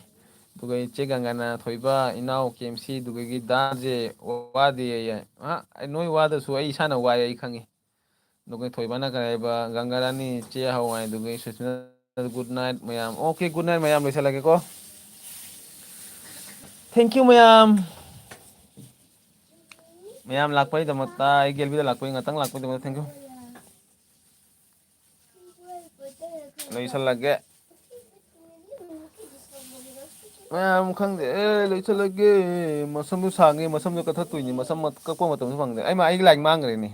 ꯑꯗꯨꯒ ꯏꯆꯦ ꯒꯪꯒꯅ, "ꯊꯣꯏꯕ, ꯏꯅꯥꯎ ꯀꯦ ꯑꯦꯝ ꯁꯤ ꯑꯗꯨꯒꯒꯤ ꯗꯥꯟꯁꯁꯦ ꯋꯥꯗꯦ" ꯑꯩ ꯍꯥꯏ꯫ "ꯑ, ꯅꯣꯏ ꯋꯥꯗꯁꯨ ꯑꯩ ꯏꯁꯥꯅ ꯋꯥꯏ, ꯑꯩ ꯈꯪꯉꯤ"꯫ ꯑꯗꯨꯒ ꯊꯣꯏꯕꯅ ꯀꯔꯤ ꯍꯥꯏꯕ, "ꯒꯪꯒꯥ ꯔꯥꯅꯤ ꯆꯦ ꯍꯧ" ꯍꯥꯏ꯫ ꯑꯗꯨꯒ ꯁꯨꯁꯃꯤꯇꯥ, "Good night ꯃꯌꯥꯝ"꯫ Okay, good night ꯃꯌꯥꯝ, ꯂꯣꯏꯁꯤꯜꯂꯒꯦꯀꯣ꯫ Thank you ꯃꯌꯥꯝ꯫ ꯃꯌꯥꯝ ꯂꯥꯛꯄꯒꯤꯗꯃꯛꯇ, ꯑꯩ ꯒꯦꯜꯕꯤꯗ ꯂꯥꯛꯄꯒꯤ, ꯉꯥꯛꯇꯪ ꯂꯥꯛꯄꯒꯤꯗꯃꯛꯇ thank you꯫ ꯂꯣꯏꯁꯤꯜꯂꯒꯦ꯫ ꯃꯌꯥꯝ ꯈꯪꯗꯦ꯫ ꯑꯦ, ꯂꯣꯏꯁꯤꯜꯂꯒꯦ꯫ ꯃꯁꯝꯗꯨ ꯁꯥꯡꯉꯦ, ꯃꯁꯝꯗꯨ ꯀꯛꯊꯠꯇꯣꯏꯅꯤ꯫ ꯃꯁꯝ ꯀꯛꯄ ꯃꯇꯝꯁꯨ ꯐꯪꯗꯦ꯫ ꯑꯩ ꯃꯥ-, ꯑꯩꯒꯤ ꯂꯥꯏꯔꯤꯛ ꯃꯥꯡꯈ꯭ꯔꯦꯅꯦ꯫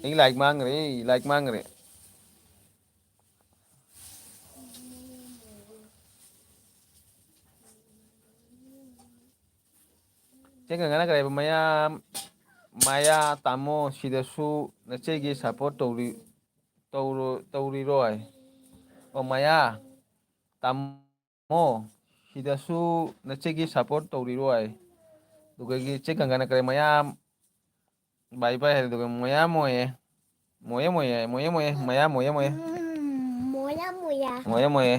ꯑꯩꯒꯤ ꯂꯥꯏꯔꯤꯛ ꯃꯥꯡꯈ꯭ꯔꯦ, ꯂꯥꯏꯔꯤꯛ ꯃꯥꯡꯈ꯭ꯔꯦ꯫ ꯆꯦ ꯒꯪꯒꯅ ꯀꯔꯤ ꯍꯥꯏꯕ? "ꯃꯌꯥꯝ, ꯃꯌꯥ ꯇꯥꯃꯣ, ꯁꯤꯗꯁꯨ ꯅꯆꯦꯒꯤ support ꯇꯧꯔꯤ-, ꯇꯧꯔꯣ-, ꯇꯧꯔꯤꯔꯣꯏ?" ꯑꯣ, ꯃꯌꯥ ꯇꯥꯃꯣ, ꯁꯤꯗꯁꯨ ꯅꯆꯦꯒꯤ support ꯇꯧꯔꯤꯔꯣꯏ? ꯑꯗꯨꯒꯒꯤ ꯆꯦ ꯒꯪꯒꯅ ꯀꯔꯤ, "ꯃꯌꯥꯝ ꯕꯥꯏ ꯕꯥꯏ" ꯍꯥꯏꯔꯦ, ꯑꯗꯨꯒ "ꯃꯣꯌꯥ ꯃꯣꯌꯦ"꯫ ꯃꯣꯌꯦ ꯃꯣꯌꯦ, ꯃꯣꯌꯦ ꯃꯣꯌꯦ, ꯃꯌꯥ ꯃꯣꯌꯦ ꯃꯣꯌꯦ꯫ ꯎꯝ, ꯃꯣꯌꯥ ꯃꯣꯌꯥ꯫ ꯃꯣꯌꯦ ꯃꯣꯌꯦ꯫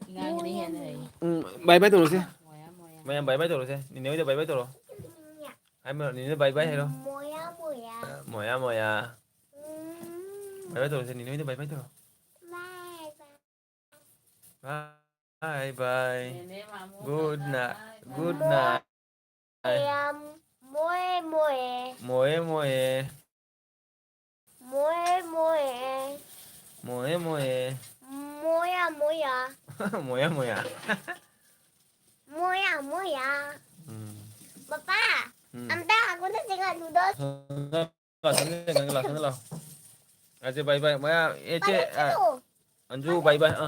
ꯑꯉꯥꯡꯒꯤꯅ ꯍꯦꯟꯅ ꯍꯩ꯫ ꯎꯝ, ꯕꯥꯏ ꯕꯥꯏ ꯇꯧꯔꯁꯦ꯫ ꯃꯣꯌꯥ ꯃꯣꯌꯥ꯫ ꯃꯌꯥꯝ ꯕꯥꯏ ꯕꯥꯏ ꯇꯧꯔꯁꯦ꯫ ꯅꯤꯅꯦ ꯍꯣꯏꯗ ꯕꯥꯏ ꯕꯥꯏ ꯇꯧꯔꯣ꯫ ꯍꯥꯏꯃ, ꯅꯤꯅꯦ ꯕꯥꯏ ꯕꯥꯏ ꯍꯥꯏꯔꯣ꯫ ꯃꯣꯌꯥ ꯃꯣꯌꯥ꯫ ꯃꯣꯌꯥ ꯃꯣꯌꯥ꯫ ꯎꯝ꯫ ꯕꯥꯏ ꯕꯥꯏ ꯇꯧꯔꯁꯦ, ꯅꯤꯅꯦ ꯍꯣꯏꯗ ꯕꯥꯏ ꯕꯥꯏ ꯇꯧꯔꯣ꯫ ꯕꯥꯏ ꯕꯥꯏ꯫ Bye bye. ꯅꯦꯅꯦ ꯃꯥꯃꯨ ꯒꯨꯗ ꯅꯥꯏꯠ꯫ Good night. ꯃꯣꯌꯥ ꯃꯣꯌꯦ꯫ ꯃꯣꯌꯦ ꯃꯣꯌꯦ꯫ ꯃꯣꯌꯦ ꯃꯣꯌꯦ꯫ ꯃꯣꯌꯦ ꯃꯣꯌꯦ꯫ ꯃꯣꯌꯥ ꯃꯣꯌꯥ꯫ ꯃꯣꯌꯥ ꯃꯣꯌꯥ꯫ ꯃꯣꯌꯥ ꯃꯣꯌꯥ꯫ ꯎꯝ꯫ ꯄꯄꯥ, ꯎꯝ꯫ ꯑꯝꯇ ꯑꯩꯉꯣꯟꯗ ꯆꯤꯡꯍꯜꯂꯨꯗꯣ꯫ ꯂꯥꯛꯑꯣ, ꯁꯣꯝꯗ ꯂꯥꯛꯑꯣ, ꯁꯣꯝꯗ ꯂꯥꯛꯑꯣ꯫ ꯑꯁꯦ ꯕꯥꯏ ꯕꯥꯏ꯫ ꯃꯌꯥ, ꯑꯦ, ꯆꯦ, ꯑ, ꯑꯟꯖꯨ ꯕꯥꯏ ꯕꯥꯏ꯫ ꯑ꯫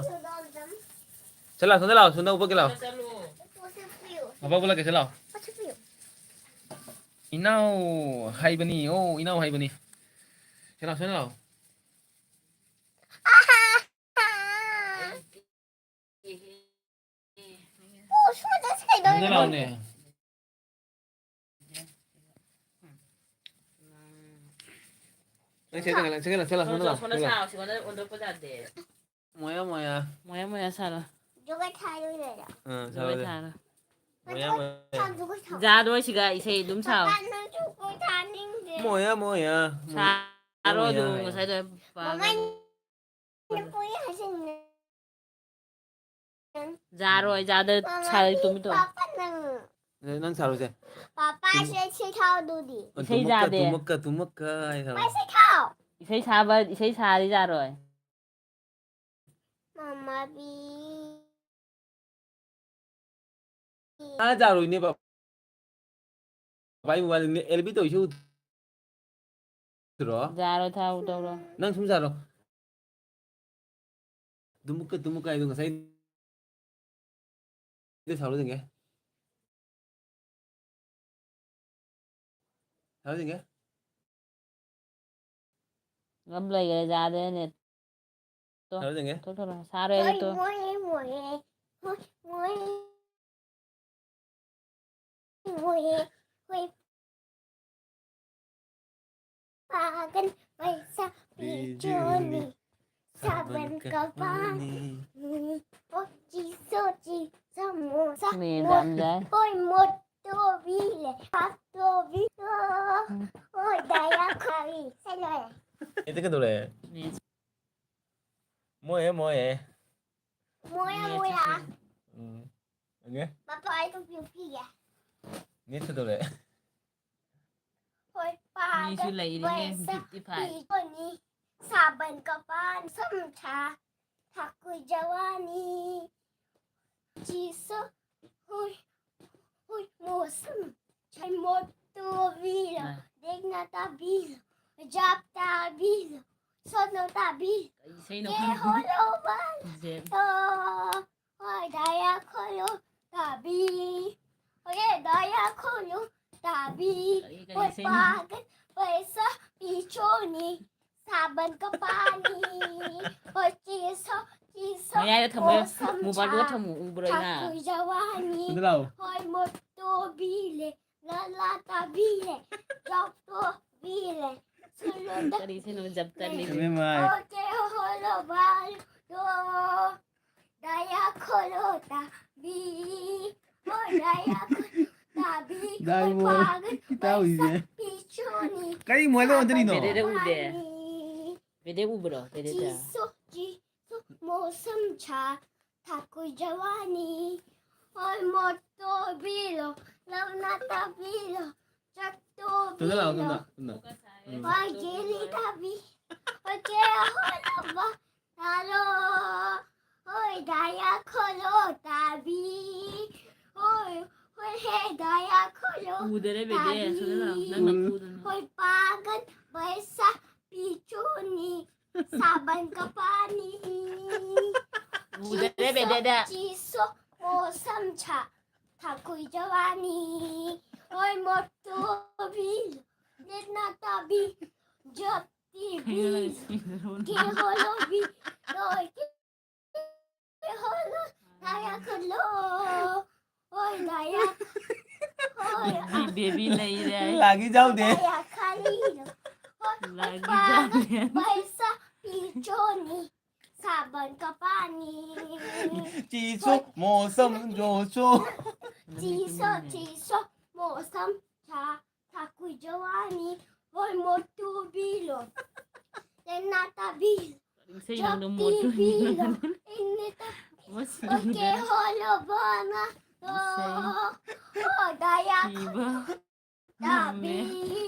ꯁꯣꯝꯗ ꯂꯥꯛꯑꯣ, ꯁꯣꯝꯗ ꯂꯥꯛꯑꯣ, ꯁꯣꯝꯗ ꯎꯞꯄꯛꯀꯦ ꯂꯥꯛꯑꯣ꯫ ꯃꯄꯥ ꯎꯞꯄꯛꯀꯦ, ꯁꯤ ꯂꯥꯛꯑꯣ꯫ ꯏꯅꯥꯎ ꯍꯥꯏꯕꯅꯤ, ꯑꯣ, ꯏꯅꯥꯎ ꯍꯥꯏꯕꯅꯤ꯫ ꯁꯤ ꯂꯥꯛꯑꯣ, ꯁꯤ ꯂꯥꯛꯑꯣ꯫ ꯑꯣ, ꯁꯣꯝꯗ ꯁꯤ ꯀꯩꯗꯧꯔꯤꯅꯣ? ꯁꯣꯝꯗ ꯂꯥꯛꯑꯣꯅꯦ꯫ ꯅꯪ ꯁꯦ ꯅꯪ ꯁꯦ ꯅꯪ ꯁꯦ ꯂꯥꯛꯑꯣ ꯅꯪ ꯂꯥꯛꯑꯣ ꯁꯣꯝꯗ ꯅꯪ ꯂꯥꯛꯑꯣ꯫ ꯁꯥꯔꯣ ꯁꯤꯉꯣꯟꯗ ꯑꯣꯟꯊꯣꯛꯄ ꯌꯥꯗꯦ꯫ ꯃꯣꯌꯥ ꯃꯣꯌꯥ꯫ ꯃꯣꯌꯥ ꯃꯣꯌꯥ ꯁꯥꯔꯣ꯫ ꯖꯒꯣꯏ ꯊꯥꯗꯣꯏꯅꯦ꯫ ꯑꯥ ꯖꯒꯣꯏ ꯁꯥꯔꯣ꯫ ꯊꯥꯔꯣ꯫ ꯃꯣꯌꯥ ꯃꯣꯌꯥ꯫ ꯖꯥꯗꯣꯏꯁꯤꯒ ꯏꯁꯩ ꯑꯗꯨꯝ ꯁꯥꯎ꯫ ꯄꯥꯄꯥ ꯅꯪꯁꯨ ꯀꯣꯏ ꯊꯥꯅꯤꯡꯗꯦ꯫ ꯃꯣꯌꯥ ꯃꯣꯌꯥ꯫ ꯁꯥꯔꯣ ꯃꯣꯌꯥ ꯑꯗꯨꯝ ꯍꯥꯏꯌꯣ꯫ ꯉꯁꯥꯏꯗꯣ꯫ ꯃꯃꯥꯏ ꯅꯄꯣꯏ ꯍꯥꯏꯁꯤꯟꯅꯦ꯫ ꯖꯥꯔꯣꯏ ꯖꯥꯗ ꯁꯥꯔ ꯇꯨꯃꯤ ꯇꯧ꯫ ꯄꯥꯄꯥ ꯅꯪ꯫ ꯅꯪ ꯁꯥꯔꯣꯁꯦ꯫ ꯄꯥꯄꯥꯁꯦ ꯁꯤ ꯊꯥꯎꯗꯨꯗꯤ꯫ ꯏꯁꯩ ꯖꯥꯗꯦ꯫ ꯇꯨꯃꯛꯀ ꯇꯨꯃꯛꯀ ꯍꯥꯏ ꯁꯥꯔꯣ꯫ ꯄꯥꯄꯥ ꯁꯤ ꯊꯥꯎ꯫ ꯏꯁꯩ ꯁꯥꯕ ꯏꯁꯩ ꯁꯥꯔꯤ ꯖꯥꯔꯣꯏ꯫ ꯃꯃꯥꯕꯤ꯫ ꯑꯥ ꯖꯥꯔꯣꯏꯅꯦ ꯕꯥ꯫ ꯕꯥꯏ ꯃꯣꯕꯥꯏꯜ ꯑꯦꯜꯕꯤ ꯇꯧꯔꯤꯁꯦ ꯎꯗ꯭ꯔꯣ? ꯖꯥꯔꯣꯏ ꯊꯥꯎ ꯇꯧꯔꯣ꯫ ꯅꯪ ꯁꯨꯝ ꯁꯥꯔꯣ꯫ ꯇꯨꯃꯛꯀ ꯇꯨꯃꯛꯀ ꯍꯥꯏꯗꯣ ꯉꯁꯥꯏ꯫ ꯁꯥꯔꯣ ꯌꯦꯡꯒꯦ꯫ ꯁꯥꯔꯣ ꯌꯦꯡꯒꯦ꯫ ꯉꯝ ꯂꯩꯒꯦ ꯖꯥꯗꯦꯅꯦ꯫ ꯁꯥꯔꯣ ꯌꯦꯡꯒꯦ꯫ ꯊꯣꯛ ꯊꯣꯛ ꯁꯥꯔꯣꯏ ꯍꯣꯏ ꯇꯣ꯫ ꯃꯣꯏ ꯃꯣꯏ꯫ ꯍꯣꯏ ꯃꯣꯏ꯫ ꯃꯣꯏ꯫ ꯍꯣꯏ꯫ ꯄꯥꯒꯟ ꯄꯩꯁꯥ ꯄꯤꯆꯣꯅꯤ꯫ ꯁꯥꯕꯟ ꯀꯄꯥꯅꯤ꯫ ꯑꯣ ꯆꯤ ꯁꯣ ꯆꯤ ꯁꯃꯣꯁꯥ꯫ ꯃꯦꯗꯥꯝ ꯖꯥꯏ꯫ ꯍꯣꯏ ꯃꯣꯠꯇꯣꯕꯤ ꯂꯦ꯫ ꯄꯥꯛꯇꯣꯕꯤ꯫ ꯑꯣ ꯗꯥꯌꯥ ꯈꯥꯕꯤ꯫ ꯁꯦ ꯂꯣꯏꯔꯦ꯫ ꯑꯦ ꯀꯩꯗꯧꯔꯦ? ꯃꯣꯏ ꯃꯣꯏ꯫ ꯃꯣꯌꯥ ꯃꯣꯌꯥ꯫ ꯎꯝ꯫ ꯑꯣꯀꯦ꯫ ꯄꯥꯄꯥ ꯑꯩ ꯇꯨꯄꯤ ꯎꯞꯄꯤꯒꯦ꯫ ꯅꯦꯠ ꯀꯩꯗꯧꯔꯦ? ꯍꯣꯏ ꯃꯤꯁꯨ ꯄꯥꯒꯟ ꯂꯩꯔꯤꯅꯦ ꯄꯩꯁꯥ fifty five꯫ ꯄꯤꯆꯣꯅꯤ꯫ ꯁꯥꯕꯟ ꯀꯄꯥꯟ ꯁꯝꯊꯥ꯫ ꯊꯥꯀꯨꯏ ꯖꯋꯥꯅꯤ꯫ ꯆꯤꯁꯨ ꯍꯨꯏ ꯍꯨꯏ ꯃꯣꯁꯝ꯫ ꯁꯥꯏꯃꯣꯠꯇꯣꯕꯤꯔ꯫ ꯑꯥ꯫ ꯗꯦꯛꯅ ꯇꯥꯕꯤꯔ꯫ ꯖꯥꯞ ꯇꯥꯕꯤꯔ꯫ ꯁꯣꯅꯣ ꯇꯥꯕꯤꯔ꯫ ꯀꯩ ꯏꯁꯩꯅꯣ ꯀꯦ ꯈꯪꯗꯦ꯫ ꯍꯣꯂꯣꯕꯟ꯫ ꯖꯦ-, ꯍꯣꯏ ꯗꯥꯌꯥ ꯈꯣꯂꯣ ꯇꯥꯕꯤ꯫ ꯍꯣꯏ ꯗꯥꯌꯥ ꯈꯣꯂꯣ ꯇꯥꯕꯤ꯫ ꯀꯔꯤ ꯀꯔꯤ ꯍꯣꯏ ꯏꯁꯩꯅꯣ? ꯄꯥꯒꯟ ꯄꯩꯁꯥ ꯄꯤꯆꯣꯅꯤ꯫ ꯁꯥꯕꯟ ꯀꯄꯥꯅꯤ꯫ ꯍꯣꯏ ꯆꯤꯁꯣ ꯆꯤꯁꯣ ꯃꯌꯥꯏꯗ ꯊꯝꯃꯣ꯫ ꯃꯣꯁꯝ ꯃꯣꯕꯥꯏꯜꯗꯨꯒ ꯊꯥ꯫ ꯊꯝꯃꯣ꯫ ꯎꯕ꯭ꯔꯣ ꯏꯃꯥ? ꯊꯥꯀꯨꯏ ꯖꯋꯥꯅꯤ꯫ ꯑꯗꯨ ꯂꯥꯛꯑꯣ꯫ ꯍꯣꯏ ꯃꯣꯠꯇꯣꯕꯤꯂꯦ꯫ ꯂꯥꯂꯥ ꯇꯥꯕꯤꯂꯦ꯫ ꯖꯣꯛꯇꯣꯕꯤꯂꯦ꯫ ꯁꯨꯂꯣ ꯀꯔꯤ ꯏꯁꯩꯅꯣ? ꯖꯞ ꯇꯠꯂꯤꯁꯦ꯫ ꯏꯕꯦꯝꯃ꯫ ꯑꯣ ꯀꯦ ꯍꯣꯂꯣ ꯕꯥꯜꯗꯣ, ꯗꯥꯌꯥ ꯈꯣꯂꯣ ꯇꯥꯕꯤ꯫ ꯑꯣ ꯗꯥꯌꯥ ꯈꯣꯂꯣ ꯇꯥꯕꯤ꯫ ꯗꯥꯏꯕꯣ, ꯑꯣ ꯄꯥꯒꯜ ꯏꯇꯥꯎ ꯏꯕꯦ꯫ ꯕꯩꯁꯥ ꯄꯤꯆꯣꯅꯤ꯫ ꯀꯔꯤ ꯃꯣꯏꯗ ꯑꯣꯟꯊꯣꯔꯤꯅꯣ? ꯕꯦꯗꯦꯗ ꯎꯗꯦ꯫ ꯕꯦꯗꯦ ꯎꯕ꯭ꯔꯣ? ꯕꯦꯗꯦꯗ꯫ ꯆꯤꯁꯣ ꯆꯤꯁꯣ ꯃꯣꯁꯝ ꯁꯥ ꯊꯥꯀꯨꯏ ꯖꯋꯥꯅꯤ꯫ ꯑꯣꯏ ꯃꯣꯠꯇꯣ ꯕꯤꯂꯣ, ꯂꯞꯅ ꯇꯥꯕꯤꯂꯣ, ꯆꯠꯇꯣ ꯇꯨꯡꯗ ꯂꯥꯛꯑꯣ, ꯕꯤꯂꯣ꯫ ꯇꯨꯡꯗ, ꯇꯨꯡꯗ꯫ ꯎꯝ꯫ ꯋꯥ ꯒꯦꯂꯤ ꯇꯥꯕꯤ, ꯑꯣꯏ ꯀꯦ ꯍꯣꯂꯕ ꯇꯥꯂꯣ, ꯑꯣꯏ ꯗꯥꯌꯥ ꯈꯣꯂꯣ ꯇꯥꯕꯤ, ꯑꯣꯏ, ꯑꯣꯏ ꯍꯦ ꯗꯥꯌꯥ ꯈꯣꯂꯣ ꯎꯗꯔꯦ ꯕꯦꯕꯦ, ꯇꯥꯕꯤ꯫ ꯑꯁꯣꯝꯗ ꯂꯥꯛꯑꯣ, ꯅꯪ ꯅꯄꯨꯗꯨꯅ꯫ ꯑꯣꯏ ꯄꯥꯒꯜ ꯕꯩꯁꯥ ꯄꯤꯆꯨꯅꯤ, ꯁꯥꯕꯟ ꯀ ꯄꯥꯅꯤ꯫ ꯎꯗꯔꯦ ꯆꯤꯁꯣ, ꯕꯦꯗꯦꯗ꯫ ꯆꯤꯁꯣ, ꯃꯣꯁꯝ ꯁꯥ, ꯊꯥꯀꯨꯏ ꯖꯋꯥꯅꯤ꯫ ꯑꯣꯏ ꯃꯣꯠꯇꯣ ꯕꯤꯂꯣ, ꯂꯤꯠꯅ ꯇꯥꯕꯤ, ꯖꯞ ꯇꯤꯕꯤ, ꯀꯦ ꯍꯣꯂꯣ ꯕꯤ, ꯂꯣꯏ ꯀꯦ ꯍꯣꯂꯣ, ꯗꯥꯌꯥ ꯈꯣꯂꯣ꯫ ꯑꯣꯏ ꯗꯥꯌꯥ, ꯑꯣꯏ ꯕꯦꯕꯤ, ꯕꯦꯕꯤ ꯂꯩꯔꯦ꯫ ꯂꯥꯒꯤ ꯌꯥꯎꯗꯦ꯫ ꯗꯥꯌꯥ ꯈꯥꯂꯤꯂꯣ꯫ ꯑꯣꯏ ꯂꯥꯒꯤ ꯄꯥꯒꯜ ꯌꯥꯎꯗꯦ꯫ ꯕꯩꯁꯥ ꯄꯤꯆꯣꯅꯤ, ꯁꯥꯕꯟ ꯀ ꯄꯥꯅꯤ꯫ ꯆꯤꯁꯣ, ꯍꯣꯏ꯫ ꯃꯣꯁꯝ, ꯖꯣꯁꯣ꯫ ꯆꯤꯁꯣ, ꯆꯤꯁꯣ, ꯃꯣꯁꯝ ꯁꯥ, ꯊꯥꯀꯨꯏ ꯖꯋꯥꯅꯤ, ꯍꯣꯏ ꯃꯣꯠꯇꯨ ꯕꯤꯂꯣ꯫ ꯂꯦꯅꯥ ꯇꯥꯕꯤ꯫ ꯏꯁꯩ ꯅꯪꯅ ꯖꯣꯞꯇꯤ ꯃꯣꯠꯇꯨ ꯕꯤꯂꯣ꯫ ꯕꯤꯂꯣ꯫ ꯏꯟꯅ ꯇꯥꯕꯤ꯫ ꯃꯁꯤ ꯑꯣꯀꯦ ꯂꯣꯏꯔꯦ꯫ ꯍꯣꯂꯣ ꯕꯣꯅ꯫ ꯏꯁꯩ꯫ ꯑꯣ ꯗꯥꯌꯥ ꯊꯤꯕ꯫ ꯇꯥꯕꯤ꯫ ꯅꯝꯃꯦ꯫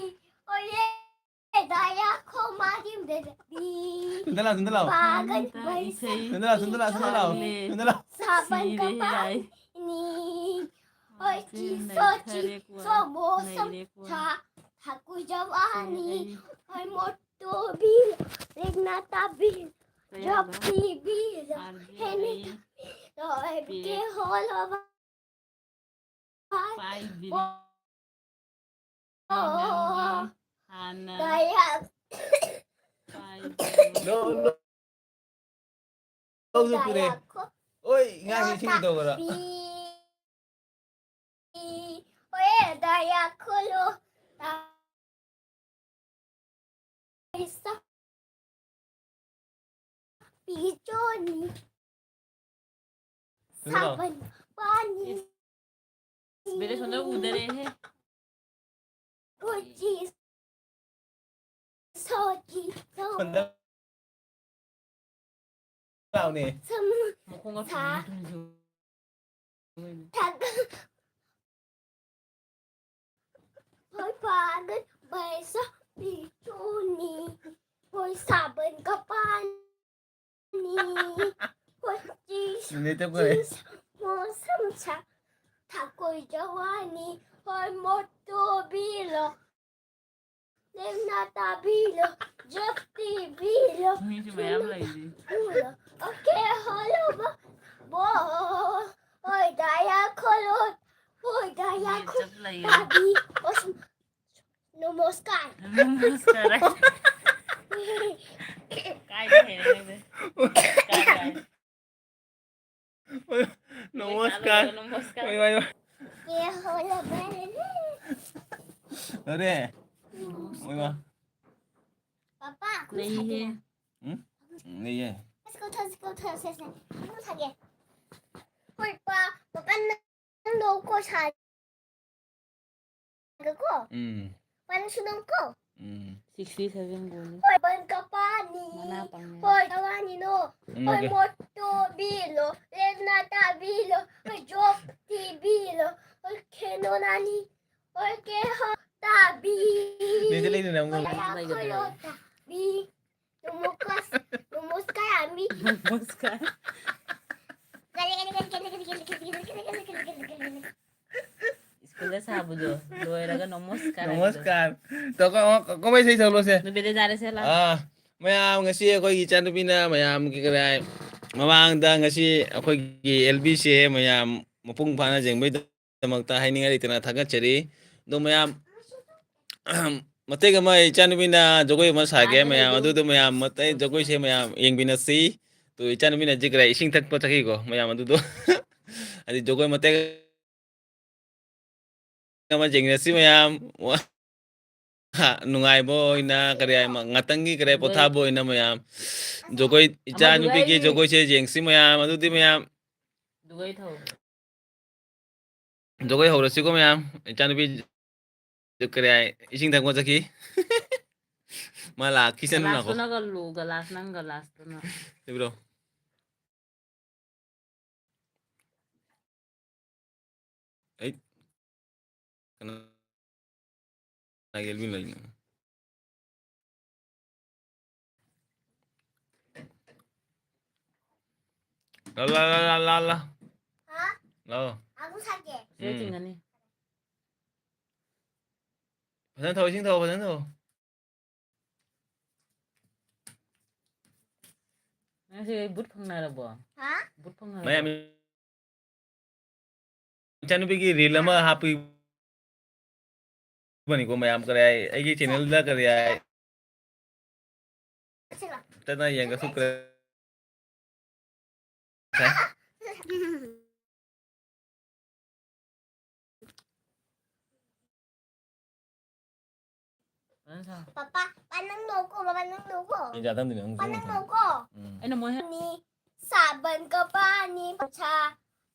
ꯑꯣꯌꯦ ꯗꯥꯌꯥ ꯈꯣꯃꯥꯗꯤꯝ ꯗꯦꯕꯤ꯫ ꯁꯤꯗ ꯂꯥꯎ, ꯁꯤꯗ ꯂꯥꯎ꯫ ꯄꯥꯒꯜ ꯏꯁꯩ꯫ ꯕꯩꯁꯥ ꯁꯤꯗ ꯂꯥꯎ, ꯁꯤꯗ ꯂꯥꯎ, ꯁꯤꯗ ꯂꯥꯎ꯫ ꯆꯠꯂꯦ꯫ ꯁꯤꯗ ꯂꯥꯎ꯫ ꯁꯥꯕꯟ ꯁꯤꯔꯦ ꯀ ꯍꯥꯏ꯫ ꯄꯥꯅꯤ꯫ ꯑꯣꯏ ꯁꯤ ꯆꯤꯁꯣ ꯅꯩꯊꯔꯦꯀꯣ, ꯆꯤꯁꯣ ꯃꯣꯁꯝ ꯅꯩꯔꯦꯀꯣ꯫ ꯁꯥ ꯊꯥꯀꯨꯏ ꯖꯋꯥꯅꯤ꯫ ꯁꯤ ꯑꯩ ꯑꯣꯏ ꯃꯣꯠꯇꯣ ꯕꯤ ꯂꯤꯛꯅ ꯇꯥꯕꯤ꯫ ꯀꯌꯥꯗ? ꯖꯣꯞꯇꯤ ꯕꯤ ꯑꯥꯔ ꯖꯦ ꯍꯦꯅꯤ ꯑꯩ ꯇꯥꯕꯤ꯫ ꯂꯣꯏ ꯄꯦ ꯀꯦ ꯍꯣꯂꯕ꯫ ꯄꯥꯏꯗ꯭ꯔꯤ꯫ ꯑꯣ꯫ ꯅꯪꯒꯤ ꯍꯥꯟꯅ ꯗꯥꯌꯥ꯫ ꯄꯥꯏꯗ꯭ꯔꯤ꯫ ꯂꯧ, ꯂꯧ꯫ ꯂꯧꯁꯨ ꯄꯨꯔꯦ꯫ ꯗꯥꯌꯥ ꯈꯣ-, ꯑꯣꯏ, ꯉꯥꯏ ꯂꯣ ꯏꯁꯤꯡ ꯇꯧꯕ꯭ꯔꯥ? ꯇꯥꯕꯤ꯫ ꯑꯣꯌꯦ ꯗꯥꯌꯥ ꯈꯣꯂꯣ꯫ ꯄꯤꯆꯣꯅꯤ꯫ ꯁꯥꯕꯟ ꯄꯥꯅꯤ꯫ ꯏꯁ, ꯕꯦꯔꯦ ꯁꯣꯟꯗ ꯎꯗꯔꯦꯍꯦ꯫ ꯀꯣꯏꯆꯤ ꯁꯣꯆꯤ ꯁꯣ꯫ ꯁꯣꯟꯗ ꯂꯥꯎꯅꯦ꯫ ꯁꯃꯨ ꯃꯈꯣꯡꯒ ꯁꯥ꯫ ꯇꯨꯝ ꯇꯨꯝ ꯇꯨꯝ꯫ ꯊꯥꯒ꯫ ꯍꯣꯏ ꯐꯥꯒꯟ ꯕꯩꯁꯥ ꯄꯤꯆꯣꯅꯤ꯫ ꯍꯣꯏ ꯁꯥꯕꯟ ꯀꯄꯥꯅꯤ꯫ ꯍꯣꯏ ꯆꯤꯁ ꯅꯦꯠꯇ ꯀꯣꯏ꯫ ꯆꯤꯁ ꯃꯣꯁꯝ ꯁꯥ꯫ ꯊꯥꯀꯣꯏ ꯖꯋꯥꯅꯤ꯫ ꯍꯣꯏ ꯃꯣꯠꯇꯣ ꯕꯤꯂꯣ꯫ ꯂꯦꯝꯅ ꯇꯥꯕꯤꯂꯣ꯫ ꯖꯣꯞꯇꯤ ꯕꯤꯂꯣ꯫ ꯃꯤꯁꯨ ꯃꯌꯥꯝ ꯂꯩꯔꯤ꯫ ꯕꯤꯂꯣ꯫ ꯑꯣꯀꯦ ꯍꯣꯂꯣ ꯕꯣ꯫ ꯕꯣ꯫ ꯍꯣꯏ ꯗꯥꯌꯥ ꯈꯣꯂꯣ꯫ ꯍꯣꯏ ꯗꯥꯌꯥ ꯃꯤ ꯈꯣ꯫ ꯆꯞ ꯂꯩꯌꯦ꯫ ꯇꯥꯕꯤ꯫ ꯑꯣꯁ-, ꯅꯃꯁꯀꯥꯔ꯫ ꯅꯃꯁꯀꯥꯔ꯫ ꯀꯥꯏꯗ ꯍꯩꯔꯦ ꯅꯪꯗꯤ? ꯀꯥꯏ, ꯀꯥꯏ? ꯅꯃꯁꯀꯥꯔ꯫ ꯅꯃꯁꯀꯥꯔ꯫ ꯋꯥꯏ, ꯋꯥꯏ, ꯋꯥꯏ꯫ ꯑꯦ, ꯍꯣꯂꯣ ꯕꯦꯂꯦ꯫ ꯑꯔꯦ꯫ ꯋꯥꯏ, ꯋꯥꯏ꯫ ꯄꯥꯄꯥ, ꯂꯩꯌꯦ꯫ ꯎꯝ? ꯂꯩꯌꯦ꯫ ꯑꯁ, ꯀꯧꯊꯣꯛ-, ꯀꯧꯊꯣꯛ-, ꯁꯦ, ꯁꯦ꯫ ꯑꯗꯨꯝ ꯁꯥꯒꯦ꯫ ꯍꯣꯏ, ꯄꯥ, ꯄꯥꯄꯥ, ꯅꯪ ꯂꯧꯀꯣ, ꯁꯥ-, ꯀꯣ? ꯎꯝ꯫ ꯄꯥ, ꯅꯪꯁꯨ ꯂꯧꯀꯣ? ꯎꯝ꯫ Sixty seven ꯒꯣꯜꯅꯤ꯫ ꯍꯣꯏ, ꯕꯟ ꯀꯄꯥꯅꯤ꯫ ꯃꯅꯥ ꯄꯪꯉꯦ꯫ ꯍꯣꯏ, ꯇꯋꯥꯅꯤꯅꯣ꯫ ꯎꯝ, ꯍꯣꯏ, okay꯫ Motto below. ꯂꯦꯝꯅ ꯇꯥꯕꯤꯂꯣ꯫ ꯍꯣꯏ, ꯖꯣꯛ ꯇꯤꯕꯤꯂꯣ꯫ ꯍꯣꯏ, ꯈꯦꯅꯣ ꯅꯥꯅꯤ꯫ ꯍꯣꯏ, ꯀꯦ ꯍꯣ ꯇꯥꯕꯤ꯫ ꯂꯩꯗ ꯂꯩꯗꯅ ꯑꯃꯨꯛ꯫ ꯍꯣꯏ, ꯌꯥ ꯈꯣꯏ ꯂꯣ ꯇꯥꯕꯤ꯫ ꯅꯃꯁꯀꯥꯔ, ꯅꯃꯁꯀꯥꯔ ꯑꯃꯤ꯫ ꯅꯃꯁꯀꯥꯔ꯫ ꯁ꯭ꯀꯨꯜꯗ ꯁꯥꯕꯗꯣ ꯂꯣꯏꯔꯒ ꯅꯃꯁꯀꯥꯔ ꯍꯥꯏꯕꯗꯣ꯫ ꯅꯃꯁꯀꯥꯔ꯫ ꯇꯧ, ꯀ-, ꯀ-, ꯀꯃꯥꯏ ꯏꯁꯩ ꯁꯛꯂꯣꯁꯦ? ꯅꯨꯄꯤꯗ ꯆꯥꯔꯁꯦ ꯂꯥꯎ꯫ ꯑꯥ, ꯃꯌꯥꯝ ꯉꯁꯤ ꯑꯩꯈꯣꯏꯒꯤ ꯏꯆꯥꯅꯨꯄꯤꯅ ꯃꯌꯥꯝꯒꯤ ꯀꯔꯥꯏ ꯃꯃꯥꯡꯗ ꯉꯁꯤ ꯑꯩꯈꯣꯏꯒꯤ L B C ꯃꯌꯥꯝ ꯃꯄꯨꯡ ꯐꯥꯅ ꯌꯦꯡꯕꯩꯗꯃꯛꯇ ꯍꯥꯏꯅꯤꯡꯉꯥꯏ ꯂꯩꯇꯅ ꯊꯥꯒꯠꯆꯔꯤ꯫ ꯑꯗꯣ ꯃꯌꯥꯝ ꯃꯇꯦꯛ ꯑꯃ ꯏꯆꯥꯅꯨꯄꯤꯅ ꯖꯒꯣꯏ ꯑꯃ ꯁꯥꯒꯦ ꯑꯥꯗ ꯃꯌꯥꯝ, ꯂꯩꯕꯗꯣ꯫ ꯑꯗꯨꯗꯣ ꯃꯌꯥꯝ ꯃꯇꯩ ꯖꯒꯣꯏꯁꯦ ꯃꯌꯥꯝ ꯌꯦꯡꯃꯤꯟꯅꯁꯤ꯫ ꯑꯗꯨ ꯏꯆꯥꯅꯨꯄꯤꯅ ꯍꯧꯖꯤꯛ ꯀꯗꯥꯏ ꯏꯁꯤꯡ ꯊꯛꯄ ꯆꯠꯈꯤꯀꯣ ꯃꯌꯥꯝ ꯑꯗꯨꯗꯣ꯫ ꯍꯥꯏꯗꯤ ꯖꯒꯣꯏ ꯃꯇꯦꯛ ꯑꯃ ꯌꯦꯡꯃꯤꯟꯅꯁꯤ ꯃꯌꯥꯝ꯫ ꯅꯨꯡꯉꯥꯏꯕ ꯑꯣꯏꯅ ꯀꯔꯤ ꯍꯥꯏ, ꯉꯥꯛꯇꯪꯒꯤ ꯀꯔꯤ ꯍꯥꯏ, ꯄꯣꯊꯥꯕ ꯑꯣꯏꯅ ꯃꯌꯥꯝ ꯖꯒꯣꯏ, ꯏꯆꯥ ꯅꯨꯄꯤꯒꯤ ꯖꯒꯣꯏꯁꯦ ꯌꯦꯡꯁꯤ ꯃꯌꯥꯝ꯫ ꯑꯗꯨꯗꯤ ꯃꯌꯥꯝ ꯖꯒꯣꯏ ꯊꯧ꯫ ꯖꯒꯣꯏ ꯍꯧꯔꯁꯤꯀꯣ ꯃꯌꯥꯝ꯫ ꯏꯆꯥ ꯅꯨꯄꯤ ꯀꯔꯤ ꯍꯥꯏ, ꯏꯁꯤꯡ ꯊꯛꯄ ꯆꯠꯈꯤ꯫ ꯃꯥ ꯂꯥꯛꯈꯤꯁꯅꯨ ꯅꯥꯀꯣ꯫ ꯒꯂꯥꯁꯇꯨꯅ ꯀꯜꯂꯨ, ꯒꯂꯥꯁ ꯅꯪ ꯒꯂꯥꯁꯇꯨꯅ꯫ ꯏꯕ꯭ꯔꯣ? ꯑꯩ ꯀꯅꯥ ꯌꯦꯜꯕꯤ ꯂꯩꯅꯣ? ꯂꯥ, ꯂꯥ, ꯂꯥ, ꯂꯥ, ꯂꯥ, ꯂꯥ꯫ ꯍꯥ? ꯂꯥꯛꯑꯣ꯫ ꯑꯃꯨꯛ ꯁꯥꯒꯦ꯫ ꯁꯤꯗ ꯎꯝ꯫ ꯆꯤꯡꯒꯅꯤ꯫ ꯐꯖꯅ ꯊꯧ, ꯏꯁꯤꯡ ꯊꯧ, ꯐꯖꯅ ꯊꯧ꯫ ꯅꯪꯁꯦ ꯕꯨꯠ ꯐꯪꯅꯔꯕꯣ? ꯍꯥ? ꯕꯨꯠ ꯐꯪꯅꯔꯕꯣ? ꯃꯌꯥꯝ ꯏꯆꯥꯅꯨꯄꯤꯒꯤ ꯔꯤꯜ ꯑꯃ ꯍꯥꯞꯄꯤꯕꯅꯤꯀꯣ ꯃꯌꯥꯝ, ꯀꯔꯤ ꯍꯥꯏ, ꯑꯩꯒꯤ ꯆꯦꯅꯦꯜꯗ ꯀꯔꯤ ꯍꯥꯏ, ꯇꯅ ꯌꯦꯡꯒ ꯊꯣꯛꯈ꯭ꯔꯦ꯫ ꯐꯖꯅ ꯁꯥ꯫ ꯄꯄꯥ, ꯄꯥ ꯅꯪ ꯅꯣꯛꯀꯣ, ꯄꯄꯥ ꯅꯪ ꯅꯣꯛꯀꯣ꯫ ꯑꯩ ꯖꯥꯠ ꯑꯃꯗꯅꯦ ꯅꯪ ꯄꯥ ꯅꯪ ꯅꯣꯛꯀꯣ꯫ ꯎꯝ꯫ ꯑꯩꯅ ꯃꯣꯏ ꯅꯤ, ꯁꯥꯕꯟ ꯀ ꯄꯥꯅꯤ, ꯄꯣꯁꯥ,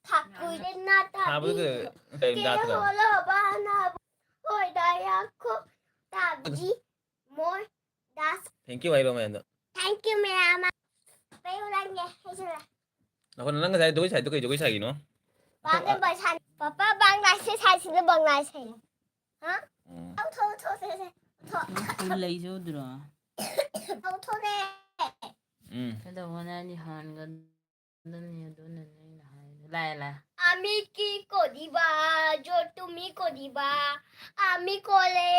ꯊꯥꯀꯨꯏ ꯅꯥ ꯊꯥꯕꯤ, ꯊꯥꯕꯗꯨꯗ ꯀꯩ ꯀꯦ ꯅꯥꯠꯇ꯭ꯔꯣ? ꯍꯣꯂꯣ ꯕꯥꯅꯥ, ꯍꯣꯏ ꯗꯥ ꯌꯥꯈꯣ, ꯇꯥꯕꯤ, ꯃꯣꯏ, ꯗꯥꯁ꯫ Thank you ꯍꯥꯏꯔꯣ ꯃꯌꯥꯝꯗ꯫ Thank you ꯃꯌꯥꯝ꯫ ꯀꯩ ꯎꯔꯪꯒꯦ? ꯑꯩꯁꯨ ꯎꯔꯦ꯫ ꯅꯈꯣꯏꯅ ꯅꯪ ꯉꯁꯥꯏ ꯖꯒꯣꯏ ꯁꯥꯏꯗꯣ ꯀꯩ ꯖꯒꯣꯏ ꯁꯥꯏꯒꯤꯅꯣ? ꯄꯥ ꯅꯪ ꯕꯥꯏ ꯁꯥꯏ-, ꯄꯄꯥ ꯕꯥꯡ ꯂꯥꯏꯁꯦ ꯁꯥꯏꯁꯤꯅ ꯕꯥꯡ ꯂꯥꯏꯁꯦ꯫ ꯍꯥ? ꯎꯝ꯫ ꯊꯣꯛ, ꯊꯣꯛ, ꯊꯣꯛ, ꯊꯣꯛ, ꯊꯣꯛ꯫ ꯎꯝ, ꯂꯩꯁꯦ ꯎꯗ꯭ꯔꯣ? ꯊꯣꯛ, ꯊꯣꯛꯂꯦ꯫ ꯎꯝ꯫ ꯀꯩꯗꯧꯕꯅꯦ ꯍꯥꯏꯗꯤ ꯍꯥꯟꯒꯗꯕꯅꯤ, ꯑꯗꯨꯅꯅꯦ ꯑꯩꯅ ꯍꯥꯏꯗꯣ꯫ ꯂꯥꯛꯑꯦ, ꯂꯥꯛꯑꯦ꯫ আমি কি করিবা, যো তুমি করিবা, আমি করলে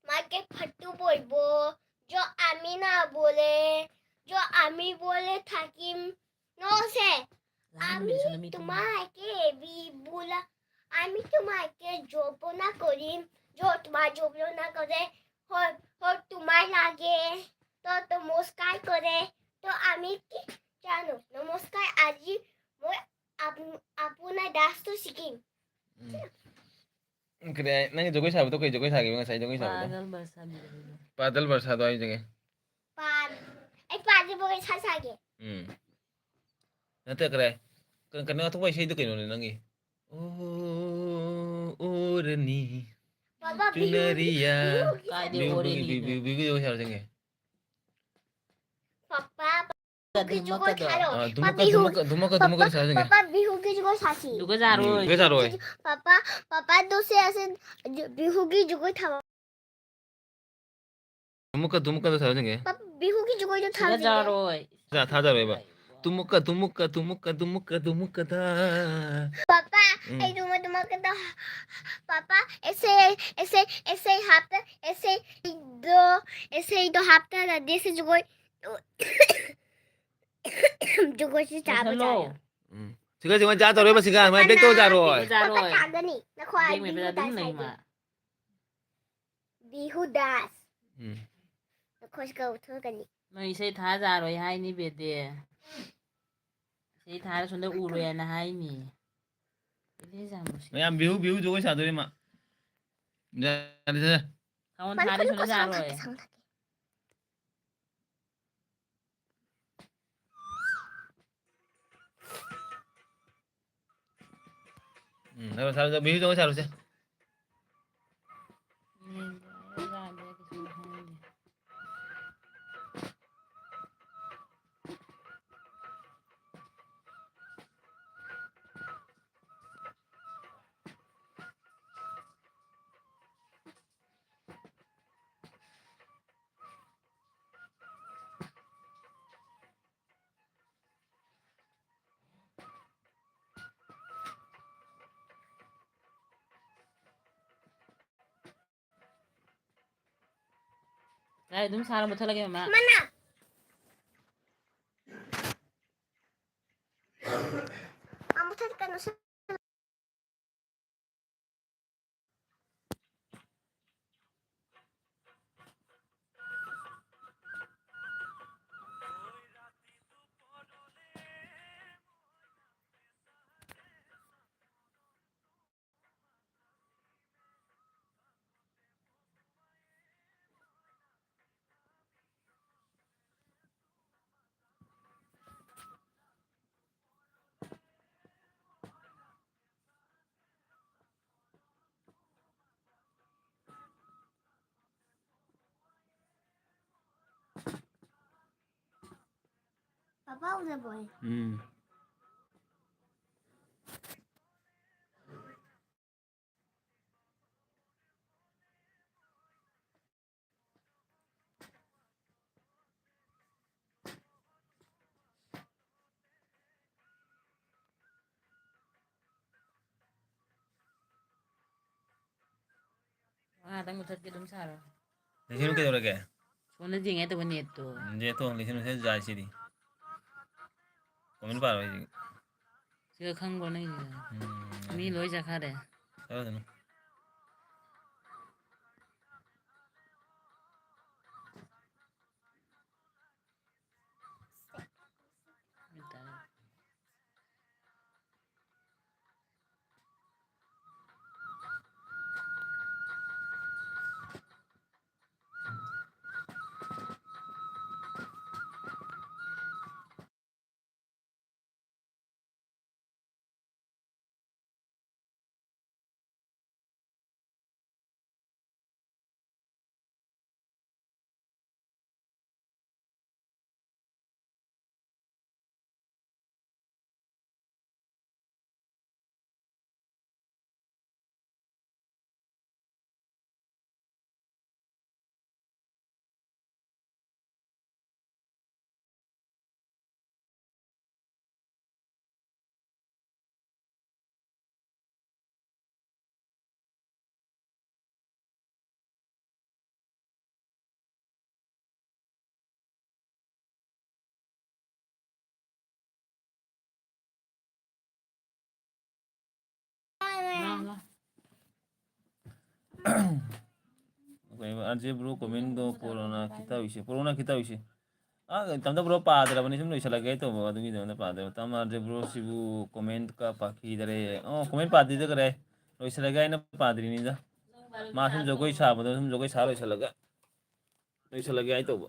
মাকে ফাটু বলবো, যো আমি না বলে, যো আমি বলে থাকিম, no se, লাইন আমি মিলিছে না, মিটিং। তোমাকে বিবুলা, আমি তোমাকে জপনা করিম, যো তোমার জপনা করে, হো, হো তোমার লাগে, তো, তো নমস্কার করে, তো আমি কি জানো, নমস্কার আজি মই আপ-, আপোনাৰ ডান্সটো শিকিম। উম। ꯀꯔꯤ ꯍꯥꯏ? ꯅꯪꯒꯤ ꯖꯒꯣꯏ ꯁꯥꯕꯗꯣ ꯀꯩ ꯖꯒꯣꯏ ꯁꯥꯒꯦꯕ ꯉꯁꯥꯏ ꯖꯒꯣꯏ ꯁꯥꯕꯗꯣ? ꯄꯥꯒꯜ ꯕꯔꯁꯥ ꯃꯤꯔꯦ꯫ ꯄꯥꯗꯜ ꯕꯔꯁꯥꯗꯣ ꯍꯥꯏꯖꯒꯦ꯫ ꯄꯥꯟ-, ꯑꯩ ꯄꯥꯟꯁꯤꯕꯨ ꯀꯩ ꯁꯥ ꯁꯥꯒꯦ? ꯎꯝ꯫ ꯅꯠꯇꯦ, ꯀꯔꯤ ꯍꯥꯏ? ꯀꯩꯅꯣ, ꯀꯩꯅꯣ, ꯑꯇꯣꯞꯄ ꯏꯁꯩꯗꯣ ꯀꯩꯅꯣꯅꯦ ꯅꯪꯒꯤ? ꯑꯣ, ꯑꯣꯔꯅꯤ, ꯄꯥꯄꯥ, ꯕꯤꯍꯨꯒꯤ, ꯆꯨꯅꯔꯤꯌꯥ꯫ ꯕꯤꯍꯨꯒꯤ꯫ ꯀꯥꯏꯗꯩ ꯕꯤꯍꯨ, ꯕꯤꯍꯨ, ꯑꯣꯔꯅꯤꯅꯣ? ꯕꯤꯍꯨ, ꯕꯤꯍꯨꯒꯤ ꯖꯒꯣꯏ ꯁꯥꯔꯣ ꯆꯪꯒꯦ꯫ ꯄꯥꯄꯥ, ꯕꯤꯍꯨꯒꯤ ꯖꯒꯣꯏ ꯁꯥꯔꯣ꯫ ꯑꯥ, ꯄꯥꯄꯥ, ꯙꯨꯃꯛꯀ, ꯕꯤꯍꯨ-, ꯙꯨꯃꯛꯀ, ꯙꯨꯃꯛꯀ, ꯄꯥꯄꯥ, ꯙꯨꯃꯛꯀ ꯁꯥꯔꯣ ꯆꯪꯒꯦ꯫ ꯄꯥꯄꯥ, ꯕꯤꯍꯨꯒꯤ ꯖꯒꯣꯏ ꯁꯥꯁꯤ꯫ ꯙꯨꯃꯛꯀ ꯁꯥꯔꯣꯏ꯫ ꯙꯨꯃꯛꯀ ꯁꯥꯔꯣꯏ꯫ ꯄꯥꯄꯥ, ꯄꯥꯄꯥ, ꯗꯣꯁꯦ ꯑꯁꯦ ꯕꯤꯍꯨꯒꯤ ꯖꯒꯣꯏ ꯊꯥꯕ꯫ ꯙꯨꯃꯛꯀ, ꯙꯨꯃꯛꯀꯗꯣ ꯁꯥꯔꯣ ꯆꯪꯒꯦ꯫ ꯄꯥꯄꯥ, ꯕꯤꯍꯨꯒꯤ ꯖꯒꯣꯏꯗꯣ ꯁꯤꯗ ꯊꯥꯕꯤꯒꯦ꯫ ꯖꯥꯔꯣꯏ꯫ ꯊꯥ-, ꯊꯥꯖꯔꯣꯏꯕ꯫ ꯙꯨꯃꯛꯀ, ꯙꯨꯃꯛꯀ, ꯙꯨꯃꯛꯀ, ꯙꯨꯃꯛꯀ, ꯙꯨꯃꯛꯀꯗ꯫ ꯄꯥꯄꯥ, ꯎꯝ꯫ ꯑꯩ ꯙꯨꯃꯛ, ꯙꯨꯃꯛꯀꯗ꯫ ꯄꯥꯄꯥ, ꯑꯦꯁꯦ, ꯑꯦꯁꯦ, ꯑꯦꯁꯦ ꯍꯥꯞꯇ, ꯑꯦꯁꯦꯗꯣ, ꯑꯦꯁꯦꯗꯣ ꯍꯥꯞꯇꯅꯗꯤ ꯁꯤ ꯖꯒꯣꯏ, ꯖꯒꯣꯏꯁꯤ ꯆꯥꯕ ꯂꯣꯏꯁꯜꯂꯣ꯫ ꯌꯥꯔꯣꯏ꯫ ꯎꯝ꯫ ꯁꯤꯒ, ꯁꯤꯒ ꯖꯥ ꯇꯧꯔꯣꯏꯕ, ꯁꯤꯒ, ꯃꯥꯏ ꯕꯦꯛ ꯇꯧ ꯖꯥꯔꯣꯏ꯫ ꯖꯥꯔꯣꯏ꯫ ꯄꯥꯄꯥ ꯆꯥꯒꯅꯤ꯫ ꯅꯈꯣꯏ ꯕꯦꯛ ꯃꯦꯠꯄꯗ ꯕꯤꯍꯨ ꯑꯗꯨꯝ ꯗꯥꯟꯁ ꯂꯩ ꯍꯥꯏꯗꯣ꯫ ꯃꯥ꯫ ꯕꯤꯍꯨ ꯗꯥꯟꯁ꯫ ꯎꯝ꯫ ꯅꯈꯣꯏꯁꯨ ꯀꯧꯊꯣꯛꯀꯅꯤ꯫ ꯅꯣꯏ ꯏꯁꯩ ꯊꯥꯖꯥꯔꯣꯏ ꯍꯥꯏꯅꯤ ꯕꯦꯗꯦ꯫ ꯏꯁꯩ ꯊꯥꯔ ꯁꯣꯝꯗ ꯎꯔꯣꯏ ꯍꯥꯏꯅ ꯍꯥꯏꯅꯤ꯫ ꯕꯦꯗꯦ ꯌꯥꯝ ꯅꯨꯡꯁꯤ꯫ ꯃꯌꯥꯝ ꯕꯤꯍꯨ, ꯕꯤꯍꯨ ꯖꯒꯣꯏ ꯁꯥꯗꯣꯔꯤ ꯃꯥ꯫ ꯌꯥꯔꯦꯁꯦ꯫ ꯁꯥꯎꯟ ꯃꯥꯅ ꯊꯥꯔꯦ ꯁꯣꯝꯗ ꯈꯨꯠ ꯁꯥꯡ ꯖꯥꯔꯣꯏ꯫ ꯊꯥꯛꯀꯦ, ꯁꯥꯡ ꯊꯥꯛꯀꯦ꯫ ꯎꯝ, ꯁꯥꯔꯣ, ꯁꯥꯔꯣ, ꯁꯥꯔꯣ, ꯕꯤꯍꯨ ꯖꯒꯣꯏ ꯁꯥꯔꯣꯁꯦ꯫ ꯂꯥꯏ ꯑꯗꯨꯝ ꯁꯥꯔ ꯃꯨꯠꯊꯠꯂꯒꯦ, ꯃꯃꯥ꯫ ꯃꯅꯥ꯫ ꯑꯥ, ꯃꯨꯠꯊꯠꯀꯅꯨ, ꯁꯤ Papa udah boy. Hmm. ꯉꯥꯏꯍꯥꯛꯇꯪ ꯃꯨꯊꯠꯀꯦ ꯑꯗꯨꯝ ꯁꯥꯔꯣ꯫ ꯂꯤꯁꯤꯡ ꯀꯩꯗꯧꯔꯒꯦ? ꯁꯣꯝꯗ ꯌꯦꯡꯉꯦ ꯇꯧꯕ ꯅꯦꯠꯇꯣ꯫ ꯅꯦꯠꯇꯣ ꯂꯤꯁꯤꯡ ꯃꯦꯁꯦꯖ ꯌꯥꯏ ꯁꯤꯗꯤ꯫ ꯀꯃꯦꯟ ꯄꯥꯔꯣ ꯑꯩꯗꯤ꯫ ꯁꯤꯒ ꯈꯪꯕ꯭ꯔꯣ ꯅꯪꯒꯤꯁꯦ? ꯎꯝ꯫ ꯃꯤ ꯂꯣꯏ ꯆꯠꯈ꯭ꯔꯦ꯫ ꯆꯠꯂꯁꯅꯨ꯫ ꯑꯥꯔ ꯖꯦ ꯕ꯭ꯔꯣ ꯀꯣꯃꯦꯟꯗꯣ ꯀꯣꯔꯣꯅꯥ ꯈꯤꯇ ꯎꯏꯁꯦ, ꯀꯣꯔꯣꯅꯥ ꯈꯤꯇ ꯎꯏꯁꯦ꯫ ꯑꯥ, ꯏꯊꯟꯇ ꯕ꯭ꯔꯣ ꯄꯥꯗ꯭ꯔꯕꯅꯤ, ꯁꯨꯝ ꯂꯣꯏꯁꯤꯜꯂꯒꯦ ꯇꯧꯕ, ꯑꯗꯨꯒꯤꯗꯃꯛꯇ ꯄꯥꯗ꯭ꯔꯕ꯫ ꯇꯥꯃꯣ ꯑꯥꯔ ꯖꯦ ꯕ꯭ꯔꯣ ꯁꯤꯕꯨ ꯀꯣꯃꯦꯟꯀ ꯄꯥꯈꯤꯗꯔꯦ꯫ ꯑꯣ, ꯀꯣꯃꯦꯟ ꯄꯥꯗ꯭ꯔꯤꯗ ꯈꯔꯦ, ꯂꯣꯏꯁꯤꯜꯂꯒꯦ ꯍꯥꯏꯅ ꯄꯥꯗ꯭ꯔꯤꯅꯤꯗ꯫ ꯃꯥ ꯁꯨꯝ ꯖꯒꯣꯏ ꯁꯥꯕꯗꯣ, ꯁꯨꯝ ꯖꯒꯣꯏ ꯁꯥ ꯂꯣꯏꯁꯤꯜꯂꯒ ꯂꯣꯏꯁꯤꯜꯂꯒꯦ ꯍꯥꯏ ꯇꯧꯕ꯫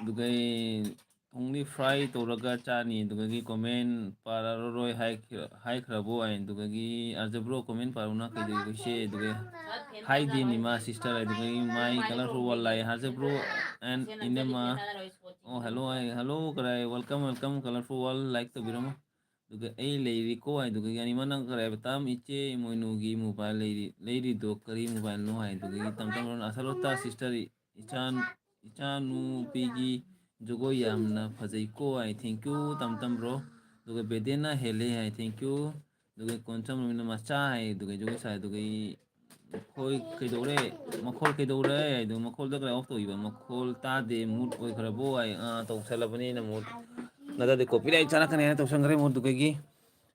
ꯑꯗꯨꯒ ꯑꯩ only fry ꯇꯧꯔꯒ ꯆꯥꯅꯤ꯫ ꯑꯗꯨꯒꯤ ꯀꯣꯃꯦꯟ ꯄꯥꯔꯔꯣꯏ ꯍꯥꯏꯈ꯭ꯔ-, ꯍꯥꯏꯈ꯭ꯔꯕꯣ ꯍꯥꯏ꯫ ꯑꯗꯨꯒꯤ ꯑꯥꯔ ꯖꯦ ꯕ꯭ꯔꯣ ꯀꯣꯃꯦꯟ ꯄꯥꯔꯨꯅ ꯀꯩꯗꯧꯔꯤꯕ ꯏꯆꯦ? ꯑꯗꯨꯒ ꯍꯥꯏꯗꯦꯅꯤ ꯃꯥ ꯁꯤꯁꯇꯔ ꯍꯥꯏ꯫ ꯑꯗꯨꯒꯤ ꯃꯥꯏ ꯀꯂꯔꯐꯨꯜ ꯋꯥꯜ ꯂꯥꯛꯑꯦ꯫ ꯑꯥꯔ ꯖꯦ ꯕ꯭ꯔꯣ and ꯏꯅꯝꯃ꯫ ꯑꯣ, hello ꯍꯥꯏ, hello ꯀꯔꯥꯏ, welcome, welcome, colorful world, like ꯇꯧꯕꯤꯔꯝꯃꯣ꯫ ꯑꯗꯨꯒ "ꯑꯩ ꯂꯩꯔꯤꯀꯣ" ꯍꯥꯏꯗꯨꯒ, ꯌꯥꯅꯤꯃ ꯅꯪ ꯀꯔꯥꯏ ꯍꯥꯏꯕ, "ꯇꯥꯝ ꯏꯆꯦ ꯏꯃꯣꯏꯅꯨꯒꯤ mobile ꯂꯩꯔꯤ, ꯂꯩꯔꯤꯗꯣ ꯀꯔꯤ mobileꯅꯣ?" ꯍꯥꯏꯗꯨꯒꯤ ꯇꯝ ꯇꯝ ꯔꯣꯅ, "ꯑꯁꯂꯣꯇꯥ sister, ꯏꯆꯥ, ꯏꯆꯥꯅꯨꯄꯤꯒꯤ ꯖꯒꯣꯏ ꯌꯥꯝꯅ ꯐꯖꯩꯀꯣ" ꯍꯥꯏ, thank you ꯇꯝ ꯇꯝ bro꯫ ꯑꯗꯨꯒ "ꯕꯦꯗꯦꯅ ꯍꯦꯜꯂꯦ" ꯍꯥꯏ, thank you꯫ ꯑꯗꯨꯒ ꯀꯣꯟꯁꯝ ꯔꯣꯃꯤꯅ "ꯃꯆꯥ" ꯍꯥꯏ, ꯑꯗꯨꯒ ꯖꯒꯣꯏ ꯁꯥꯏ, ꯑꯗꯨꯒ "ꯃꯈꯣꯏ ꯀꯩꯗꯧꯔꯦ? ꯃꯈꯣꯜ ꯀꯩꯗꯧꯔꯦ?" ꯍꯥꯏꯗꯣ, "ꯃꯈꯣꯜꯗ ꯀꯔꯥꯏ off ꯇꯧꯈꯤꯕ? ꯃꯈꯣꯜ ꯇꯥꯗꯦ, mute ꯑꯣꯏꯈ꯭ꯔꯕꯣ?" ꯍꯥꯏ, ꯑꯥ, ꯇꯧꯁꯜꯂꯕꯅꯤꯅ mute꯫ ꯅꯠꯇ꯭ꯔꯗꯤ copyright ꯆꯥꯔꯛꯀꯅꯤ ꯍꯥꯏꯅ ꯇꯧꯁꯟꯈ꯭ꯔꯦ mute꯫ ꯑꯗꯨꯒꯤ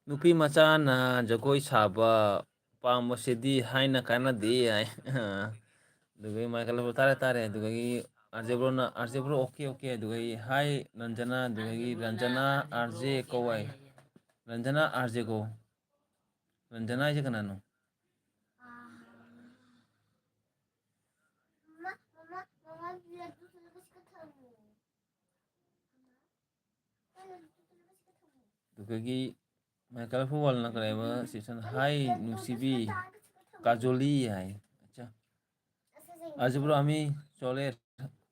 "ꯅꯨꯄꯤ ꯃꯆꯥꯅ ꯖꯒꯣꯏ ꯁꯥꯕ ꯄꯥꯝꯕꯁꯤꯗꯤ ꯍꯥꯏꯅ ꯀꯥꯟꯅꯗꯦ" ꯍꯥꯏ꯫ ꯑꯗꯨꯒ ꯃꯥꯏꯀꯦꯜ ꯇꯥꯔꯦ, ꯇꯥꯔꯦ꯫ ꯑꯗꯨꯗꯒꯤ ꯑꯥꯔꯖꯦ ꯕ꯭ꯔꯣꯅ, "ꯑꯥꯔꯖꯦ ꯕ꯭ꯔꯣ, okay, okay"꯫ ꯑꯗꯨꯗꯒꯤ "Hi ꯔꯟꯖꯅꯥ"꯫ ꯑꯗꯨꯗꯒꯤ "ꯔꯟꯖꯅꯥ ꯑꯥꯔꯖꯦ" ꯀꯧ ꯍꯥꯏ꯫ "ꯔꯟꯖꯅꯥ ꯑꯥꯔꯖꯦ" ꯀꯧ꯫ ꯔꯟꯖꯅꯥ ꯍꯥꯏꯁꯦ ꯀꯅꯥꯅꯣ? ꯑꯗꯨꯗꯒꯤ ꯃꯥꯏꯀꯦꯜ ꯐꯨꯋꯥꯜꯅ ꯀꯔꯤ ꯍꯥꯏꯕ ꯁꯦꯁꯟ, "Hi ꯅꯨꯡꯁꯤꯕꯤ ꯀꯥꯖꯣꯂꯤ" ꯍꯥꯏ꯫ ꯑꯠꯆꯥ꯫ ꯑꯥꯔꯖꯦ ꯕ꯭ꯔꯣ ꯑꯃꯤ ꯆꯣꯂꯦ꯫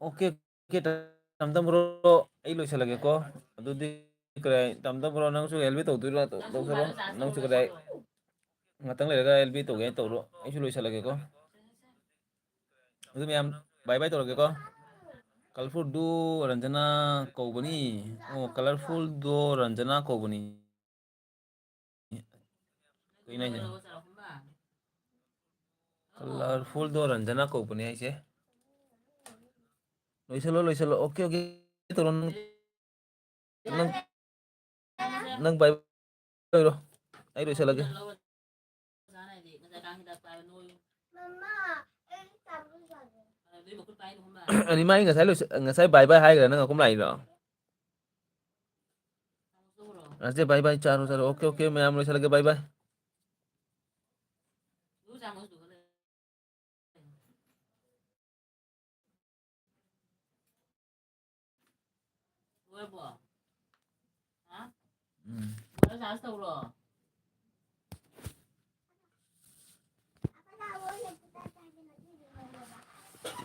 Okay, okay, ꯇꯝ ꯇꯝ ꯕ꯭ꯔꯣ, ꯑꯩ ꯂꯣꯏꯁꯤꯜꯂꯒꯦꯀꯣ꯫ ꯑꯗꯨꯗꯤ ꯀꯔꯤ, ꯇꯝ ꯇꯝ ꯕ꯭ꯔꯣ, ꯅꯪꯁꯨ help ꯇꯧꯗꯣꯏꯔꯣ? ꯇꯧꯁꯜꯂꯣ꯫ ꯅꯪꯁꯨ ꯀꯗꯥꯏ, ꯉꯥꯛꯇꯪ ꯂꯩꯔꯒ help ꯇꯧꯒꯦ ꯍꯥꯏꯅ ꯇꯧꯔꯣ꯫ ꯑꯩꯁꯨ ꯂꯣꯏꯁꯤꯜꯂꯒꯦꯀꯣ꯫ ꯑꯗꯨ ꯃꯌꯥꯝ bye bye ꯇꯧꯔꯒꯦꯀꯣ꯫ Colorfulꯗꯨ ꯔꯟꯖꯅꯥ ꯀꯧꯕꯅꯤ꯫ ꯑꯣ, Colorfulꯗꯣ ꯔꯟꯖꯅꯥ ꯀꯧꯕꯅꯤ꯫ ꯀꯩꯅꯣ ꯍꯥꯏꯁꯦ? Colorfulꯗꯣ ꯔꯟꯖꯅꯥ ꯀꯧꯕꯅꯦ ꯍꯥꯏꯁꯦ꯫ ꯂꯣꯏꯁꯤꯜꯂꯣ, ꯂꯣꯏꯁꯤꯜꯂꯣ꯫ Okay, okay ꯇꯧꯔꯣ꯫ ꯅꯪ, ꯅꯪ, ꯅꯪ bye bye ꯑꯣꯏꯔꯣ꯫ ꯑꯩ ꯂꯣꯏꯁꯤꯜꯂꯒꯦ꯫ ꯑꯅꯤꯃ ꯑꯩ ꯉꯁꯥꯏ ꯂꯣꯏꯁ-, ꯉꯁꯥꯏ bye bye ꯍꯥꯏꯈ꯭ꯔꯦ, ꯅꯪ ꯑꯩꯈꯣꯏ ꯂꯥꯛꯏꯔꯣ? ꯑꯁꯦ bye bye, ꯆꯥꯔꯣ, ꯆꯥꯔꯣ꯫ Okay, okay, ꯃꯌꯥꯝ ꯂꯣꯏꯁꯤꯜꯂꯒꯦ, bye bye꯫ ꯂꯣꯏꯔꯕꯣ? ꯍꯥ? ꯎꯝ꯫ ꯂꯣꯏꯔ ꯆꯥꯔꯖ ꯇꯧꯔꯣ꯫